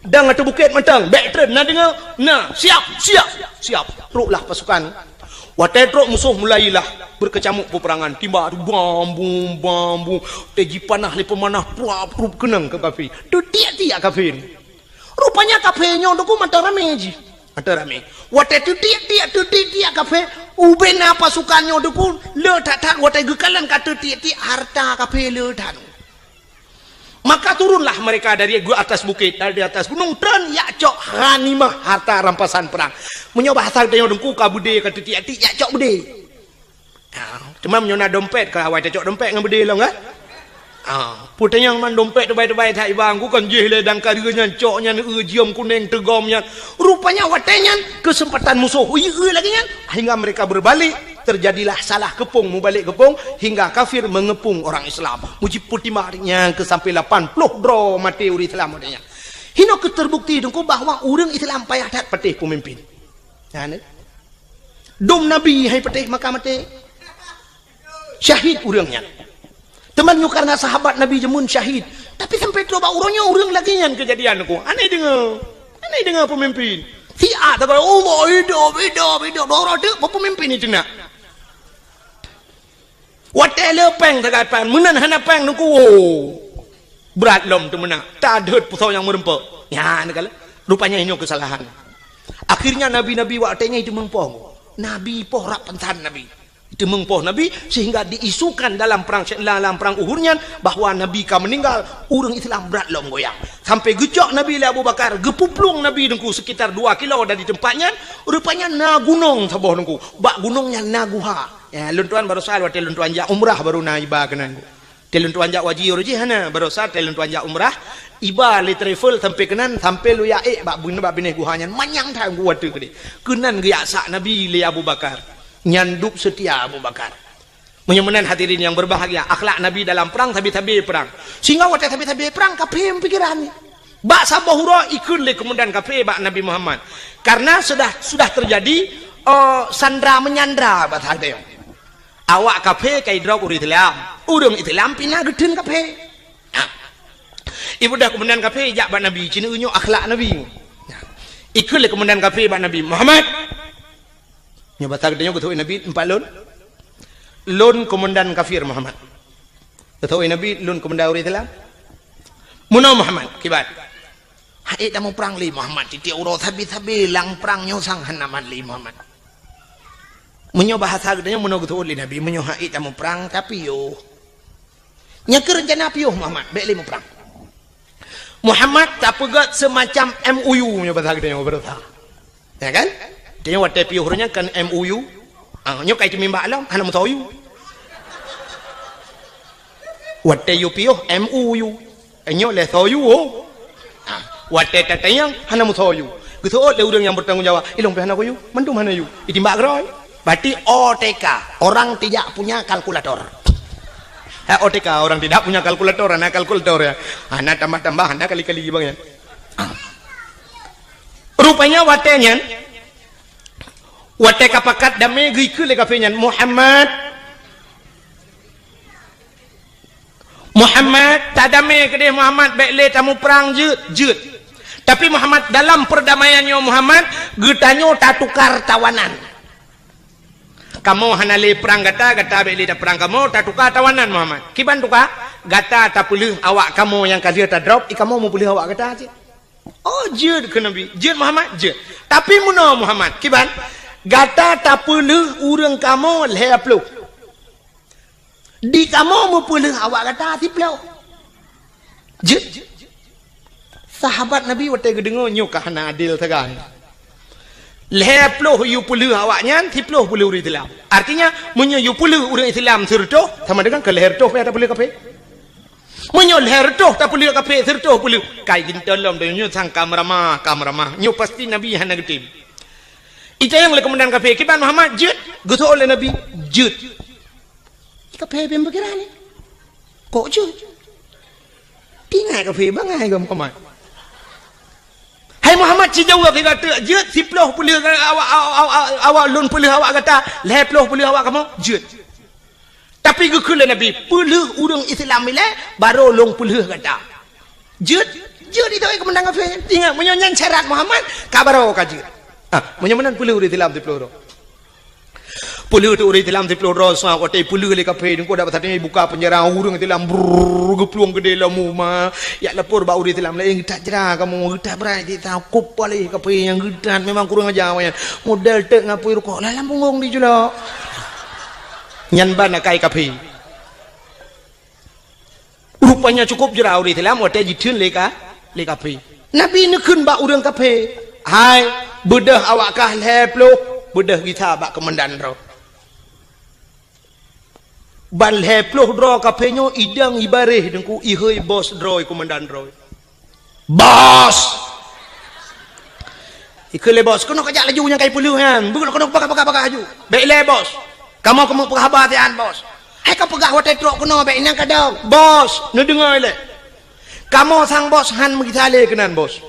Dong ateueh bukét mantong, bèk treun, na deungoe? Na, siap, siap, siap. Troklah pasukan. Watèe trok musoh mulailah beukeucamuk peupeurangan, timbak bam bum, bam bum, watèe jipanah lé peumanah, pruap prup keunong keu kafé. Teutiek-tiek kafé. Rupanya kafé nyoe Teungku mantong ramé jih. Mantong ramé. Watèe teutiek-tiek, teutiek-tiek kafé, ubena pasukan nyoe Teungku le that-that, watèe geukalon ka teutiek-tiek, hareuta kafé le that. Maka turunlah mereka dari gu-, atas bukét, dari atas gunong, treun jak cok ghanimah, harta rampasan perang. Meunyoe bahasa geutanyoe Teungku, ka beudé, ka teutiek-tiek, jak cok beudé. Ah, teuma meunyoe na dompet, ka awai tacok dompet ngon beudé lom, kan? Ah, peue tanyong man dompet teubai-teubai that iba, Teungku, kan jih lé dangkareue nyan, cok nyan, eu, jeuem kuneng teugom nyan. Rupanya watèe nyan keuseumpatan musoh, eu, eu lagèe nyan, hingga mereka berbalik. Terjadilah salah keupông mubalek keupông, hingga kafir mengepung orang Islam. Meujipeutimbak nyang keu sampai lapan ploh droe maté ureueng Islam watèe nyan. Hinoe keuh terbukti Teungku bahwa ureueng Islam payah that patéh peumimpin. Nyan, eh. Dum Nabi hai patéh maka maté. Syahid ureueng nyan. Teuma nyoe karena sahabat Nabi jameun syahid. Tapi sampai troh bak uroe nyoe ureueng lagèe nyan keujadian Teungku. Aneh deungoe. Aneh deungoe peumimpin. Siat sagai, "Allah, hidup, hidup, hidup." Dua uroe teuk peumimpin itu nak. Watèe le pèng sagai pèng, meunan hana pèng Teungku. Brat lom teumeunak. Tadeuet pusoe nyang meureumpok. Nyan kala. Rupanya nyoe keusalahan. Akhirnya nabi-nabi watèe nyan iteumeung poh. Nabi poh rab pansan Nabi. Teumeung poh Nabi, sehingga diisukan dalam perang, dalam perang Uhud nyan bahwa Nabi ka meninggal, ureueng Islam brat lom goyang. Sampai geucok Nabi lé Abu Bakar, geupuplueng Nabi Teungku sekitar dua kilo dari tempat nyan, rupanya na gunong saboh Teungku. Bak gunong nyan na guha. Ya, lôn tuan barosa watèe lôn tuan jak umrah baru na iba keunan. Watèe lôn tuan jak haji, uroe jih hana, barosa watèe lôn tuan jak umrah, iba lé travel sampai keunan, sampai lôn jak ék bak bun-, bak binéh guha nyan, manyang that Teungku watèe keudéh. Keunan geujak sak Nabi lé Abu Bakar. Nyan dub seutia Abu Bakar. Meunyoe meunan hadirin yang berbahagia, akhlak Nabi dalam perang, sabe-sabe perang. Sehingga watèe sabe-sabe perang, kafé meupikiran. Bak saboh uroe ikheun lé keumandan kafé bak Nabi Muhammad. Karena sudah, sudah terjadi, eh, sandra menyandra bahasa geutanyoe. Awak kafé ka idrop ureueng Islam, ureueng Islam pina geutheun kafé. Nah. Ibudah keumandan kafé jak bak Nabi, ci nyoe akhlak Nabi. Nah. Ikheun lé keumandan kafé bak Nabi, "Muhammad." Nyoe basa geutanyoe geuteupeue Nabi, "Empat lôn." "Lôn keumandan kafir, Muhammad." Geuteupeue Nabi, "Lôn keumandan ureueng Islam." "Meunoe Muhammad, kiban?" "Hana ék tamuprang lé Muhammad, tiep-tiep uroe sabe-sabe lam prang nyoe sang hana mat lé Muhammad." Meunyoe bahasa geutanyoe meunoe geuteupeue lé Nabi, "Meunyoe hana ék tamuprang, tapiôh." Nyang keu rencana piôh Muhammad, bèk lé muprang. Muhammad tapeugèt seumacam M O U nyoe bahasa geutanyoe beureusa. Ya kan? Tanyoe watèe piôh ureueng nyan kan M O U. Ah, nyoe kai teumimbak lom, hana meusoe yue. Watèe yue piôh M O U. Nyoe lé soe yue, oh. Ah, watèe tatanyong, hana meusoe yue. Geuseuôt lé ureueng nyang bertanggung jawab, "Ilong pih hana kuyue, mandum hana yue." Itimbak keudroe. Berarti O T K, orang tidak punya kalkulator. Ha, O T K, orang tidak punya kalkulator, hana kalkulator ya. Hana tambah-tambah, hana kali-kali bang ya. Ah. Rupanya watèe nyan, watèe ka pakat damé geukheun lé kafé nyan, "Muhammad, Muhammad, tadamé keudéh Muhammad, bèk lé tamuprang jeuet, jeuet. Tapi Muhammad, dalam perdamaian nyoe Muhammad, geutanyoe tatukar tawanan. Kamoe hana lé prang gata, gata bèk lé taprang kamoe, tatukar tawanan Muhammad." "Kiban tukar?" "Gata tapeulheueh awak kamoe nyang ka lheueh tadrop, i kamoe meupeulheueh awak gata cit." "Oh, jeuet," kheun Nabi. "Jeuet Muhammad?" "Jeuet. Tapi meunoe Muhammad, kiban? Gata tapeulheueh ureueng kamoe lhèe ploh. Di kamoe meupeulheueh awak gata siploh." Jeuet. Sahabat Nabi watèe geudeungoe nyoe ka hana adil sagai. Lhèe ploh yue peulheueh awak nyan, siploh peulheueh ureueng Islam. Artinya, meunyoe yue peulheueh ureueng Islam sireutôh, sama dengan keu lhèe reutôh pih tapeulheueh kafé. Meunyoe lhèe reutôh tapeulheueh kafé, sireutôh peulheueh, kai geuntôn lom donya nyoe sang ka meuramah, ka meuramah. Nyoe pasti Nabi hana geutem. Itanyong lé komandan kafé, "Kiban Muhammad, jeuet?" Geuseuôt lé Nabi, "Jeuet." Kafé bèk peukiran nyan. "Kok jeuet?" Tingat kafé bangai keu Muhammad. "Hai Muhammad, ci jaweueb sigoe teuk, jeuet?" "Siploh peulheueh awak, awak, awak, awak lôn peulheueh awak gata, lhèe ploh peulheueh awak kamoe, jeuet." Tapi geukheun lé Nabi, "Peulheueh ureueng Islam ilèe, barô lôn peulheueh gata." "Jeuet?" "Jeuet," itu komandan kafé. Ingat, meunyoe nyan syarat Muhammad, ka barô ka jeuet. Ah, meunyoe meunan peulheueh ureueng Islam siploh droe. Peulheueh teuk ureueng Islam siploh droe, sa watèe peulheueh lé kafé, deungko dak pasateueng buka peunjara, ureueng Islam brrrr geuplueng keudéh lom uma. Jak lapor bak ureueng Islam laén, "Geutat jra kamoe, geutat brat jih, takot paléh kafé nyang geutat, memang kurang aja awaknyan. Modal teuk ngon apui rukok, lam punggong jicilok." Nyan ban akai kafé. Rupanya cukôp jra ureueng Islam watèe jitheun lé ka, lé kafé. Nabi neukheun bak ureueng kafé, "Hai, beudôh awak kah lhèe ploh, beudôh gisa bak komandan droe." Ban lhèe ploh droe kafé nyoe idong ibaréh deungko, ihôi bos droe, komandan droe. "Bos!" Ikheun lé bos, "Keunoe kajak laju nyang kai peulheueh nyan. Beuh, keunoe peugah, peugah, peugah laju." "Bèk lé, Bos. Kamoe keumeung peugah haba siat, Bos." "Hai kapeugah watèe trok keunoe, bèk inong kadong." "Bos, neudeungoe lé. Kamoe sang Bos han meugisa lé keunan, Bos."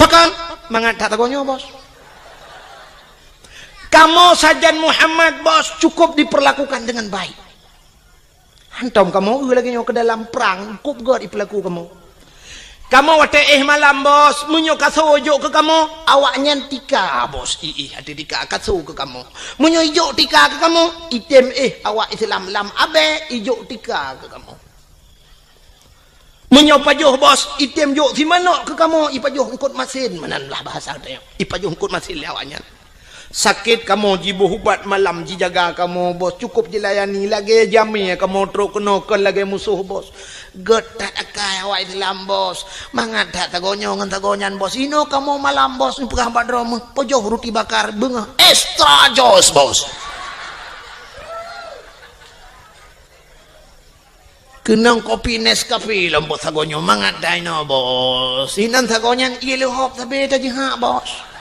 "Pakon?" "Mangat that sagoe nyoe, Bos. Kamoe sajan Muhammad, Bos, cukôp diperlakukan dengan baik. Hantom kamoe eu lagèe nyoe keu dalam prang, cukôp gèt ipeulaku kamoe. Kamoe watèe éh malam, Bos, meunyoe kasoe jok keu kamoe, awaknyan tika, Bos, iéh ateueh tika kasoe keu kamoe. Meunyoe ijok tika keu kamoe, itém éh awak Islam lam abèe ijok tika keu kamoe. Meunyoe pajoh, Bos, itém jok simanok keu kamoe, ipajoh eungkôt masén, meunan lah bahasa tanyoe. Ipajoh eungkôt masén lé awaknyan. Sakét kamoe jiboh ubat malam jijaga kamoe, Bos, cukôp jilayani, lagèe jamèe kamoe trok keunoe kon lagèe musoh, Bos. Gèt that akai awak Islam, Bos. Mangat that sagoe nyoe ngon sagoe nyan, Bos. Inoe kamoe malam, Bos, neupeugah bak droe meuh, pajoh ruti bakar beungoh extra jos, Bos. Keunong kopi Nescafe lom, Bos, sagoe nyoe mangat that inoe, Bos. Inan sagoe nyan ié leuhop sabé tajihak, Bos.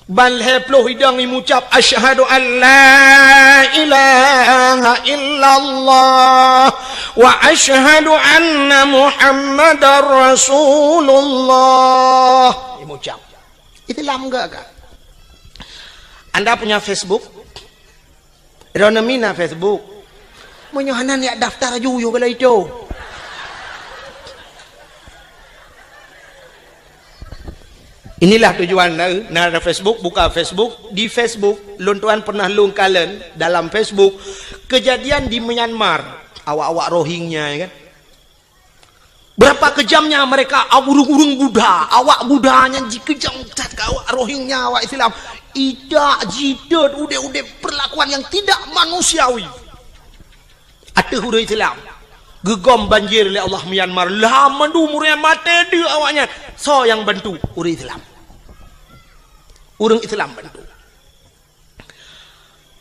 Ban lhèe ploh idong imucap, "Asyhadu an la ilaha illallah wa asyhadu anna Muhammadar Rasulullah." Imucap. Islam gèt ka. Anda punya Facebook? Droeneuh mina Facebook. Meunyoe hana, jak daftar laju yôh bak itu. Inilah tujuan na, na ada Facebook, buka Facebook. Di Facebook, lôn tuan pernah lôn kalon dalam Facebook, kejadian di Myanmar, awak-awak Rohingya, ya kan? Berapa kejamnya mereka, ureueng-ureueng Buddha, awak Buddha nyan jikeujam that keu awak Rohingya, awak Islam. Idak, jitot, udép-udép perlakuan yang tidak manusiawi. Ateueh ureueng Islam, geugom banjir lé Allah Myanmar, lam mandum ureueng maté deuek awaknyan. Soe nyang bantu? Ureueng Islam. Ureueng Islam bantu.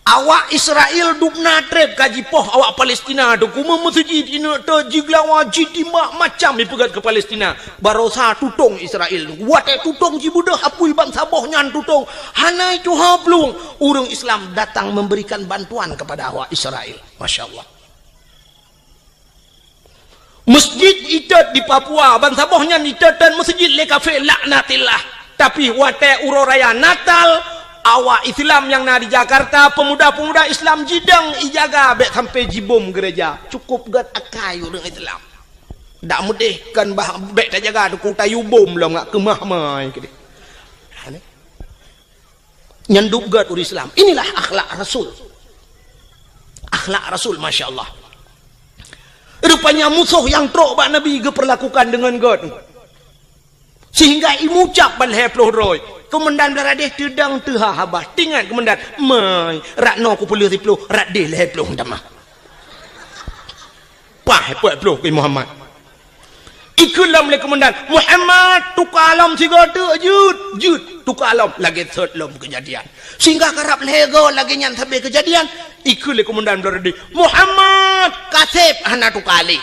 Awak Israel dubna trép ka jipoh awak Palestina tu, kumeung meuseujid ineuk teuh, jigeulawa, jitimbak, macam ipeugèt keu Palestina. Barosa tutong Israel tu. Watèe tutong jibeudôh apui bansaboh nyan tutong. Hana ituha plueng. Ureueng Islam datang memberikan bantuan kepada awak Israel. Masya Allah. Masjid itot di Papua, bansaboh nyan itot-tot masjid lé kafé, laknatillah. Tapi watèe uroe raya Natal, awak Islam nyang na di Jakarta, pemuda-pemuda Islam jidong ijaga bèk sampai jibom gereja. Cukôp gèt akai ureueng Islam. Dak meudéh kon bah bèk tajaga teungku tayue bom lom ngat keumah mai keudéh. Nyan dub gèt ureueng Islam. Inilah akhlak Rasul. Akhlak Rasul, masya Allah. Rupanya musoh nyang trok bak Nabi geupeurlakukan deungon gèt. Sehingga imucap ban lhèe ploh droe. Keumandan Bangladesh teudong teuha haba. Tingat keumandan, "Mai, rot noe kupeulheueh siploh, rot déh lhèe ploh tamah." Paih peuet ploh keu Muhammad. Ikheun lom lé keumandan, "Muhammad, tuka lom sigoe teuk jeuet, jeuet, tuka lom." Lagèe sot lom keujadian. Sehingga karab lhèe goe lagèe nyan sabe keujadian, ikheun lé keumandan Bangladesh, "Muhammad, kaseb hana tuka lé."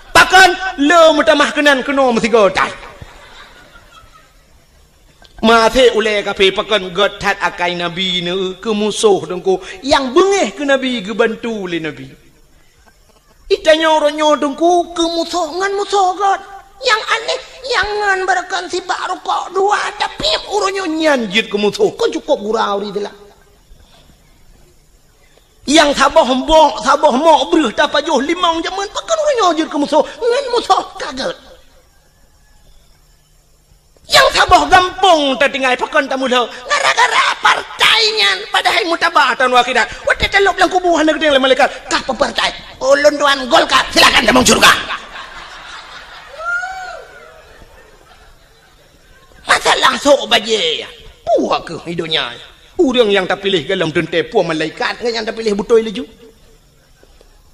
Pakon? Le meutamah keunan keunoe meusigoe tai. Maté ulée kafé pakon gét that akai Nabi neu keu musoh Teungku, nyang beungéh keu Nabi geubantu lé Nabi. Itanyoe uroe nyoe Teungku keu musoh ngon musoh gét. Nyang aneh, nyang ngon beureukan sibak rukok dua, tapi uroe nyoe nyan jeuet keu musoh. Kon cukôp gura uri teulah. Nyang saboh mbok, saboh mok breuh tapajoh limong jameun, pakon uroe nyoe jeuet keu musoh ngon musoh ka gét. Nyang saboh gampông tatinggai pakon tamulo gara-gara partai nyan, padahai mutaba taun akhirat. Watée talop lam kubu hana geudeng lé malaikat, "Kah pepartai?" "Ulôn tuan Golkar." "Silakan tamong syurga." Masalah sok bajée, puak keuh i donya. Ureuëng nyang tapiléh golom teuntée puak malaikat ngon nyang tapiléh beutôi laju.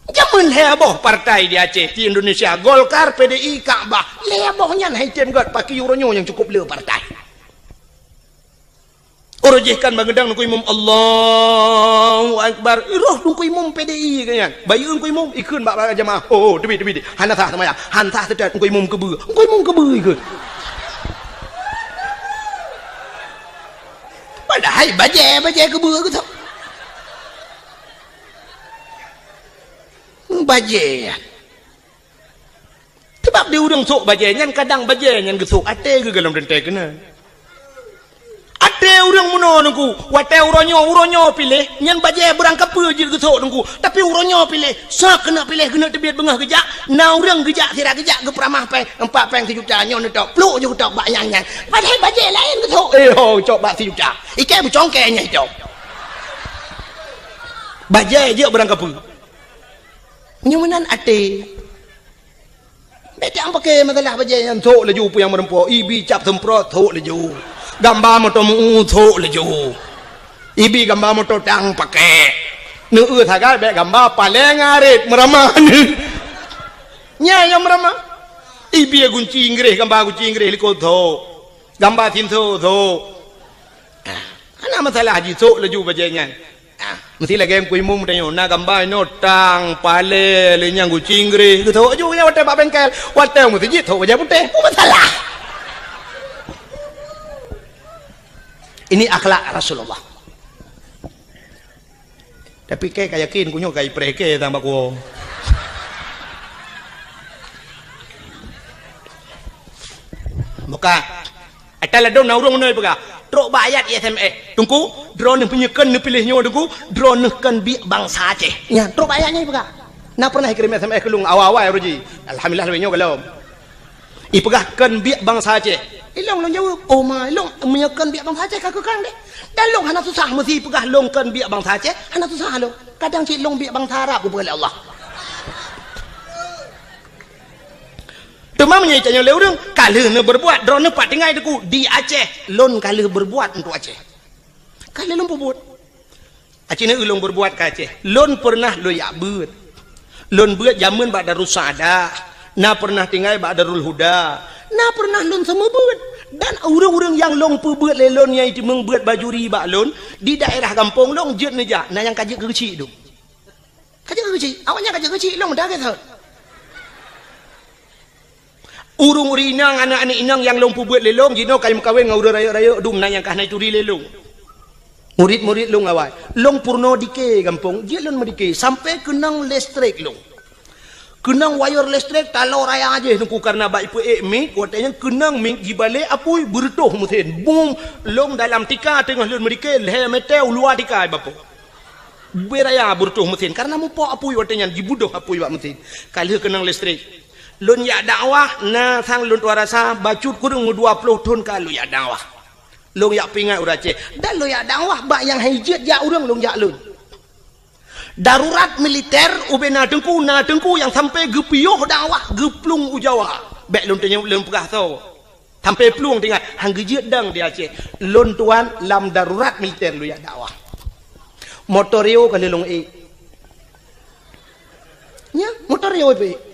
Jameun lhée boh partai di Aceh, di Indonesia, Golkar, P D I, Kakbah. Lhée boh nyan hai tem gét paki uroe nyoe nyang cukôp le partai. Uroe jih kan bangeudang nungku imum, "Allahu Akbar." Roh nungku imum P D I kan nyan. Bayeue nungku imum, ikheun bak, bak jamaah. "Oh, oh, teubi, teubi, teubi. Hana sah seumayang. Hana sah seutet nungku imum keubeue." Nungku imum keubeue ikheun. Padahai bajée, bajée keubeue geutok. Bajée. Sebab di ureuëng sôk bajée nyan, kadang bajée nyan geusôk até geuh golom teuntée keunan. Até ureuëng meunoe Teungku, watée uroe nyoe, uroe nyoe piléh, nyan bajée beurangkapeue jeuet geusôk Teungku. Tapi uroe nyoe piléh, soe keuneuk piléh, keuneuk teubiet beungoh geujak, na ureuëng geujak sira geujak geupeuramah péng, empat péng sijuta, nyoe neutok, pluk ju geutok bak nyang nyan. Padahai bajée laén geusôk, eh ho, cok bak sijuta. Ikée beucongkée nyang icok. Bajée jeuet beurangkapeue. Nyoe meunan até. Bék tapaké masalah bajée nyan, sôk laju peue nyang meureumpok, ibi cap seumprot, sôk laju. Gamba moto meu-, sôk laju. Ibi gamba moto tang paké. Neueu sagai bék gamba paléng arit meuramah. Nyan nyang meuramah. Ibi gunci Inggréh, gamba gunci Inggréh likot, sôk. Gamba sinso, sôk. Ah, hana masalah jisôk laju bajée nyan. Ah, meusti lagée nungku imum tanyoe, na gamba inoe tang, palée, lé nyang gunci Inggréh. Geusôk ju nyang watée bak bengkel, watée meuseujid sôk bajée putéh. Peue masalah? Ini akhlak Rasulullah. Tapi kée ka yakin, ku nyoe ka ipreh kée tang bak kuwoe. Buka. Ata ladôm na ureuëng meunoe peugah, trok bak ayat S M S. Teungku, droeneuh meunyoe kon neupiléh nyoe Teungku, droeneuh kon biek bansa Aceh. Nyan, trok bak ayat nyan peugah. Na pernah ikirém S M S keu lôn awai-awai uroe jih. Alhamdulillah, lagée nyoe golom. Ipeugah kon biek bansa Aceh. Ilong lôn jaweueb, "Oh ma, ilong meunyoe kon biek bansa Aceh ka keu kang deh." Dan lôn hana susah meusi peugah lôn kon biek bansa Aceh, hana susah lôn. Kadang cit lôn biek bansa Arab geupeugah lé Allah. Teuma meunyoe itanyoe lé ureuëng, ka lheueh neubeurbuat, droeneuh pat tinggai Teungku, di Aceh, lôn ka lheueh beurbuat untuk Aceh. Ka lheueh lôn peubuet. Aci neu lôn beurbuat ka Aceh. Lôn peureunah lôn jak beuet. Lôn beuet jameun bak Darussaada, na peureunah tinggai bak Darul Huda, na peureunah lôn seumeubeuet. Dan ureuëng-ureuëng nyang lôn peubeuet lé lôn nyang jiteumeung beuet bajuri bak lôn, di daerah gampông lôn jeuet neujak, na nyang ka jeuet keu geuchik dum. Ka jeuet keu geuchik, awaknyan ka jeuet keu geuchik, lôn meudarah that. Ureuëng-ureuëng inong, aneuëk-aneuëk inong nyang lôn peubeuet lé lôn, jinoe ka meukawen ngon ureuëng rayeuk-rayeuk dum na nyang ka hana jituri lé lôn. Murit-murit lôn awai, lôn peurunoe dike gampông, jeuet lôn meudike, sampoe keunong listrik lôn. Keunong wayeur listrik taloe raya jih Teungku, kareuna bak ipeuék mic, watée nyan keunong mic jibalek apui, beureutoh meusén. Bum! Lôn dalam tika teungoh lôn meudike, lhée meuté u luwa tika bapo. Beu raya beureutoh meusén, kareuna mupok apui watée nyan, jibeudôh apui bak meusén. Ka lheueh keunong listrik. Lôn jak dakwah, na sang lôn tuan rasa, bacut kureueng meudua ploh thon ka lôn jak dakwah. Lôn jak peuingat ureuëng Aceh. Dan lôn jak dakwah bak nyang hai jeuet jak ureuëng lôn jak lôn. Darurat militer ubena Teungku, na Teungku nyang sampoe geupiôh dakwah geuplueng u Jawa. Bék lôn teunyeb lôn peugah soe. Sampoe plueng teuingat, han geujeuet dang di Aceh. Lôn tuan lam darurat militer lôn jak dakwah. Motor Rio ka lheueh lôn ék. Nya, motor Rio ipeuék.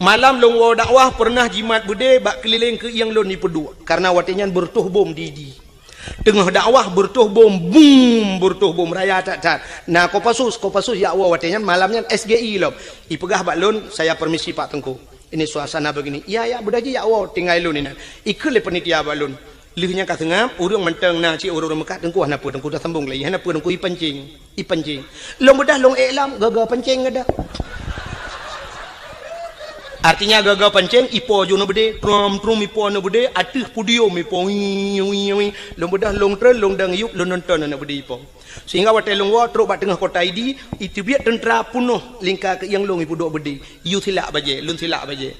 Malam lôn woe dakwah peureunah jimat beudé bak keulileng keuieng lôn jipeuduek, kareuna watée nyan beureutoh bom di, di. Teungoh dakwah beureutoh bom, bum, beureutoh bom raya that-that. Na Kopassus, Kopassus jak woe watée nyan, malam nyan S G I lom. Ipeugah bak lôn, "Saya permisi Pak Teungku. Ini suasana begini." "Iya, iya, beudah jih jak woe, tinggai lôn inan." Ikheun lé panitia bak lôn, Lheueh nyan ka seungab, ureuëng mantong na cit ureuëng-ureuëng meukat, Teungku hana peue, Teungku taseubong lé, hana peue, Teungku, ipancing, ipancing. Lôn beudôh lôn ék lom, gaga pancing geudah. Artinya gaga pancing, ipo ju na beudé, trom-trom ipo na beudé, ateueh podium ipo, wii, wii, wii. Lôn beudôh lôn treun, lôn dang yup, lôn nonton na beudé ipo. Sehingga watée lôn woe trok bak teungoh kota Idi, iteubiet teuntra peunoh lingka keuieng lôn ipeuduek beudé. Yue silak bajée, lôn silak bajée.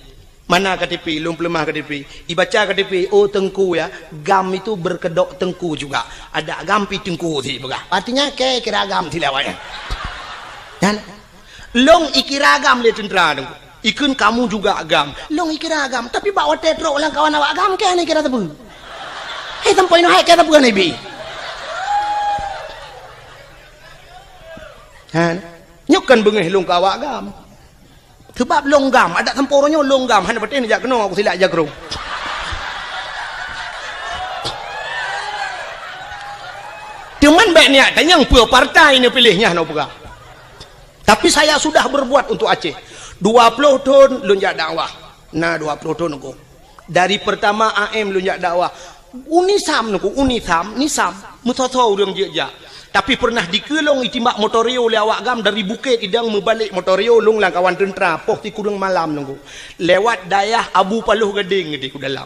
Mana K T P, lôn peuleumah K T P. Ibaca K T P, "Oh Teungku ya, GAM itu berkedok Teungku juga. Ada GAM pi Teungku sih peugah." Artinya, kira GAM silak awaknyan. Dan lôn ikira GAM lé teuntra Teungku. Ikheun kamu juga GAM. Lôn ikira GAM, tapi bak watée trok lam kawan awak GAM, keu hana ikira teupeu. Hei, sampoe inoe hai keu teupeu hana ibi. Ha, nyoe kan beungéh lôn keu awak GAM. Sebab lôn GAM, adak sampoe uroe nyoe lôn GAM, hana patéh neujak keunoe, aku silak jakrong. Teuma bék niat tanyong peue partai neupiléh nyan, nyoe peugah. Tapi saya sudah berbuat untuk Aceh. Dua ploh thon lôn jak dakwah. Na dua ploh thon Teungku. Dari pertama A M lôn jak dakwah. UNISAM Teungku, UNISAM, NISAM. Meusoe-soe ureuëng jeuet jak. Tapi pernah dikeue lôn itimbak motor rio lé awak GAM dari Bukét Idong meubalek motor rio lôn lam kawan teuntra poh sikureueng malam Teungku. Lewat dayah Abu Paloh Gadeng di u dalam.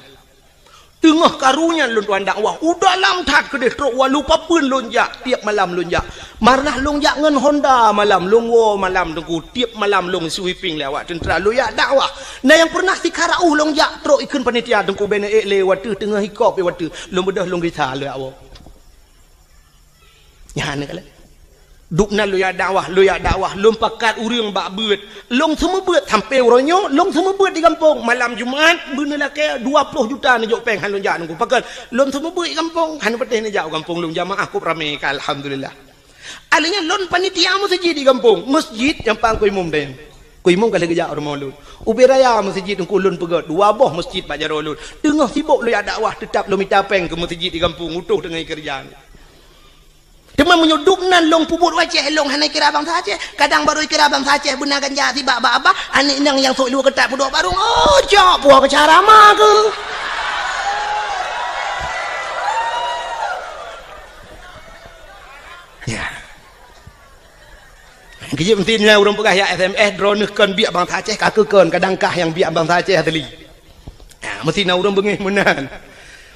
Teungoh karu nyan lôn tuan dakwah, u dalam that keudeh trok walu papeuen lôn jak, tiep malam lôn jak. Marnah lôn jak ngon Honda malam, lôn woe malam Teungku, tiep malam lôn sweeping lé awak teuntra, lôn jak dakwah. Na nyang pernah sikara uh lôn jak trok ikheun panitia Teungku, bèk neuék lé wateuh teungoh hikop wateuh, lôn beudôh lôn gisa lôn jak woe. Nyan keuh lé. Dub nan lôn jak dakwah, lôn jak dakwah, lôn pakat ureuëng bak beuet. Lôn seumeubeuet sampoe uroe nyoe, lôn seumeubeuet di gampông. Malam Jumat, beuneulakée dua ploh juta neujok péng han lôn jak Teungku. Pakon, lôn seumeubeuet di gampông, han patéh neujak u gampông lôn, jamaah kôb ramé ka, alhamdulillah. Ahli nyan lôn panitia meuseujid di gampông, meuseujid nyang pang ku imum deh. Ku imum ka lheueh geujak u rumoh lôn. Ubé raya meuseujid Teungku lôn peugöt, dua boh meuseujid bak jaroe lôn. Teungoh sibok lôn jak dakwah, teutab lôn mita péng keu meuseujid di gampông, utoh teungoh keureuja. Teuma meunyoe dub nan lôn peubuet u Aceh, lôn hana kira bansa Aceh. Kadang barô kira bansa Aceh beuna ganja sibak bak abah, aneuk inong nyang sôk luwa keutat peuduek barong. Oh, cok, puah keu cara ma keuh. Ya. Keu jeuet meusti nyan ureuëng peugah ya S M S, droeneuh kon biek bansa Aceh, ka keuh kon, kadang kah nyang biek bansa Aceh asli. Ha, meusti na ureuëng beungéh meunan.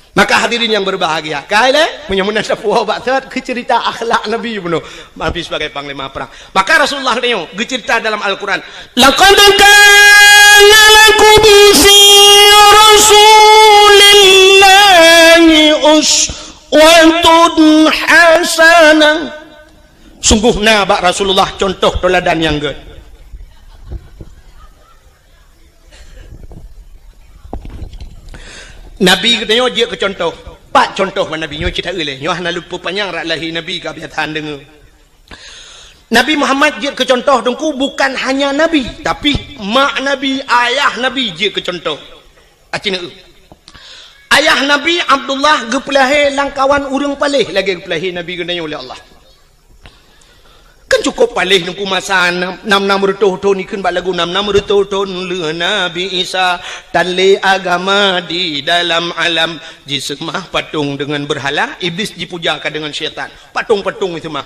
Maka hadirin yang berbahagia, kai lé, meunyoe meunan sapeue bak sot keu cerita akhlak Nabi bunoe. Nabi sebagai panglima perang. Maka Rasulullah geutanyoe geucerita dalam Al-Quran, "Laqad kana lakum fi Rasulillahi uswatun hasanah." Sungguh na bak Rasulullah contoh teuladan nyang gét. Nabi geutanyoe jeuet keu contoh. Pat contoh bak Nabi nyoe cit taeu lé. Nyoe hana lôn peupanyang rot lahé Nabi ka biasa deungoe. Nabi Muhammad jeuet keu contoh Teungku bukan hanya Nabi, tapi mak Nabi, ayah Nabi jeuet keu contoh. Aci neu. Ayah Nabi Abdullah geupeulahé lam kawan ureuëng paléh lagée geupeulahé Nabi geutanyoe lé Allah. Kan cukôp paléh Teungku masa nam, nam, nam reutôh thon, ikheun bak lagu nam, nam reutôh thon lheueh Nabi Isa, tan lé agama di dalam alam, jiseumah patong deungon beurhala, Iblis jipuja ka deungon syaitan. Patong-patong jiseumah.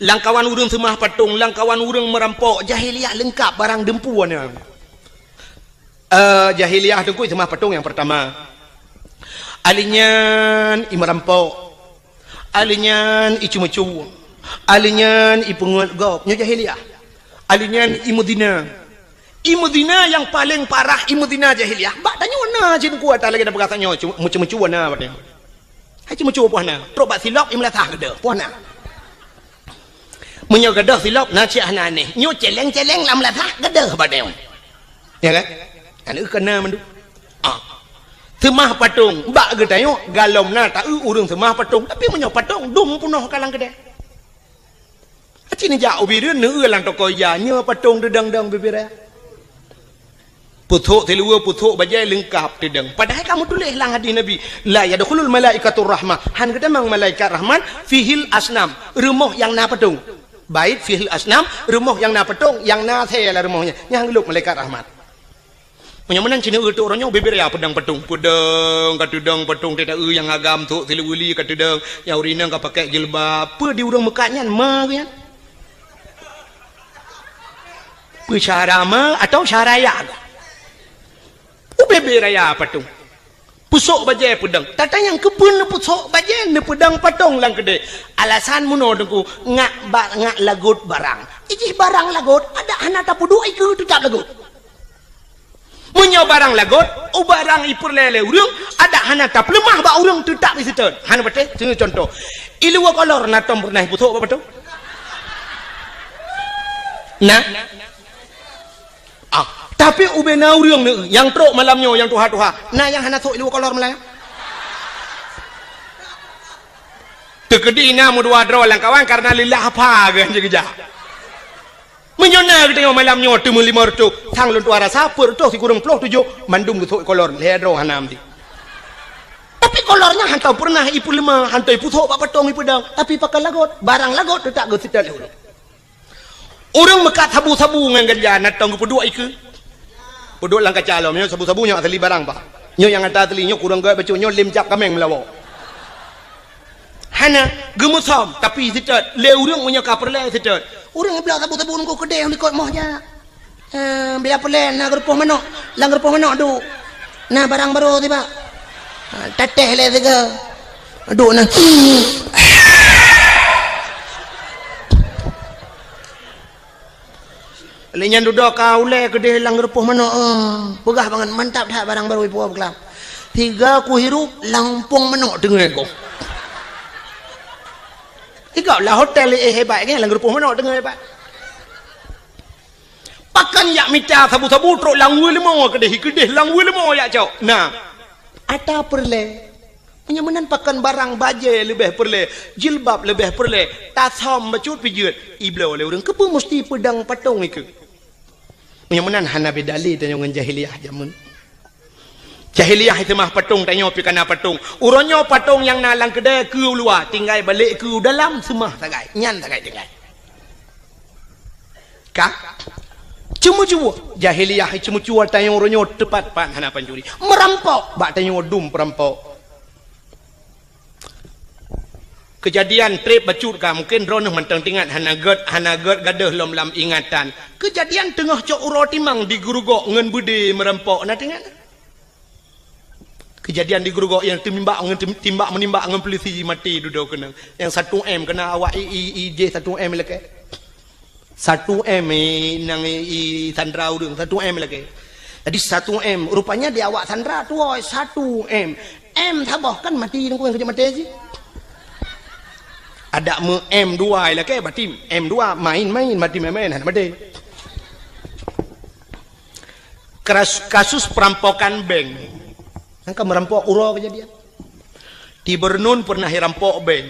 Lam kawan ureuëng seumah patong, lam kawan ureuëng meurampok, jahiliyah leungkap barang deumpu na. Eh, jahiliyah Teungku seumah patong nyang peurtama. Ahli nyan imeurampok. Ahli nyan iceumeucue. Ahli nyan ipeungeut gob. Nyoe jahiliyah. Ahli nyan imeuzina. Imeuzina nyang paleng parah imeuzina jahiliyah. Bak tanyoe na cit Teungku ata lagée na peugah tanyoe, meuceumeucue na bak tanyoe. Hai ceumeucue poh na. Trok bak silop imeulasah geudoh poh na. Meunyoe geudoh silop na cit hana aneh. Nyoe celeng-celeng lam lasah geudoh bak tanyoe. Ya kan? Aneuk keu na mandum. Ah. Seumah patong bak geutanyoe galom na taeu ureuëng seumah patong. Tapi meunyoe patong dum peunoh ka lam keudè. Aci neujak u Bireuen neueu lam toko ija nyoe patong deudong-dong bibiré. Puthok siluweue, puthok bajée leungkap teudong. Padahai ka meutuléh lam hadis Nabi, "La yadkhulul malaikatur rahmah." Han geutamong malaikat rahmat, "Fihil asnam." Rumoh nyang na patong. Bait fihil asnam, rumoh nyang na patong, nyang na asée lam rumoh nyan. Nyan han geulôp malaikat rahmat. Meunyoe meunan cina eu trok uroe nyoe bibir ya peudong patong. Peudong ka teudong patong teuta eu nyang agam trok sileubuli ka teudong, nyang ureueng inong ka pakai jilbab. Peue di ureueng meukat nyan ma geuh nyan? Peue syara ma atau syara ya geuh? Ubé-bé raya patong. Pusok bajée peudong. Tatanyong keupeue neupusok bajée neupeudong patong lam keudée. Alasan meunoe Teungku, ngak ba-, ngak lagot barang. Ijih barang lagot, adak hana tapeuduek ikeue teutap lagot. Meunyoe barang lagot, u barang ipeureulée lé ureueng, adak hana tapeuleumah bak ureueng teutap iseutôt. Hana patéh, contoh. Iluwa kolor na tom peureunah ipusok bak patong? Na? Ah, tapi ubé na ureueng ni nyang trok malam nyoe nyang tuha-tuha, na nyang hana sok iluwa kolor malam nyoe? Teukeudi na meudua droe lam kawan karena lillah apa geuh jeugeujak. Meunyoe na geutanyoe malam nyoe teumeulimong reutôh, sang lôn tuha rasa peuet reutôh sikureueng ploh tujoh mandum geusok kolor, lhée droe hana meuti. Tapi kolor nyan hantom peureunah ipeuleumah, hantom ipusok bak patong ipeudong, tapi pakon lagot, barang lagot teutap geuseutôt lé ureueng. Ureueng meukat sabu-sabu ngon ganja na tom geupeuduek ikeue. Peuduek lam kaca lom, nyoe sabu-sabu nyoe asli barang, Pak. Nyoe nyang ata asli, nyoe kureueng gét bacut, nyoe lem cap kaméng meulawa. Hana, geumeusom, tapi seutôt, lé ureueng meunyoe ka peureulée seutôt. Ureueng bloe sabu-sabu nunggu keudeh likot moh jak. Eh, biar peureulée na geurupoh manok, lam geurupoh manok duek. Na barang barô tiba. Ha, tatéh lé siga. Duek na. Lé nyan dudoe ka ulée keudeh lam geurupoh manok, eh, peugah bangat, mantap that barang barô ipuwoe beukelam. Siga kuhirup lam umpong manok teungoh goh. Siga lam hotel, eh, hebat kan, lam geurupoh manok teungoh hebat. Pakon jak mita sabu-sabu trok lam weue leumô keudeh, keudeh lam weue leumô jak cok. Na, ata peureulée. Meunyoe meunan pakon barang bajée leubeh peureulée, jilbab leubeh peureulée, tasam bacut pijeuet, ibloe lé ureueng, keupeue musti peudong patong ikeue? Meunyoe meunan hana beda lé tanyoe ngon jahiliyah jameun. Jahiliyah seumah patong, tanyoe pih kana patong. Uroe nyoe patong nyang na lam keudée keu u luwa, tinggai balek keu u dalam seumah sagai. Nyan sagai tinggai. Ka? Ceumeucue. Jahiliyah ceumeucue tanyoe uroe nyoe teupat-pat hana pancuri. Meurampok bak tanyoe dum peurampok. Keujadian treb bacut ka, mungken droeneuh mantong teuingat, hana gét, hana gét gadôh lom lam ingatan. Keujadian teungoh cok uroe timang di Geurugok ngon beudé meurampok, na teuingat? Keujadian di Geurugok nyang teumimbak ngon tem-, timbak meunimbak ngon peulisi maté dudoe keunoe. Nyang satu M keunoe awak i, i, i jih satu M lakée. Satu M, eh, nyang i, i sandra ureueng, satu M lakée. Jadi satu M, rupanya di awak sandra tuwoe satu M. M saboh kan maté, nungku nyang keujeuet maté cit. Adak meu M dua lakée, berarti M dua main-main, maté main-main, hana maté. Kras-, kasus perampokan bank. Nyang ka meurampok uroe keujadian. Di Beureunun peureunah irampok bank.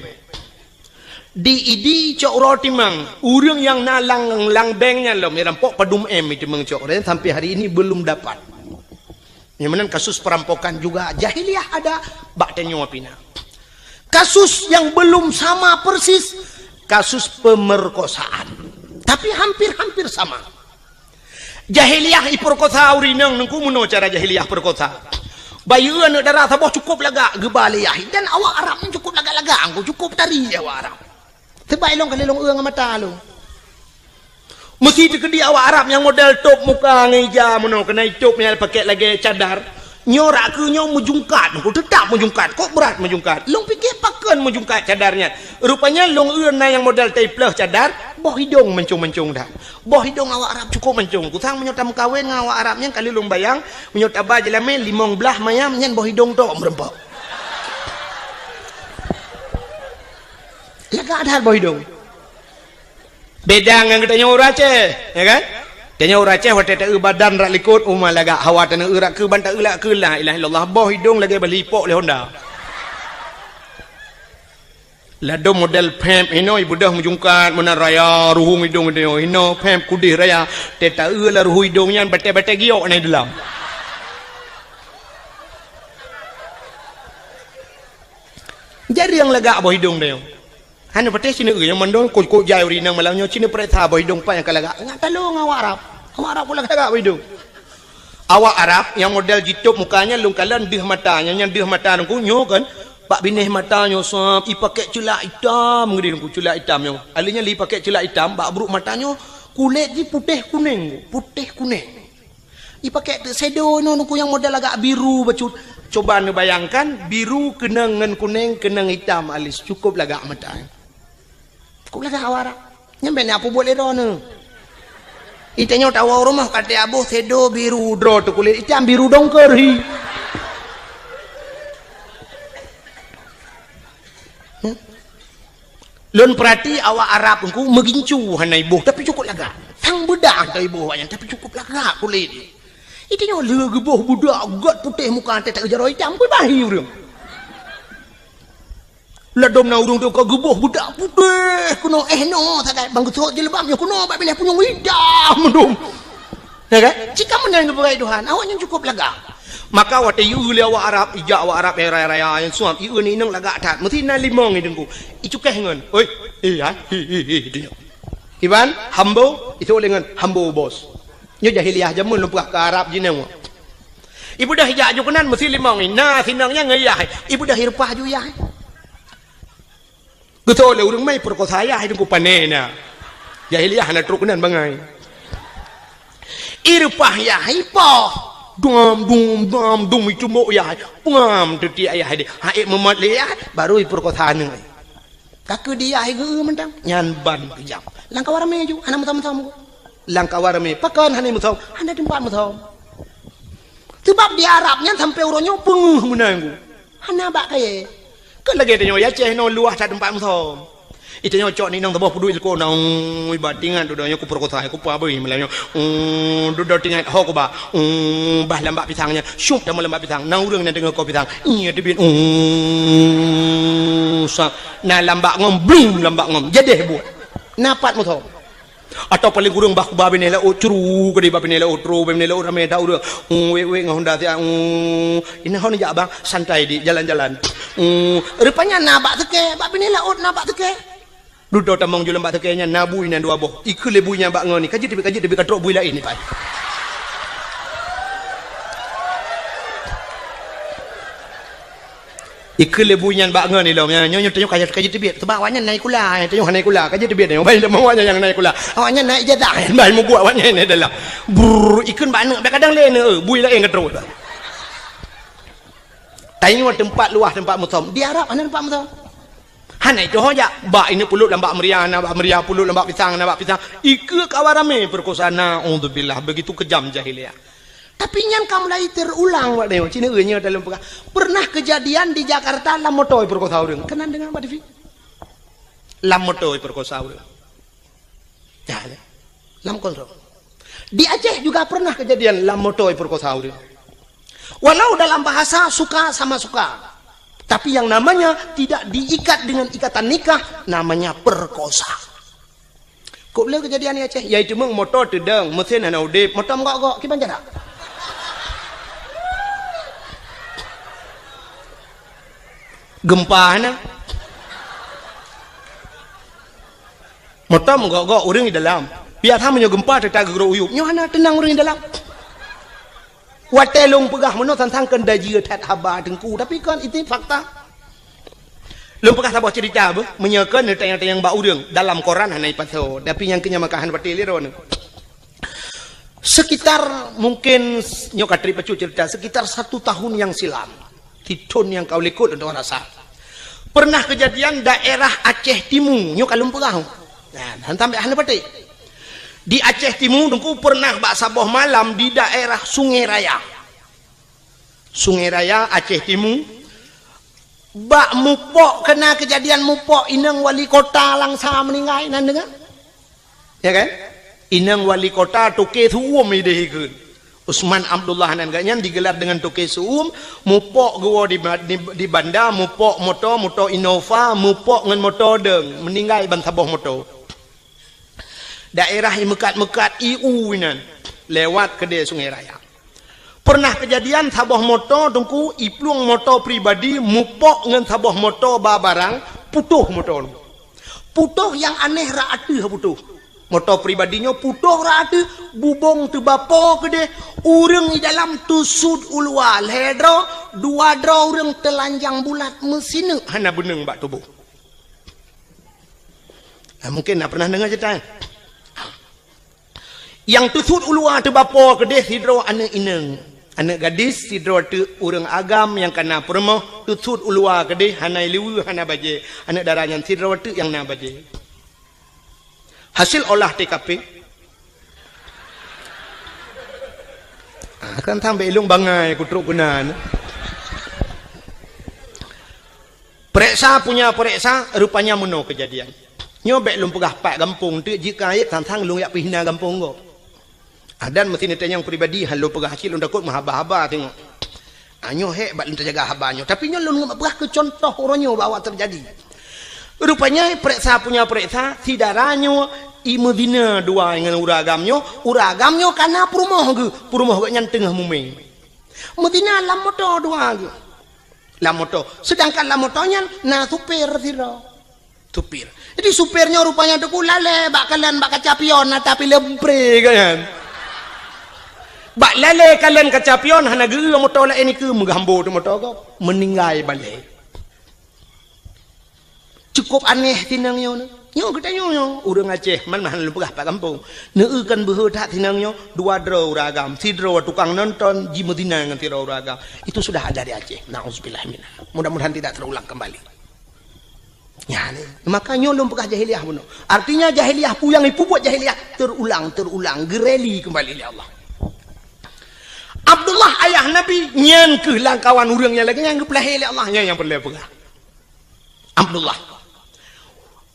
Di Idi cok uroe timang, ureueng nyang na lam, lam bank nyan lom irampok padum M iteumang cok, dan sampai hari ini belum dapat. Nyang meunan kasus perampokan juga jahiliyah ada, bak tanyoe pih na. Kasus yang belum sama persis, kasus pemerkosaan. Tapi hampir-hampir sama. Jahiliyah ipeurkosa ureueng inong, nungku meunoe cara jahiliyah peurkosa. Bayeue aneuk dara saboh cukup lagak geuba lé yah, dan awak Arab nyan cukup lagak-lagak, nungku cukup tari awak Arab. Sebab ilong kali long eu ngon mata lôn. Meusi teukeudi awak Arab nyang model top muka ngon ija meunoe, keunan itop nyang pakék lagée cadar. Nyoe rak keu nyoe meujungkat, nungku teutap meujungkat, kok brat meujungkat. Lôn pike pakon meujungkat cadar nyan. Rupanya lôn eu na nyang model taipleuh cadar, boh idong mancong-mancong that. Boh idong awak Arab cukup mancong. Kusang meunyoe tameukawen ngon awak Arab nyan, kali lôn bayang, meunyoe taba jeulamé limong blaih mayam nyan boh idong tok meureumpok. Lagak that boh idong. Beda ngon geutanyoe ureueng Aceh, ya kan? Tanyoe ureueng Aceh watée taeu badan rak likot uma lagak, hawa taneuk eu rak keu ban taeu lak keu la ilaha illallah, boh idong lagée bali ipok lé Honda. Ladom model pep inoe ibeudôh meujungkat meunan raya ruhueng idong inoe, inoe pep kudeh raya, tée taeu lam ruhueng idong nyan batée-batée giok na i dalam. Jareueng lagak boh idong tanyoe. Hana patéh sineuk nyang mandum kok-kok jai ureueng inong malam nyoe sineuk peuriksa boh idong pat nyang ka lagak. Ngat talong awak Arab. Awak Arab pun lagak-lagak boh idong. Awak Arab nyang model jitôb muka nyan lôn kalon deuh mata, nyang, nyang deuh mata Teungku nyoe kan, bak binéh mata nyoe sab, ipakék ceulak itam ngeudeh Teungku, ceulak itam nyoe. Akhé nyan lé ipakék ceulak itam, bak brôk mata nyoe kulét jih putéh kunéng, putéh kunéng. Ipakék teuk shadow nyoe Teungku nyang model agak biru bacut. Coba neubayangkan, biru keunong ngon kunéng, keunong itam alis, cukôp lagak mata. Cukôp lagak awak Arab. Nyan bèk na peubuet lé droeneuh. Itanyoe tawoe u rumoh ka teuaboh shadow biru, droe teuh kulét itam biru dongker hi. Hmm? Lôn peurati awak Arab Teungku meugincu hana iboh, tapi cukôp lagak. Sang beudah hana iboh awaknyan, tapi cukôp lagak kulét. Itanyoe lé geuboh beudak gèt putéh muka teuh jaroe itam, beubahi ureueng. Ladôm na ureueng teuka geuboh beudak putéh keunoe, eh, noe sagai, ban geusôk jilbab nyoe keunoe bak binéh punyueng itam mandum. Ya kan? Cit ka meunan geupeugah Tuhan, awaknyan cukôp lagak. Maka watèe ieu lé awak Arab, ijak awak Arab nyang raya-raya nyang suam, ieu ni inong lagak that. Meusti na limong i Teungku. Icukéh ngon, "Oi, eh, hai, hi, hi, hi," dia. Iban, hambo, isôk lé ngon hambo bos. Nyoe jahiliyah jameun lôn peugah keu Arab jinoe. Ibeudôh ijak ju keunan meusti limong i. Na sinong nyan ngon yah. Ibeudôh ireupah ju yah. Geutôi lé ureueng mai peurekosa yah Teungku pané na. Jahiliyah hana trok keunan bangai. Ireupah yah ipoh. Dum, dum, dum, dum, icumbok yah. Pengam teutiek yah deh. Hai meumot lé yah, baru ipeurekosa aneuk. Ka keu di yah geu mantong. Nyan ban keujam. Lam kawan ramé ju, hana meusom-som. Lam kawan ramé, pakon hana meusom? Hana teumpat meusom. Sebab di Arab nyan sampoe uroe nyoe peungeuh meunan. Hana bak kayèe. Kan lagèe tanyoe di Aceh nyoe luwah that teumpat meusom. Itanyoe cok ninong saboh peuduek ileko na, ui, ba tingat dudoe nyoe kupeurekosa, kupa beuh malam nyoe. Oh, dudoe tingat ho kuba. Oh, bah lambak pisang nyan. Syup tamong lambak pisang. Na ureueng nyang teungoh ko pisang. Iya teubiet. Oh, sa. Na lambak ngom, blum lambak ngom. Jadeh buet. Na pat meusom. Atawa paléng kureueng bah kuba binéh laôt, curu keudéh bah binéh laôt, tro binéh laôt ramé that ureueng. Hmm, wék-wék ngon honda siat, hmm, inan hon jak bang, santai di jalan-jalan. Hmm, rupanya na bak seukée, bak binéh laôt na bak seukée. Dudoe tamong ju lam bak seukée nyan na bui nyan dua boh. Ikheun lé bui nyan bak ngon ni, ka jeuet teubiet, ka jeuet teubiet, ka trok bui laén ni pai. Ikheun lé bui nyan bak ngon ilom nyan, nyoe, nyoe tanyoe ka, ka jeuet teubiet. Teuma awaknyan na ikula, tanyoe hana ikula, ka jeuet teubiet nyoe. Bai teuma awaknyan nyang na ikula. Awaknyan na ijazah, bai mubuet awaknyan na dalam. Brrr, ikheun bak aneuk, bak kadang lé aneuk, bui laén ka trok. Tanyoe teumpat luwah teumpat meusom. Di Arab hana teumpat meusom. Hana itu ho jak. Bak ini puluk lam bak meuria, na bak meuria, puluk lam bak pisang, na bak pisang. Ikheun kawan ramé peurekosa, naudzubillah. Begitu kejam jahiliyah. Tapi nyan ka mulai terulang, Pak Neo. Cina nyoe dalam peugah. Pernah kejadian di Jakarta lam moto peurekosa ureueng. Keunan deungoe bak T V. Lam moto peurekosa ureueng. Ya, ya. Lam kontrol. Di Aceh juga pernah kejadian lam moto peurekosa ureueng. Walau dalam bahasa suka sama suka. Tapi yang namanya tidak diikat dengan ikatan nikah, namanya perkosa. Kok le kejadian di Aceh, yaitu meng moto teudong, mesin hana udeb, moto meugok-gok, kiban cara? Gempa hana. Moto meugok-gok ureueng di dalam. Biasa meunyoe gempa teutap geugrok uyueb, nyoe hana teunang ureueng di dalam. Watée lôn peugah meunoe sang-sang keuneuk jeuet that haba Teungku, tapi kon itu fakta. Lôn peugah saboh cerita beuh, meunyoe kon neutanyong-tanyong bak ureueng, dalam koran hana ipasoe, tapi nyang keu nyan meukahan watée lirone. Sekitar mungkin, nyoe ka trép bacut cerita, sekitar satu tahun yang silam, di thon nyang ka u likot lôn rasa, pernah kejadian daerah Aceh Timu, nyoe ka lôn peugah. Nah, hantam bèk hana patéh. Di Aceh Timu, Teungku, pernah bak saboh malam di daerah Sungai Raya. Sungai Raya, Aceh Timu, bak mupok, kena kejadian mupok inong wali kota Langsa meninggai, nan deungoe? Ya kan? Inong wali kota Toke Su'um ideh ikheun. Usman Abdullah nan geuh nyan digelar dengan Toke Su'um, mupok geuwoe di ba-, di, di banda, mupok moto, moto Innova, mupok ngon moto dong, meninggai ban saboh moto. Daerah i meukat-meukat i u inan, lewat keudè Sungai Raya. Pernah kejadian saboh moto Teungku, iplueng moto pribadi mupok ngon saboh moto ba barang, putôh moto nyan. Putôh nyang aneh rak ateueh putôh. Moto pribadi nyoe putôh rot ateueh, bubông teubapo keudeh, ureuëng di dalam teusut u luwa lhée droe, dua droe ureuëng teulanjang bulat meusineuk hana beuneueng bak tuboh. Nah, mungkin na pernah deungoe ceurita nyan. Nyang teusut u luwa teubapo keudeh sidroe aneuëk inong, aneuëk gadis sidroe teuk ureuëng agam nyang kana peurumoh, teusut u luwa keudeh hana ileue hana bajée, aneuëk dara nyan sidroe teuk nyang na bajée. Hasil olah T K P. Ah, kan sampai ilong bangai kutrok keunan. Pereksa punya pereksa, rupanya meunoe kejadian. Nyoe bék lôn peugah pat gampông teuk jeuet keu ayat tantang lôn yak pihna gampông gob. Adan meusi neutanyong pribadi han lôn peugah cit lôn takot meuhaba-haba tengok. Ah, nyoe hék bak lôn teujaga haba nyoe. Tapi nyoe lôn peugah keu contoh uroe nyoe bahwa terjadi. Rupanya pereksa punya pereksa, si dara nyoe i meuzina dua ngon ureuëng agam nyoe, ureuëng agam nyoe kana peurumoh geuh, peurumoh geuh nyan teungoh mumé. Meuzina lam moto dua geuh. Lam moto. Sedangkan lam moto nyan na supir sidroe. Supir. Jadi supir nyoe rupanya teungku lalée bak kalon bak kaca pion na tapi leumpre kan. Bak lalée kalon kaca pion hana geu moto laén nikeue meugambo teuh moto gob. Meuninggai balée. Cukup aneh tinang nyoe. Nyoe geutanyoe nyoe ureuëng Aceh man mahan lôn peugah pat gampông. Neueu kan beuhe that tinang nyoe dua droe ureuëng agam, sidroe tukang nonton jimeuzina ngon sidroe ureuëng agam. Itu sudah ada di Aceh. Nauzubillah minha. Mudah-mudahan tidak terulang kembali. Ya, ni. Maka nyoe lôn peugah jahiliyah bunoe. Artinya jahiliyah peue nyang ipubuet jahiliyah terulang, terulang, geureli kembali lé Allah. Abdullah ayah Nabi nyan keuh lam kawan ureuëng nyang lagée nyan geupeulahé lé Allah, nyan nyang peureulée peugah. Abdullah.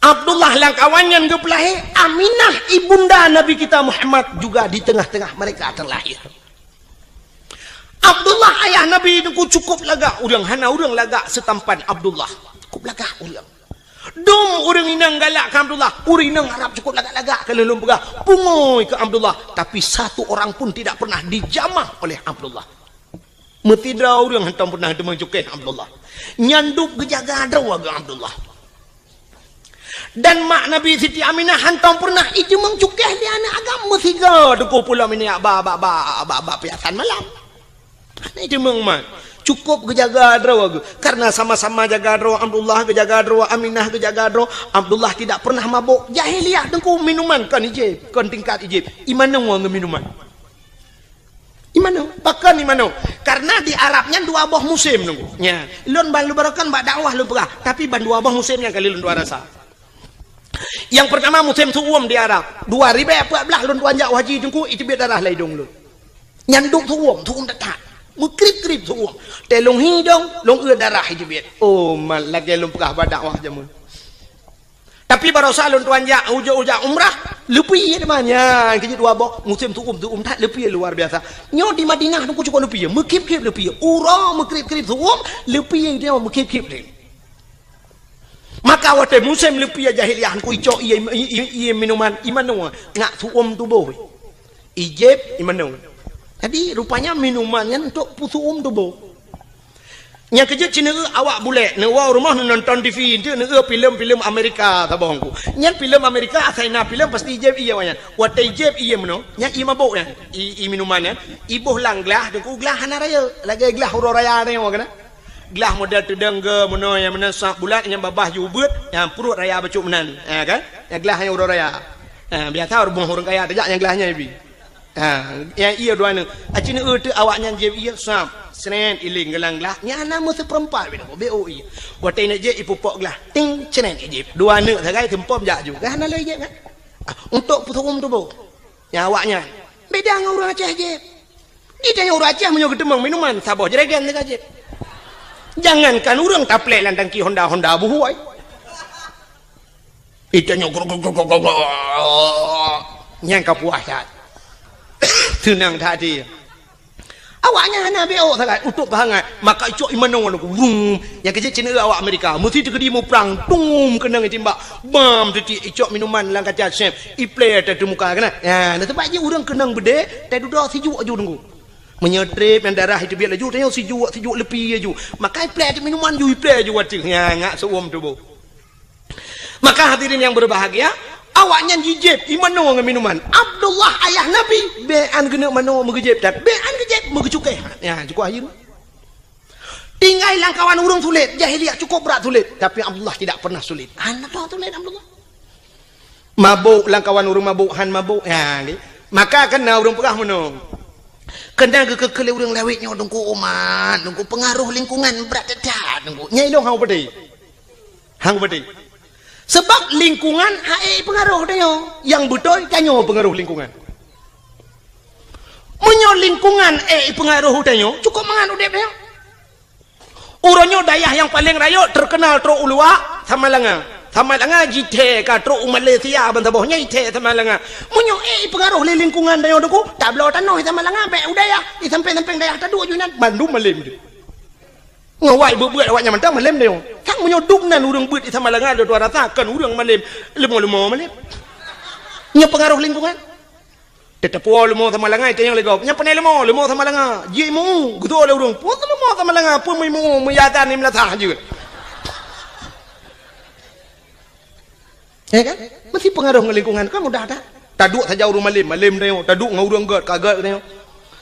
Abdullah lam kawan nyan geupeulahé, Aminah ibunda Nabi kita Muhammad juga di tengah-tengah mereka terlahir. Abdullah ayah Nabi nyoe cukup lagak ureuëng, hana ureuëng lagak seutampan Abdullah. Cukup lagak ureuëng. Dum ureuëng inong galak keu Abdullah, ureuëng inong Arab cukup lagak-lagak keu lôn peugah, pungui keu Abdullah, tapi satu orang pun tidak pernah dijamah oleh Abdullah. Meusidroe ureuëng hantom pernah teumeung cukéh Abdullah. Nyan dub geujaga droe geuh Abdullah. Dan mak Nabi Siti Aminah hantom pernah iteumeung cukéh lé aneuëk agam meusigoe teungku pulo minyak ba ba ba ba ba piasan malam. Hana iteumeung mat. Cukup geujaga droe geuh. Karena sama-sama jaga droe, Abdullah geujaga droe, Aminah geujaga droe, Abdullah tidak pernah mabok. Jahiliyah teungku minuman kon ijép, kon tingkat ijép. Imanoe ngon minuman. Imanoe, pakon imanoe? Karena di Arab nyan dua boh musém nunggu. Nya, lôn ban lôn barokan bak dakwah lôn peugah, tapi ban dua boh musém nyang kali lôn dua rasa. Yang pertama musém su'um di Arab. Dua ribèe empat belas lôn tuan jak haji teungku, iteubiet darah lam idong lôn. Nyan dub su'um, su'um that-that. Meukrib-krib su'um. Teuh lôn hi idong, lôn eu darah iteubiet. Oh, mat lagée lôn peugah bak dakwah jameun. Tapi barosa lôn tuan jak ujak-ujak umrah, leupie teuma nyan keu jeuet dua boh musém su'um, su'um that leupie luar biasa. Nyoe di Madinah teungku cukup leupie, meukrib-krib leupie. Uroe meukrib-krib su'um, leupie dia meukrib-krib deh. Maka watée musém leupie jahiliyah teungku icok ié, ié, ié minuman, imanoe ngat su'um tuboh. Ijép imanoe. Jadi rupanya minuman nyan untuk peusu'um tuboh. Nyang keujeuet cit neueu awak bulek, neuwoe rumoh neunonton T V, enteuk neueu filem-filem Amerika saboh teungku. Nyan filem Amerika asai na filem pasti ijép ié awak nyan. Watée ijép ié meunoe, nyan ié mabok nyan, ié, ié minuman nyan, iboh lam glah teungku, glah hana rayeuk, lagée glah uroe raya nyoe kan. Glah model teudong geu meunoe nyang meunan sab bulat nyang babah jih ubeuet, nyang pruet raya bacut meunan, ha kan? Nyang glah nyang uroe raya. Ha, biasa rumoh ureuëng kaya tajak nyang glah nyan ibi. Ha, nyang ié dua nyoe. Aci neueu teuk awak nyan jieb ié sab. Sret iling geulang glah. Nyan hana meuseupeurempat bit ko, beu ié. Watée neuk jieb ipupok glah. Ting, sret ijieb. Dua neuk sagai seumpom jak ju. Kan hana lé jieb kan? Ah, untuk peusu'um tuboh. Nyang awak nyan. Beda ngon ureuëng Aceh jieb. Di tanyoe ureuëng Aceh meunyoe geuteumeung minuman saboh jerigen sagai jieb. Jangankan ureuëng taplek lam tangki Honda-Honda buhôi. Itanyoe grok, grok, grok, grok, grok. Nyang ka puas that. Seunang that hati. Awaknyan hana beu sagai, utôb peuhangat. Maka icok imanoe lagu. Wum. Nyang keujeuet cit awak Amerika. Meusi teukeudi muprang. Tum keunong itimbak. Bam teuti icok minuman lam kaca sep. Iplé teumuka keunan. Ya, na sebab jih ureuëng keunong beudé, teududoe sijuek aju teungku. Meunyoe trép nyang darah iteubiet laju, tanyoe sijuek, sijuek leupie aju. Maka iplé teuk minuman ju iplé aju wateueh. Ya, ngak seuuem tuboh. Maka hadirin yang berbahagia, Awaknyan jijieb, imanoe ngon minuman. Abdullah ayah Nabi, bèk an geuneuk manoe meugeujeb, tapi bèk an geujeb meugeucukéh. Ya, cukup akhir. Tinggai lamkawan ureuëng sulet, jahiliyah cukup brat sulet, tapi Abdullah tidak pernah sulit. Hana tho sulet Abdullah. Mabök lamkawan ureuëng mabök, han mabök. Ya, maka keunan ureuëng peugah meunoe. Keunan geukheun lé ureuëng lawét nyoe Teungku umat, Teungku pengaruh lingkungan brat that Teungku. Nyai lôn hana peudeh. Hang beudeh. Sebab lingkungan hai peungaroh tanyoe. Nyang beutôi tanyoe peungaroh lingkungan. Meunyoe lingkungan hai peungaroh tanyoe, cukup mangat udeb tanyoe. Uroe nyoe dayah nyang paleng rayeuk teukeunal trok u luwa, Samalanga. Samalanga jithèe ka trok u Malaysia ban saboh nyan jithèe Samalanga. Meunyoe hai peungaroh lé lingkungan tanyoe Teungku, tabloe tanoh Samalanga bèk u dayah, di sampéng-sampéng dayah taduek ju inan, bandum malem jih. Ngon awak beuet-beuet awaknyan mantong malem tanyoe. Sang meunyoe dum nan ureuëng beuet di Samalanga lôn tuan rasa kon ureuëng malem, leumo-leumo malem. Nyoe peungaroh lingkungan. Teutap puwoe leumo Samalanga, itu nyang lé gob. Nyan panai leumo, leumo Samalanga. Jimeu, geutoe lé ureuëng. Peue leumo Samalanga, peue meuimu, meuyadan ni meulasah jeuet. Ya kan? Meusti peungaroh ngon lingkungan, kan mudah that. Taduek saja ureuëng malem, malem tanyoe. Taduek ngon ureuëng gèt, ka gèt tanyoe.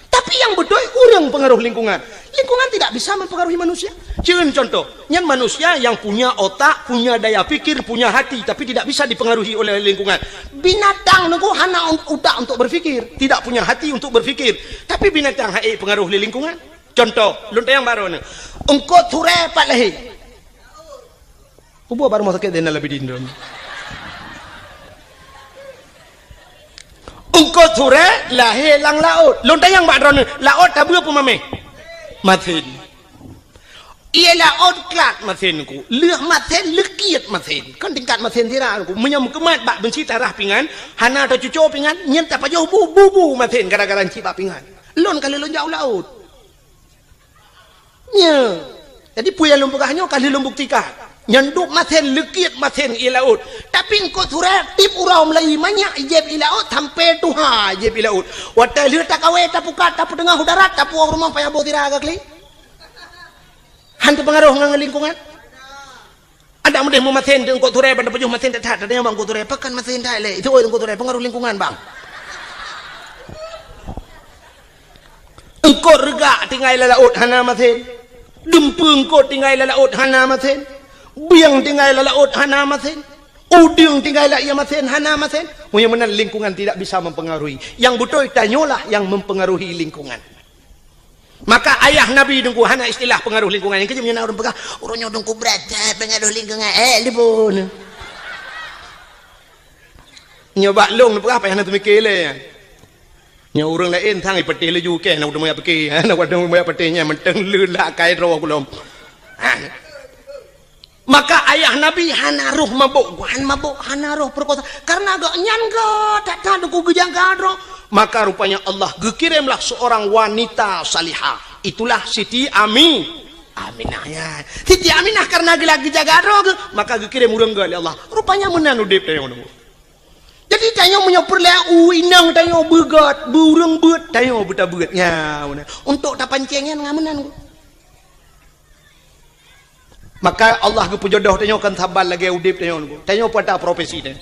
Tapi nyang beutôi ureuëng peungaroh lingkungan. Lingkungan tidak bisa mempengaruhi manusia. Cen contoh, nyan manusia yang punya otak, punya daya pikir, punya hati, tapi tidak bisa dipengaruhi oleh lingkungan. Binatang Teungku hana un-, utak untuk berpikir, tidak punya hati untuk berpikir. Tapi binatang hai pengaroh lé lingkungan. Contoh, lôn tanyong baroe nyoe. Eungkôt surée pat lahé. Peue buet bak rumoh sakét Zainal Abidin droeneuh? Eungkôt surée lahé lam laôt. Lôn tanyong bak droeneuh, laôt tabeue peue mamèh? Masen. Ié laôt klat masen Teungku. Lheueh masen, leukiet masen. Kon tingkat masen sira Teungku. Meunyoe meukeumat bak beunsi tarah pingan, hana tacuco pingan, nyan tapajoh bu, bu, bu masen gara-gara cit bak pingan. Lôn ka lheueh lôn jak u laôt. Nyoe. Jadi, peue nyang lôn peugah nyoe ka lheueh lôn buktikan. Nyan dub masen, leukiet masen ié laôt. Tapi eungkôt surée tiep uroe mulai manyak jieb ié laôt sampoe tuha jieb ié laôt. Watée lheueh takawé, tapukat, tapeuteungoh u darat, tapuwoe u rumoh payah boh sira ka klik. Han teupeungaroh ngon lingkungan. Adak meudeh meumasen di eungkôt surée, ban tapajoh masen that-that, tanyong bak eungkôt surée, pakon masen that lé? Itu oi eungkôt surée, peungaroh lingkungan, bang. Eungkôt reugak tinggai lam laôt hana masen. Dumpeue eungkôt tinggai lam laôt hana masen. Bieng tinggai lam laôt hana masen. Udeueng tinggai lam ié masen hana masen. Meunyoe meunan lingkungan tidak bisa mempengaruhi. Nyang beutôi tanyoe lah nyang mempengaruhi lingkungan. Maka ayah Nabi Teungku hana istilah pengaruh lingkungan. Nyang keujeuet nyan ureuëng peugah, "Ureuëng nyoe Teungku brat that pengaruh lingkungan." Eh, lipun. Nyoe bak lôn peugah payah na teumike lé. Nyoe ureuëng laén sang ipeuteh laju keh na udah moyak pike. Na udah moyak peuteh nyan mantong le lak kai droe kulom. Ha. Maka ayah Nabi hana roh mabök, han mabök, hana roh peurekosa. Karena gobnyan gèt that-that Teungku geujaga droe. Maka rupanya Allah geukiremlah seorang wanita salihah. Itulah Siti Ami-, Aminah, ya. Siti Aminah karena geula geujaga droe geuh, maka geukirém ureuëng gèt lé Allah. Rupanya meunan udeb tanyoe. Jadi tanyoe meunyoe peureulée u inong tanyoe beugèt, beu ureuëng beuet, tanyoe beutabeuet. Ya, meunan. Untuk tapancéng nyan ngon meunan. Maka Allah geupeujodoh tanyoe kon saban lagée udeb tanyoe. Tanyoe peue ata profesi tanyoe.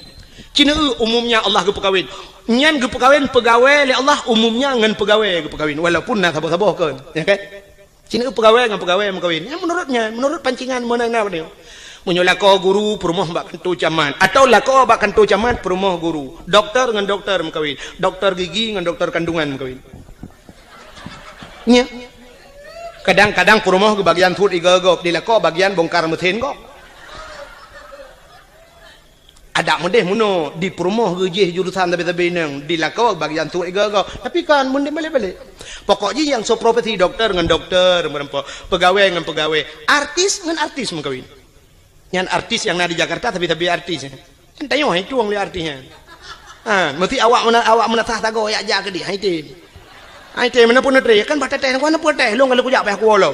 Ci neueu umumnya Allah geupeukawen. Nyan geupeukawen peugawée lé Allah umumnya ngon peugawée geupeukawen. Walaupun na saboh-saboh kon. Ya kan? Ci neueu peugawée ngon peugawée meukawen. Nyan menurut nyan, menurut pancingan meunan na tanyoe. Meunyoe lakoe guru peurumoh bak kantô camat. Atau lakoe bak kantô camat peurumoh guru. Doktor ngon doktor meukawen. Doktor gigi ngon doktor kandungan meukawen. Nya. Kadang-kadang peurumoh geubagian suet igoe gob, di lakoe bagian bongkar mesin gob. Adak meudeh meunoe, di peurumoh geujih jurusan sabe-sabe inong, di lakoe bagian suet igoe gob. Tapi kan meudeh balek-balek. Pokok jih nyang soe profesi doktor ngon doktor meureumpok, peugawée ngon peugawée, artis ngon artis meukawen. Nyan artis nyang na di Jakarta, tapi-tapi artis. Nyan tanyoe hai tueng lé artis nyan. Ha, meusti awak meuna-, awak meunasah sagoe jak-jak keudeh, hai tem. Hai tem, meunan pun neutre, kan bah teuteh, kan pun teuteh, lôn ka lheueh kujak payah kuwoe lom.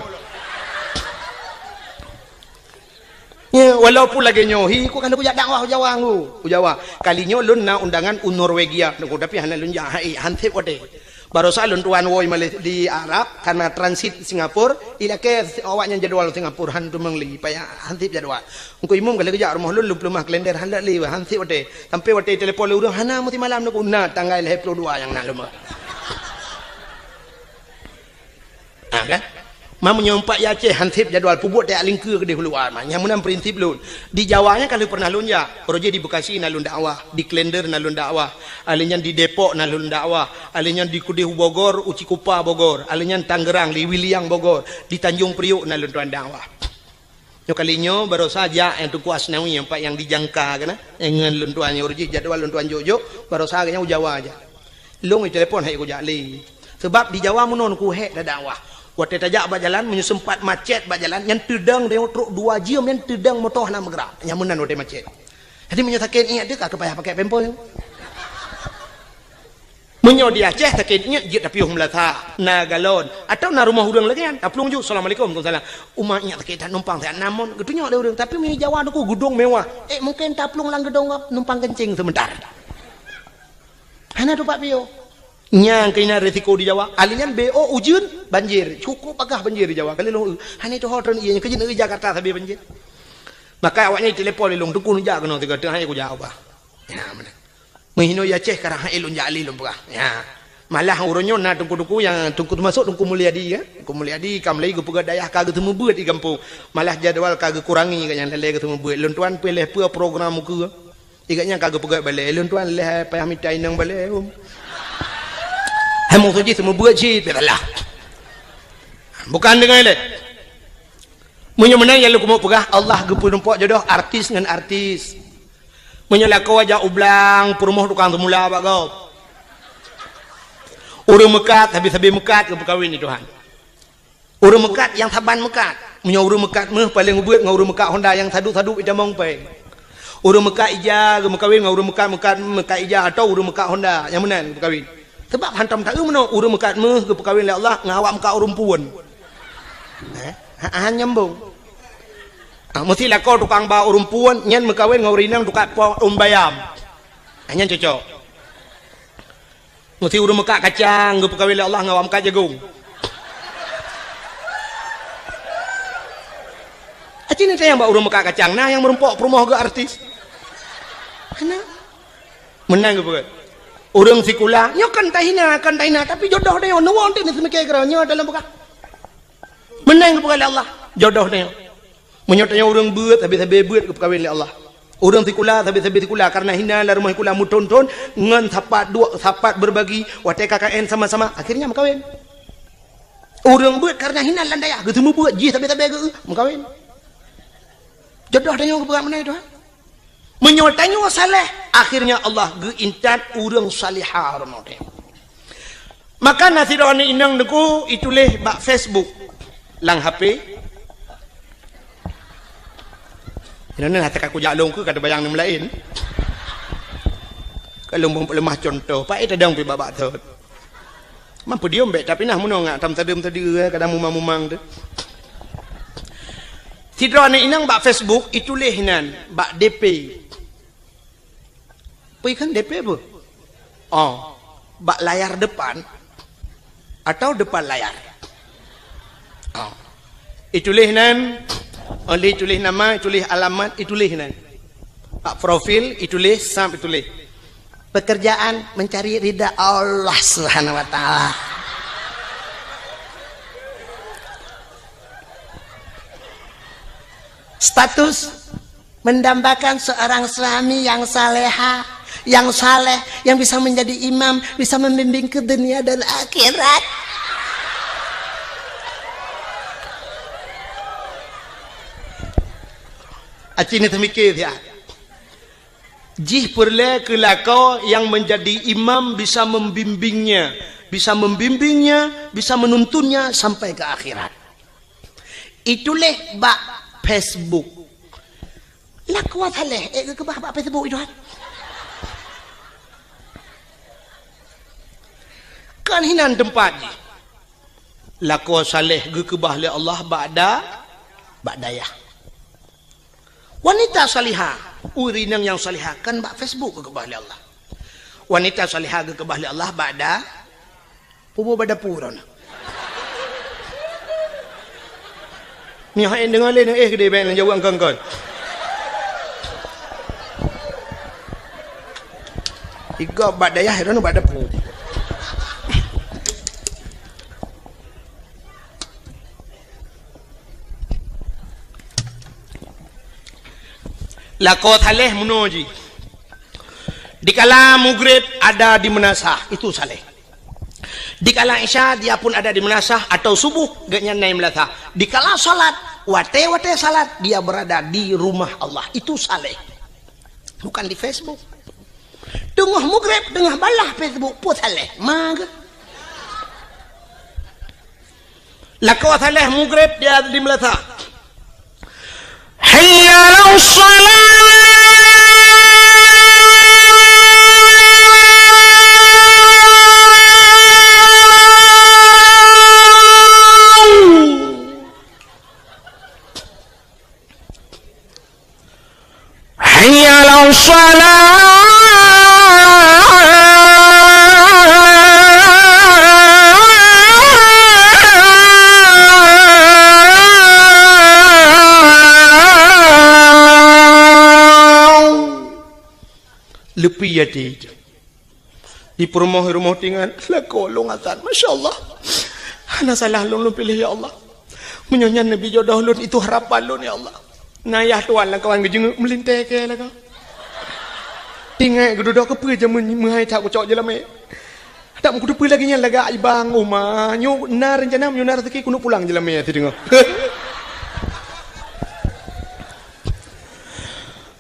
Ya, walaupun lagée nyoe, hi, ku ka lheueh kujak dakwah u Jawa ngu, u Jawa. Kali nyoe lôn na undangan u Norwegia, nyoe, tapi hana lôn jak, hai, han sép watée. Barosa lôn tuan woe maléh di Arab, karena transit Singapura, ilakée awaknyan jadwal Singapura, han teumeung lé, payah han sép jadwal. Engku imum ka lheueh geujak rumoh lôn, lôn peuleumah kalender, han lé, han sép watée. Sampai watée telepon lé ureuëng, hana meusimalam neuk na tanggai lhée ploh dua nyang na lôn. Ha, kan? Meunyoe pat i Aceh han sép jadwal, peubuet tajak lingkeue keudeh u luwa, ma. Nyang meunan prinsip lôn. Di Jawa nyan ka lheueh pernah lôn jak. Uroe jih di Bekasi na lôn dakwah, di Klender na lôn dakwah, alèh nyan di Depok na lôn dakwah, alèh nyan di keudeh u Bogor, u Cikupa Bogor, alèh nyan Tangerang, di Wiliang Bogor, di Tanjung Priok na lôn tuan dakwah. Nyoe kali nyoe barosa jak nyang Teungku Asnawi, nyang pat nyang dijangka keunan, nyang ngon lôn tuan nyoe, uroe jih jadwal lôn tuan jok-jok, barosa geuh nyan u Jawa jak. Lôn itelepon han kujak lé. Sabab di Jawa meunoe kuhek dada wah. Watée tajak bak jalan, meunyoe seumpat macet bak jalan, nyan teudong deuh trok dua jeuem, nyan teudong moto hana meugerak. Nyang meunan watée macet. Jadi meunyoe sakét iék teuh ka keupayah pakai pempol. Meunyoe di Aceh sakét iék jeuet tapiôh meulasa, na galon, atawa na rumoh ureuëng lagée nyan, taplueng ju, "Assalamualaikum." "Waalaikumsalam." "Uma iék sakét that numpang siat namon." Geutunyok lé ureuëng, tapi meunyoe Jawa nyoe geudong mewah. Eh, mungken taplueng lam geudong gob, numpang keuncing seumeuntar. Hana tupat piôh. Nyang keunan risiko di Jawa. Alèh nyan B O ujeuen, banjir. Cukup bagah banjir di Jawa. Kali lôn, hana tuho treun ié, keujeut negeri Jakarta sabe banjir. Maka awaknyan telepon lé lôn, "Teungku neujak keunoe sigoe, teuh han kujak ubah." Ya, meunan. Meuhinoe i Aceh karang han lôn jak lé lôn peugah. Ya. Malah uroe nyoe na teungku-teungku nyang teungku teumasok Teungku Mulyadi, ya. Teungku Mulyadi ka mulai geupeugah dayah ka geuseumeubeuet di gampông. Malah jadwal ka geukurangi ka nyang lheueh geuseumeubeuet. Lôn tuan piléh peue program ukeue. Igat nyang ka geupeugah balée, lôn tuan lheueh payah mita inong balée, um. Hai meusoe jih seumeubeuet cit, biasalah. Bukan deungon lé. Meunyoe meunan nyang lôn keumeung peugah, Allah geupeurumpok jodoh artis ngon artis. Meunyoe lakoe jak u blang, peurumoh tukang seumula bak gob. Ureuëng meukat, sabe-sabe meukat geupeukawen lé Tuhan. Ureuëng meukat nyang saban meukat. Meunyoe ureuëng meukat méuh paleng ubeuet ngon ureuëng meukat honda nyang sadu-sadu itamong péng. Ureuëng meukat ija geumeukawen ngon ureuëng meukat, meukat, meukat ija atawa ureuëng meukat honda nyang meunan geumeukawen. Sabab hantom taeu meunoe ureuëng meukat méuh geupeukawen lé Allah ngon awak meukat ureuëng puon. Eh? Ha, ha, nyambung. Ah, meusti lakoe tukang ba ureuëng puon nyan meukawen ngon ureuëng inong tukang po ureuëng bayam. Ah, nyan cocok. Meusti ureuëng meukat kacang geupeukawen lé Allah ngon awak meukat jagong. Aci ni tayang bak ureuëng meukat kacang, na nyang meurumpok peurumoh geuh artis. Hana. Meunan geupeugah. Ureuëng sikula, nyoe kan tahina, kan tahina, tapi jodoh deuh nyoe, neuwoe teuh neuseumiké keudroe nyoe dalam peugah. Meunan geupeugah lé Allah, jodoh deuh nyoe. Meunyoe tanyoe ureuëng beuet, sabe-sabe beuet geupeukawen lé Allah. Ureuëng sikula, sabe-sabe sikula, kareuna hina lam rumoh sikula meuthon-thon, ngon sapat duek, sapat berbagi, watée K K N sama-sama, akhirnya meukawen. Ureuëng beuet kareuna hina lam dayah, geuseumeubeuet jih sabe-sabe geu-, meukawen. Jodoh tanyoe geupeugah meunan, Tuhan. Meunyoe tanyoe saleh, akhirnya Allah geuintat ureuëng salihah roh nyoe. Maka na sidroe aneuk inong teungku ituléh bak Facebook lam H P. Inoe hana ka kujak lôn keu ka teubayang nyang laén. Ka lôn beuleumah contoh, paét tadong pih babah thot. Mampu diom bék, tapi nah meunoe ngak tam sadeuem tadi, eh, kadang mumang-mumang tu. Sidroe aneuk inong bak Facebook ituléh nan bak D P. Peue kheun D P peue? Oh, bak layar depan atau depan layar? Oh. Ituléh nan, oleh ituléh nama, ituléh alamat, ituléh nan. Bak profil ituléh, sam ituléh. Pekerjaan mencari ridha Allah Subhanahu wa Ta'ala. Status mendambakan seorang suami yang saleha, yang saleh, yang bisa menjadi imam, bisa membimbing ke dunia dan akhirat. Aci ni teumikir ya. Jih peureulée keu lakoe nyang menjadi imam bisa membimbingnya, bisa membimbingnya, bisa menuntunnya sampai ke akhirat. Ituléh bak Facebook. Lakoe saleh, eh, geukeubah bak Facebook itu kan. Kan hinan teumpat jih. Lakoe saleh geukeubah lé Allah bak da-, bak dayah. Wanita salihah, ureuëng inong nyang salihah kan bak Facebook geukeubah lé Allah. Wanita salihah geukeubah lé Allah bak da-, Puboh bak dapu droeneuh. Meuhai deungoe lé, eh, keudéh bèk neujaweueb kon-kon. Igob bak dayah, droeneuh bak dapu. Lakoe saleh meunoe jih. Dikala mugreb ada di meunasah, itu saleh. Dikala isya, dia pun ada di meunasah, atau subuh, gobnyan na di meunasah. Dikala salat, watèe-watèe salat, dia berada di rumah Allah. Itu saleh. Bukan di Facebook. Teungoh mugreb, teungoh balah Facebook, peue saleh. Meugreb. Lakoe saleh mugreb dia di meunasah. Hayya 'alas shalah. Hayya 'alas shalah. Leupie até. Di peurumoh-rumoh tingan, lakoe lôn azan. Masya Allah. Hana salah lôn, lôn piléh, ya Allah. Meunyoe nyan neubi jodoh lôn, itu harapan lôn, ya Allah. Na yah tuan lam kawan geujeungeuek meulintèe kèe lakoe. Tinggai geududoe keupeue jameun meuhai that kucok jeulamèe. Dak meukuteupeu lagèe nyan lagak ibang uma. Nyoe na reuncana, meunyoe na raseuki keuneuk pulang jeulamèe sideungoe.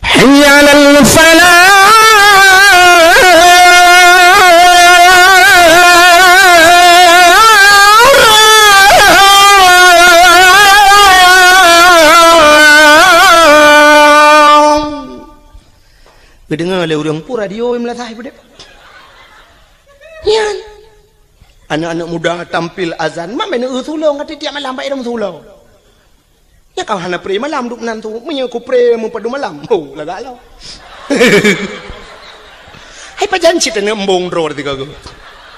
Hayya 'alal falah. Geudeungoe lé ureueng peue radio meunasah peudeh. Nyan. Aneuk-aneuk muda tampil azan, ma meuneuk eu sulong, ka tiep malam bak irong sulong. Nyan ka hana pré malam duek nan tu, meunyoe ku pré meupadum malam. Ho, lagak lom. Hai pajan cit aneuk embong droe tiga go.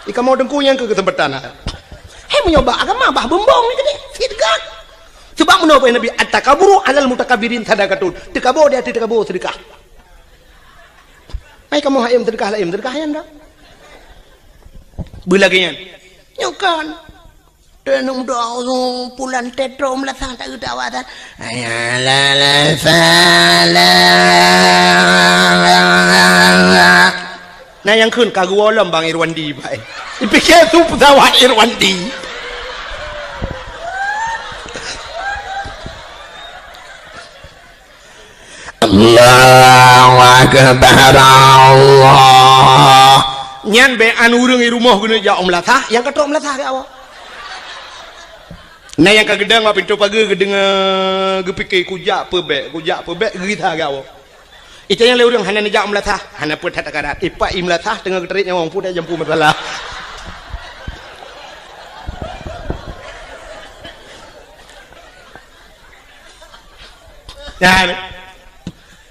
Ikamoe teungku nyang keu keuseumpatan. Hai meunyoe bak agama bah beumbong ni keudeh, sidqah. Sebab meunoe Nabi, "At-takaburu 'alal mutakabbirin sadaqatun." Teukaboe di ateueh teukaboe seudeukah. Hai kamoe hayam seudeukah, hayam seudeukah nyan dak. Beulagèe nyan. Nyoe kan. Teuneuk meudoa, "Pulan tetro meulasah tak geudak awak tan." Hayya 'alal falah. Na nyang kheun ka geuwoe lom Bang Irwandi, bai. Dipike su peusawat Irwandi. Allahu Akbar, Allah. Nyan bèk an ureueng i rumoh geuneuk jak u meulasah, nyang ka trok meulasah geuwoe. Na nyang ka geudong bak pintoe pageue geudeungoe, geupike, "Kujak peue bèk, kujak peue bèk," geugisa geuwoe. Itanyong lé ureueng hana neujak u meulasah, hana peue that takarat. Ipak i meulasah teungoh geutarék nyawöng, peue that jampu masalah. Nyan.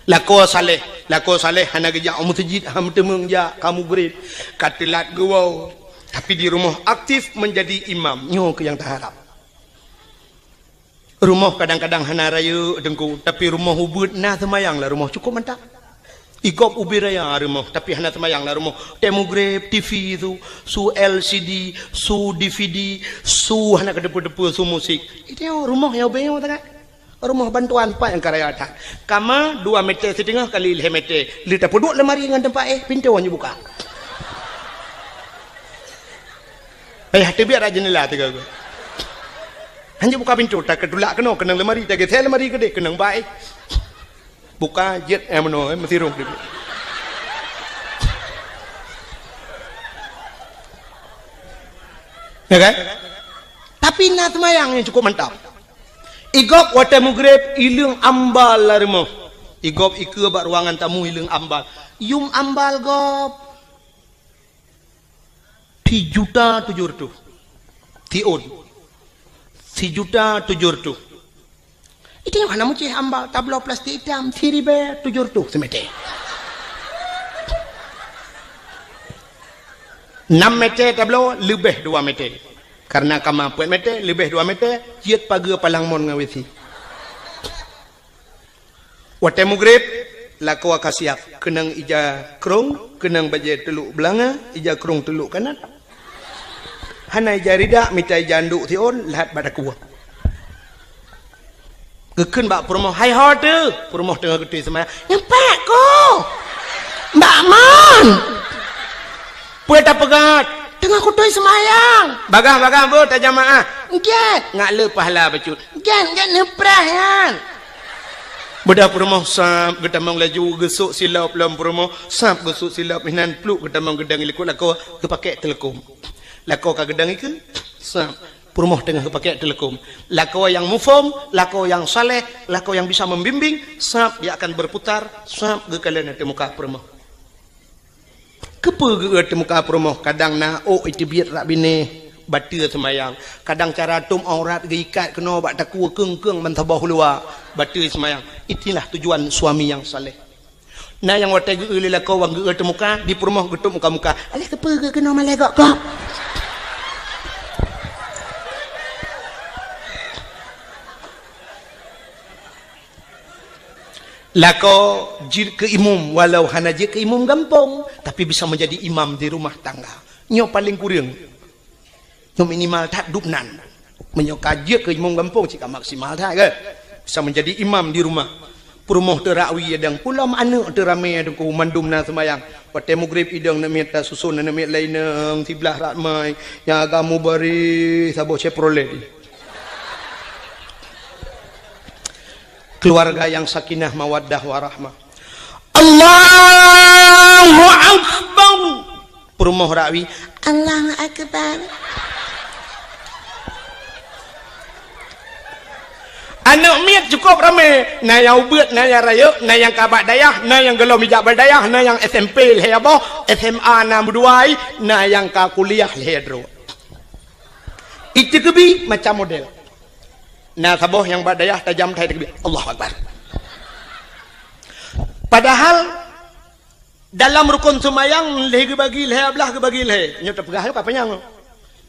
Lakoe saleh, lakoe saleh hana geujak u meuseujid, hana meuteumèe jak, ka mugreb, ka teulat geuwoe. Tapi di rumoh aktif menjadi imam. Nyoe keuh nyang taharap. Rumoh kadang-kadang hana rayeuk teungku, tapi rumoh ubeuet na seumayang lam rumoh cukup mantap. Igob ubé raya rumoh, tapi hana seumayang lam rumoh. Tée mugreb, T V su, su L C D, su D V D, su hana keudeupeue-deupeue, su musik. Itu rumoh nyang ubé nyoe sangat. Rumoh bantuan pat nyang ka raya that. Kama dua meter siteungoh kali lhée meter. Lheueh tapeuduek lemari ngon teumpat éh, pintoe hana buka. Payah teubiet rot jeundela tiga go. Hana buka pintoe, takeutulak keunoe, keunong lemari, tageusée lemari keudeh, keunong bak éh. Buka jeuet, eh, meunoe, eh, meusirong keudeh. Ya kan? Tapi na seumayang nyang cukup mantap. Igob watée mugreb, ileueng ambal lam rumoh. Igob ikeue bak ruangan tamu, ileueng ambal. Yum ambal gob. Sijuta tujoh reutôh. Tiôn. Sijuta tujoh reutôh. Itu nyang hana meucéh ambal, tabloe plastik itam, siribée tujoh reutôh seumeter. Nam mètè tabloe leubeh dua mètè. Kareuna kama peuet mètè leubeh dua mètè, jeuet pageue palang mon ngon WC. Watèe mugreb, lakoe ka siap, keunong ija krông, keunong bajèe teulok beulanga, ija krông teulok kanat. Hana ija ridak, mita ija anduk siôn, lhat bak dakue. Geukheun bak peurumoh, "Hai ho teuh?" Peurumoh teungoh geutôi seumayang. "Nyoe pat, Ko." "Bak mon?" "Peue tapeugah?" "Teungoh kutôi seumayang." "Bagaih-bagaih beuh tajamaah?" "Gèt." "Ngat le pahala bacut." "Gèt, gèt neupreh nyan." Beudah peurumoh sab geutamong laju, geusok silop lom peurumoh, sab geusok silop, inan pluek geutamong geudong likot lakoe, geupakèk teuleukom. Lakoe ka geudong ikeue, sab. Peurumoh teungoh geupakèk teuleukom. Lakoe nyang muphom, lakoe nyang saleh, lakoe nyang bisa membimbing, sab dia akan berputar, sab geukalon ateueh muka peurumoh. Keupeue geu-eu teuh muka peurumoh? Kadang na ôk iteubiet rak binéh, bateue seumayang. Kadang cara tom aurat geuikat keunoe bak takue keung-keung ban saboh luwa, bateue seumayang. Itulah tujuan suami nyang saleh. Na nyang watèe geu-eu lé lakoe wan geu-eu teuh muka, di peurumoh geutup muka-muka. "Alah keupeue geu-eu keunoe malèe gok-gok?" Lakoe jeuet keu imum, walau hana jeuet keu imum gampông, tapi bisa menjadi imam di rumah tangga. Nyoe paleng kureueng. Nyoe minimal that dub nan. Meunyoe ka jeuet keu imum gampông, cit ka maksimal that, kan? Bisa menjadi imam di rumah. Peurumoh teuh rak wie idong, pulam aneuk teuh ramé teungku, mandum na seumayang. Watèe mugreb idong aneuk miet tasuson aneuk miet laén, siblah rak mai, nyang agam mubaréh saboh Chevrolet. Keluarga yang sakinah, mawaddah, warahmah. Allahu Akbar. Peurumoh rak wie, Allahu Akbar. Aneuk miet cukôp ramé, na nyang ubeuet, na nyang rayeuk, na nyang ka bak dayah, na nyang gohlom ijak bak dayah, na nyang S M P lhèe boh, S M A na meudua, na nyang ka kuliah lhèe droe. Iteukeubi macam model. Na saboh nyang bak dayah tajam that iteukeubi, Allahu Akbar. Padahal dalam rukon seumayang lhèe geubagi lhèe, blah geubagi lhèe. Nyoe tapeugah nyoe ka panyang.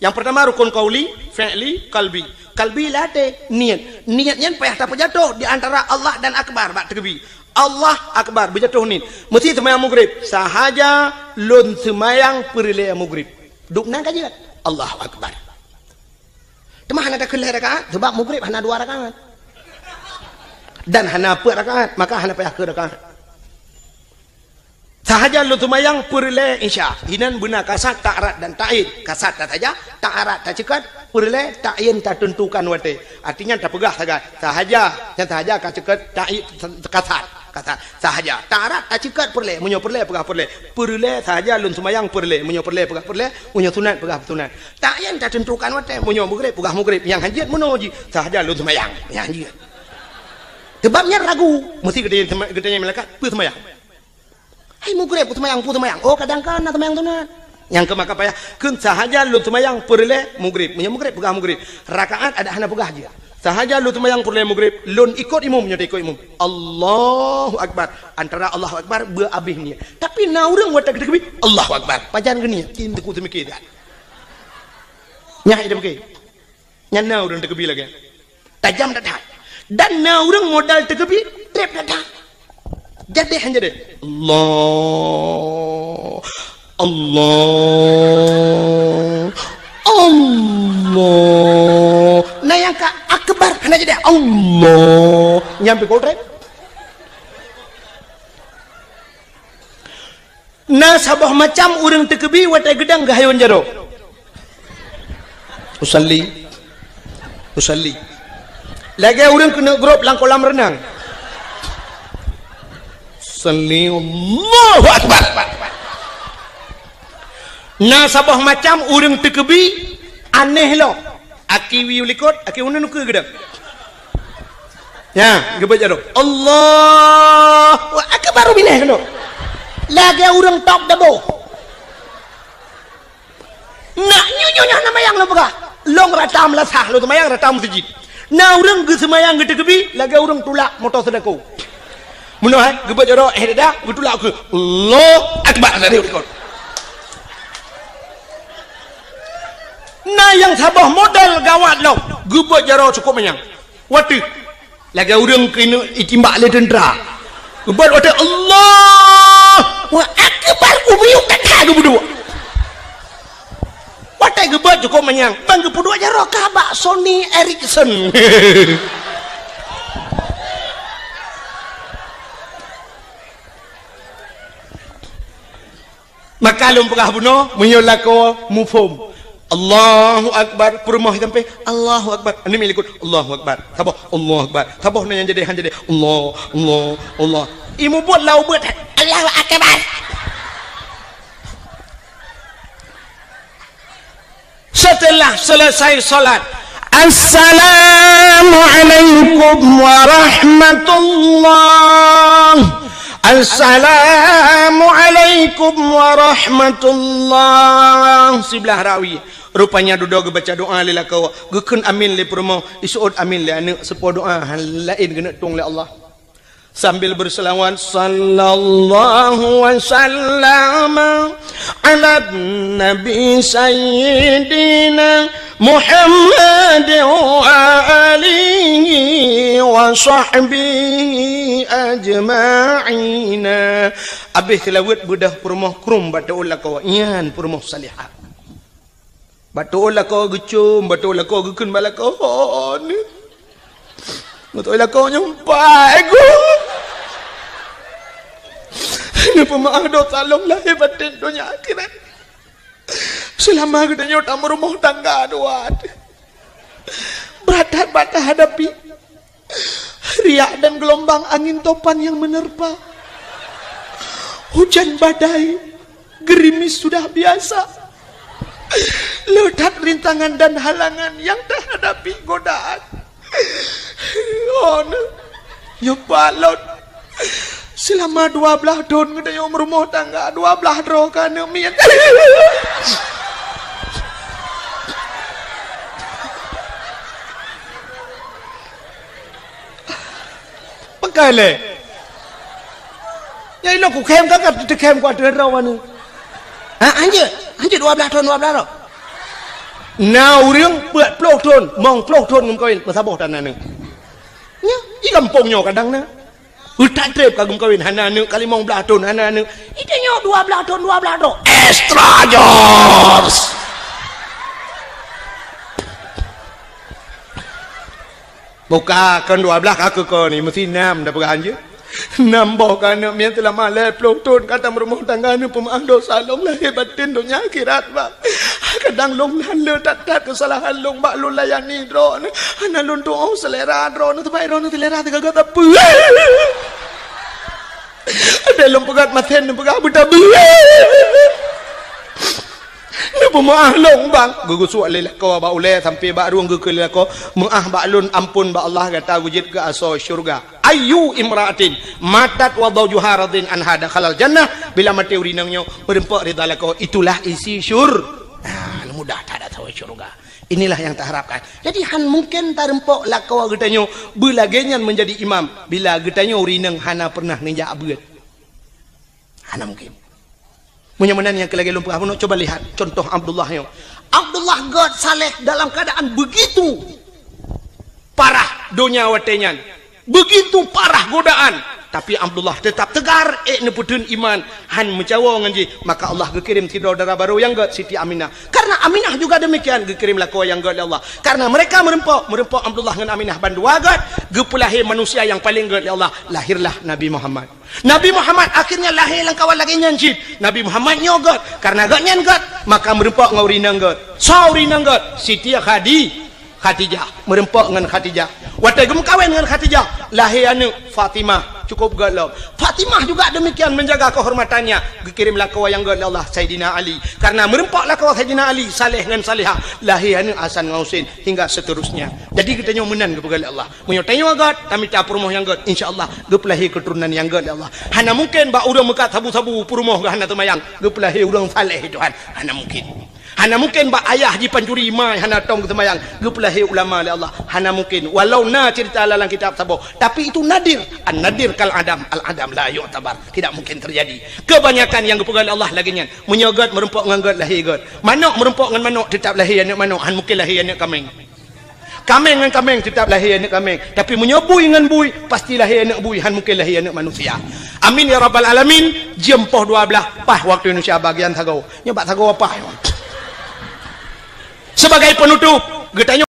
Nyang peurtama rukon qauli, fi'li, qalbi. Qalbi lam até, niet. Niet nyan payah tapeujatoh di antara Allah dan Akbar bak teukeubi. Allah Akbar, beujatoh niet. Meusti seumayang mugreb. Sahaja lôn seumayang peureulèe mugreb. Dub nan ka jeuet. Allahu Akbar. Teuma hana takheun lhèe rakaat, sabab mugreb hana dua rakaat. Dan hana peuet rakaat, maka hana payah keu rakaat. Sahaja lôn seumayang peureulèe Isya. Inan beuna kasat, ta'rad dan ta'yin. Kasat tasaja, ta'rad taceukat, peureulèe ta'yin tateuntukan watèe. Artinya tapeugah sagai. Sahaja, nyang sahaja ka ceukat, ta'yin kasat. Kasat. Sahaja. Ta'rad taceukat peureulèe. Meunyoe peureulèe, peugah peureulèe. Peureulèe sahaja lôn seumayang peureulèe. Meunyoe peureulèe, peugah peureulèe. Meunyoe sunat, peugah sunat. Ta'yin tateuntukan watèe. Meunyoe mugreb, peugah mugreb. Nyang hanjeuet meunoe jih. Sahaja lôn seumayang. Nyang hanjeuet. Sabab nyan ragu. Meusti geutanyong, geutanyong malaikat, peue seumayang? Hai mugreb, peue seumayang, peue seumayang. Oh, kadang ka na seumayang sunat. Nyang keu maka payah, kheun sahaja lôn seumayang peureulèe mugreb. Meunyoe mugreb, peugah mugreb. Rakaat adak hana peugah jih. Sahaja lôn seumayang peureulèe mugreb, lôn ikot imum, nyoe ikot imum. Allahu Akbar. Antara Allahu Akbar, beu abéh niet. Tapi na ureueng watèe geuteukeubi, Allahu Akbar. Pajan geuniet, cit teungku teumikir that. Nyan ida beuke. Nyan na ureueng teukeubi lagèe. Tajam that-that. Dan na ureueng modal teukeubi, trép that-that. Jadeh han jadeh. Allah. Allah. Allah. Na nyang ka akbar hana jadeh. Allah. Nyan pih kol trép. Na saboh macam ureueng teukeubi watèe geudong geuhayôn jaroe. Usalli. Usalli. Lagèe ureueng keuneuk grob lam kolam reunang. Usalli, Allahu Akbar. Na saboh macam ureueng teukeubi aneh lom. Aki wie u likot, aki uneun ukeue geudong. Nyan, geubeuet jaroe. Allahu Akbar, binéh keunoe. Lagèe ureueng top dabo. Nak nyoe, nyoe, nyoe, na mayang lôn peugah. Lôn rata meulasah, lôn seumayang rata meuseujid. Na ureueng geuseumayang geuteukeubi, lagèe ureueng tulak moto seudako. Meunoe, eh, geubeuet jaroe, eh, dada, geutulak ukeue. Allahu Akbar, dari u likot. Nyang saboh model gawat lom, geubeuet jaroe cukôp manyang. Watèe lagèe ureueng keuneuk itimbak lé teuntra. Geubeuet watèe, "Allahu Akbar," geubiyuk that-that geupeuduek. Watèe geubeuet cukôp manyang, ban geupeuduek jaroe ka bak Sony Ericsson. Maka lôn peugah bunoe, meunyoe lakoe muphom, "Allahu Akbar," peurumoh sampai, "Allahu Akbar." Aneuk miet likot, "Allahu Akbar." Saboh, "Allahu Akbar." Saboh na nyang jadi, han jadi, "Allah, Allah, Allah." Imeubeuet lam ubeut, "Allahu Akbar." Setelah selesai salat, "Assalamualaikum warahmatullah. Assalamualaikum warahmatullah." Siblah rawi. Rupanya dudoe geubaca doa lé lakoe, geukheun amin lé peurumoh, iseuôt amin lé aneuk, seupôt doa laén geuneuk tueng lé Allah. Sambil berselawat, "Sallallahu wa sallama ala nabi sayyidina Muhammad wa alihi wa sahbihi ajma'ina." Abéh seulaweuet beudôh peurumoh krueng bak teuôt lakoe, nyan peurumoh salihah. Bak teuôt lakoe geucôm, bak teuôt lakoe geukheun bak lakoe, "Ho, nyoe." Bak teuôt lakoe nyoe, "Pai, Gu. Neupeu meu'ah dosa lôn lahé batén donya akhirat. Seulama geutanyoe tameurumoh tangga dua, brat that bak tahadapi." Riak dan gelombang angin topan yang menerpa. Hujan badai, gerimis sudah biasa. Le that rintangan dan halangan yang tahadapi godaan. Oh, nyoe pat lôn. Seulama dua blaih thôn geutanyoe meurumoh tangga, dua blaih droe keu aneuk miet. Pakai lé. Nyang inoe kukhém ka, ka teukhém ku ateueh droe nyoe. Ha, hanjeuet, hanjeuet dua blaih thôn, dua blaih droe. Na ureueng peuet ploh thôn, mong ploh thôn geumeukawen, meusaboh tan aneuk. Nyoe, di gampông nyoe kadang na. Utak trép ka geumeukawen, hana aneuk, ka limong blaih thôn, hana aneuk. Di tanyoe dua blaih thôn, dua blaih droe. Extra George. Buka kon dua blaih ka keu kon, meusti nam dah peugah hanjeuet. Nam boh keu aneuk miet seulama lhèe ploh thôn ka tameurumoh tangga, neupeu meu'ah dosa lôn lahé batén donya akhirat, Bang. Kadang lôn lhèe le that-that keusalahan lôn bak lôn layani droeneuh. Hana lôn tu'oh seulera droeneuh, teuma droeneuh seulera teugaga sapeue. Adak lôn peugah masen, lôn peugah beutabeue. Neupeu meu'ah lôn, Bang. Geugeusuek lé lakoe bak ulèe sampai bak rueng geukheun lé lakoe, "Meu'ah bak lôn, ampôn bak Allah, gata geujeuet keu asoe syeuruga." Ayyu imra'atin matat wa zawjuha radin anha dakhalal jannah. Bila maté ureueng inong nyoe meurumpok ridha lakoe, itulah isi syur-, ah, mudah that asoe syeuruga. Inilah yang taharapkan. Jadi, han mungken tarumpok lakoe geutanyoe beulagèe nyan meunjadi imam bila geutanyoe ureueng inong hana pernah neujak beuet. Hana mungken. Meunyoe meunan nyang keu lagèe lôn peugah bunoe, coba lihat contoh Abdullah nyoe. Abdullah gèt saleh dalam keadaan begitu parah donya watèe nyan. Begitu parah godaan, tapi Abdullah tetap tegar, ék neupeutheun iman, han meucawo ngon jih. Maka Allah geukirém sidroe dara barô nyang gèt, Siti Aminah. Karena Aminah juga demikian, geukirém lakoe nyang gèt lé Allah. Karena mereka meurumpok, meurumpok Abdullah ngon Aminah bandua gèt, geupeulahé manusia nyang paleng gèt lé Allah. Lahirlah Nabi Muhammad. Nabi Muhammad akhirnya lahé lam kawan lagèe nyan cit. Nabi Muhammad nyoe gèt, karena gèt nyan gèt, maka meurumpok ngon ureueng inong gèt. Soe ureueng inong gèt? Siti Khadi-, Khadijah. Meurumpok ngon Khadijah. Watèe geumeukawen ngon Khadijah, lahé aneuk Fatimah, cukup gèt lom. Fatimah juga demikian menjaga kehormatannya. Geukirém lakoe nyang gèt lé Allah, Saidina Ali. Karena meurumpok lakoe Saidina Ali, saleh ngon salehah, lahé aneuk Hasan ngon Husein, hingga seterusnya. Jadi geutanyoe meunan geupeugah lé Allah. Meunyoe tanyoe gèt, tamita peurumoh nyang gèt, insya Allah geupeulahé keuturonan nyang gèt lé Allah. Hana mungken bak ureueng meukat sabu-sabu peurumoh geuh hana teumayang, geupeulahé ureueng saleh, Tuhan. Hana mungken. Hana mungkin bak ayah jipancuri mai hana tom geuseumbahyang, geupeulahé ulama lé Allah. Hana mungkin. Walau na cerita dalam kitab saboh, tapi itu nadir. An-nadir kal adam, al-adam la yu'tabar. Tidak mungkin terjadi. Kebanyakan nyang geupeugah lé Allah lagée nyan. Meunyoe gét meurumpok ngon gét lahé gét. Manok meurumpok ngon manok, tetap lahé aneuëk manok, han mungkin lahé aneuëk kaméng. Kaméng ngon kaméng tetap lahé aneuëk kaméng. Tapi meunyoe bui ngon bui, pasti lahé aneuëk bui, han mungkin lahé aneuëk manusia. Amin ya rabbal alamin. Jeuem poh dua belas, paih waktu Indonesia bagian sagoe. Nyoe bak sagoe paih. Sebagai penutup, geutanyoe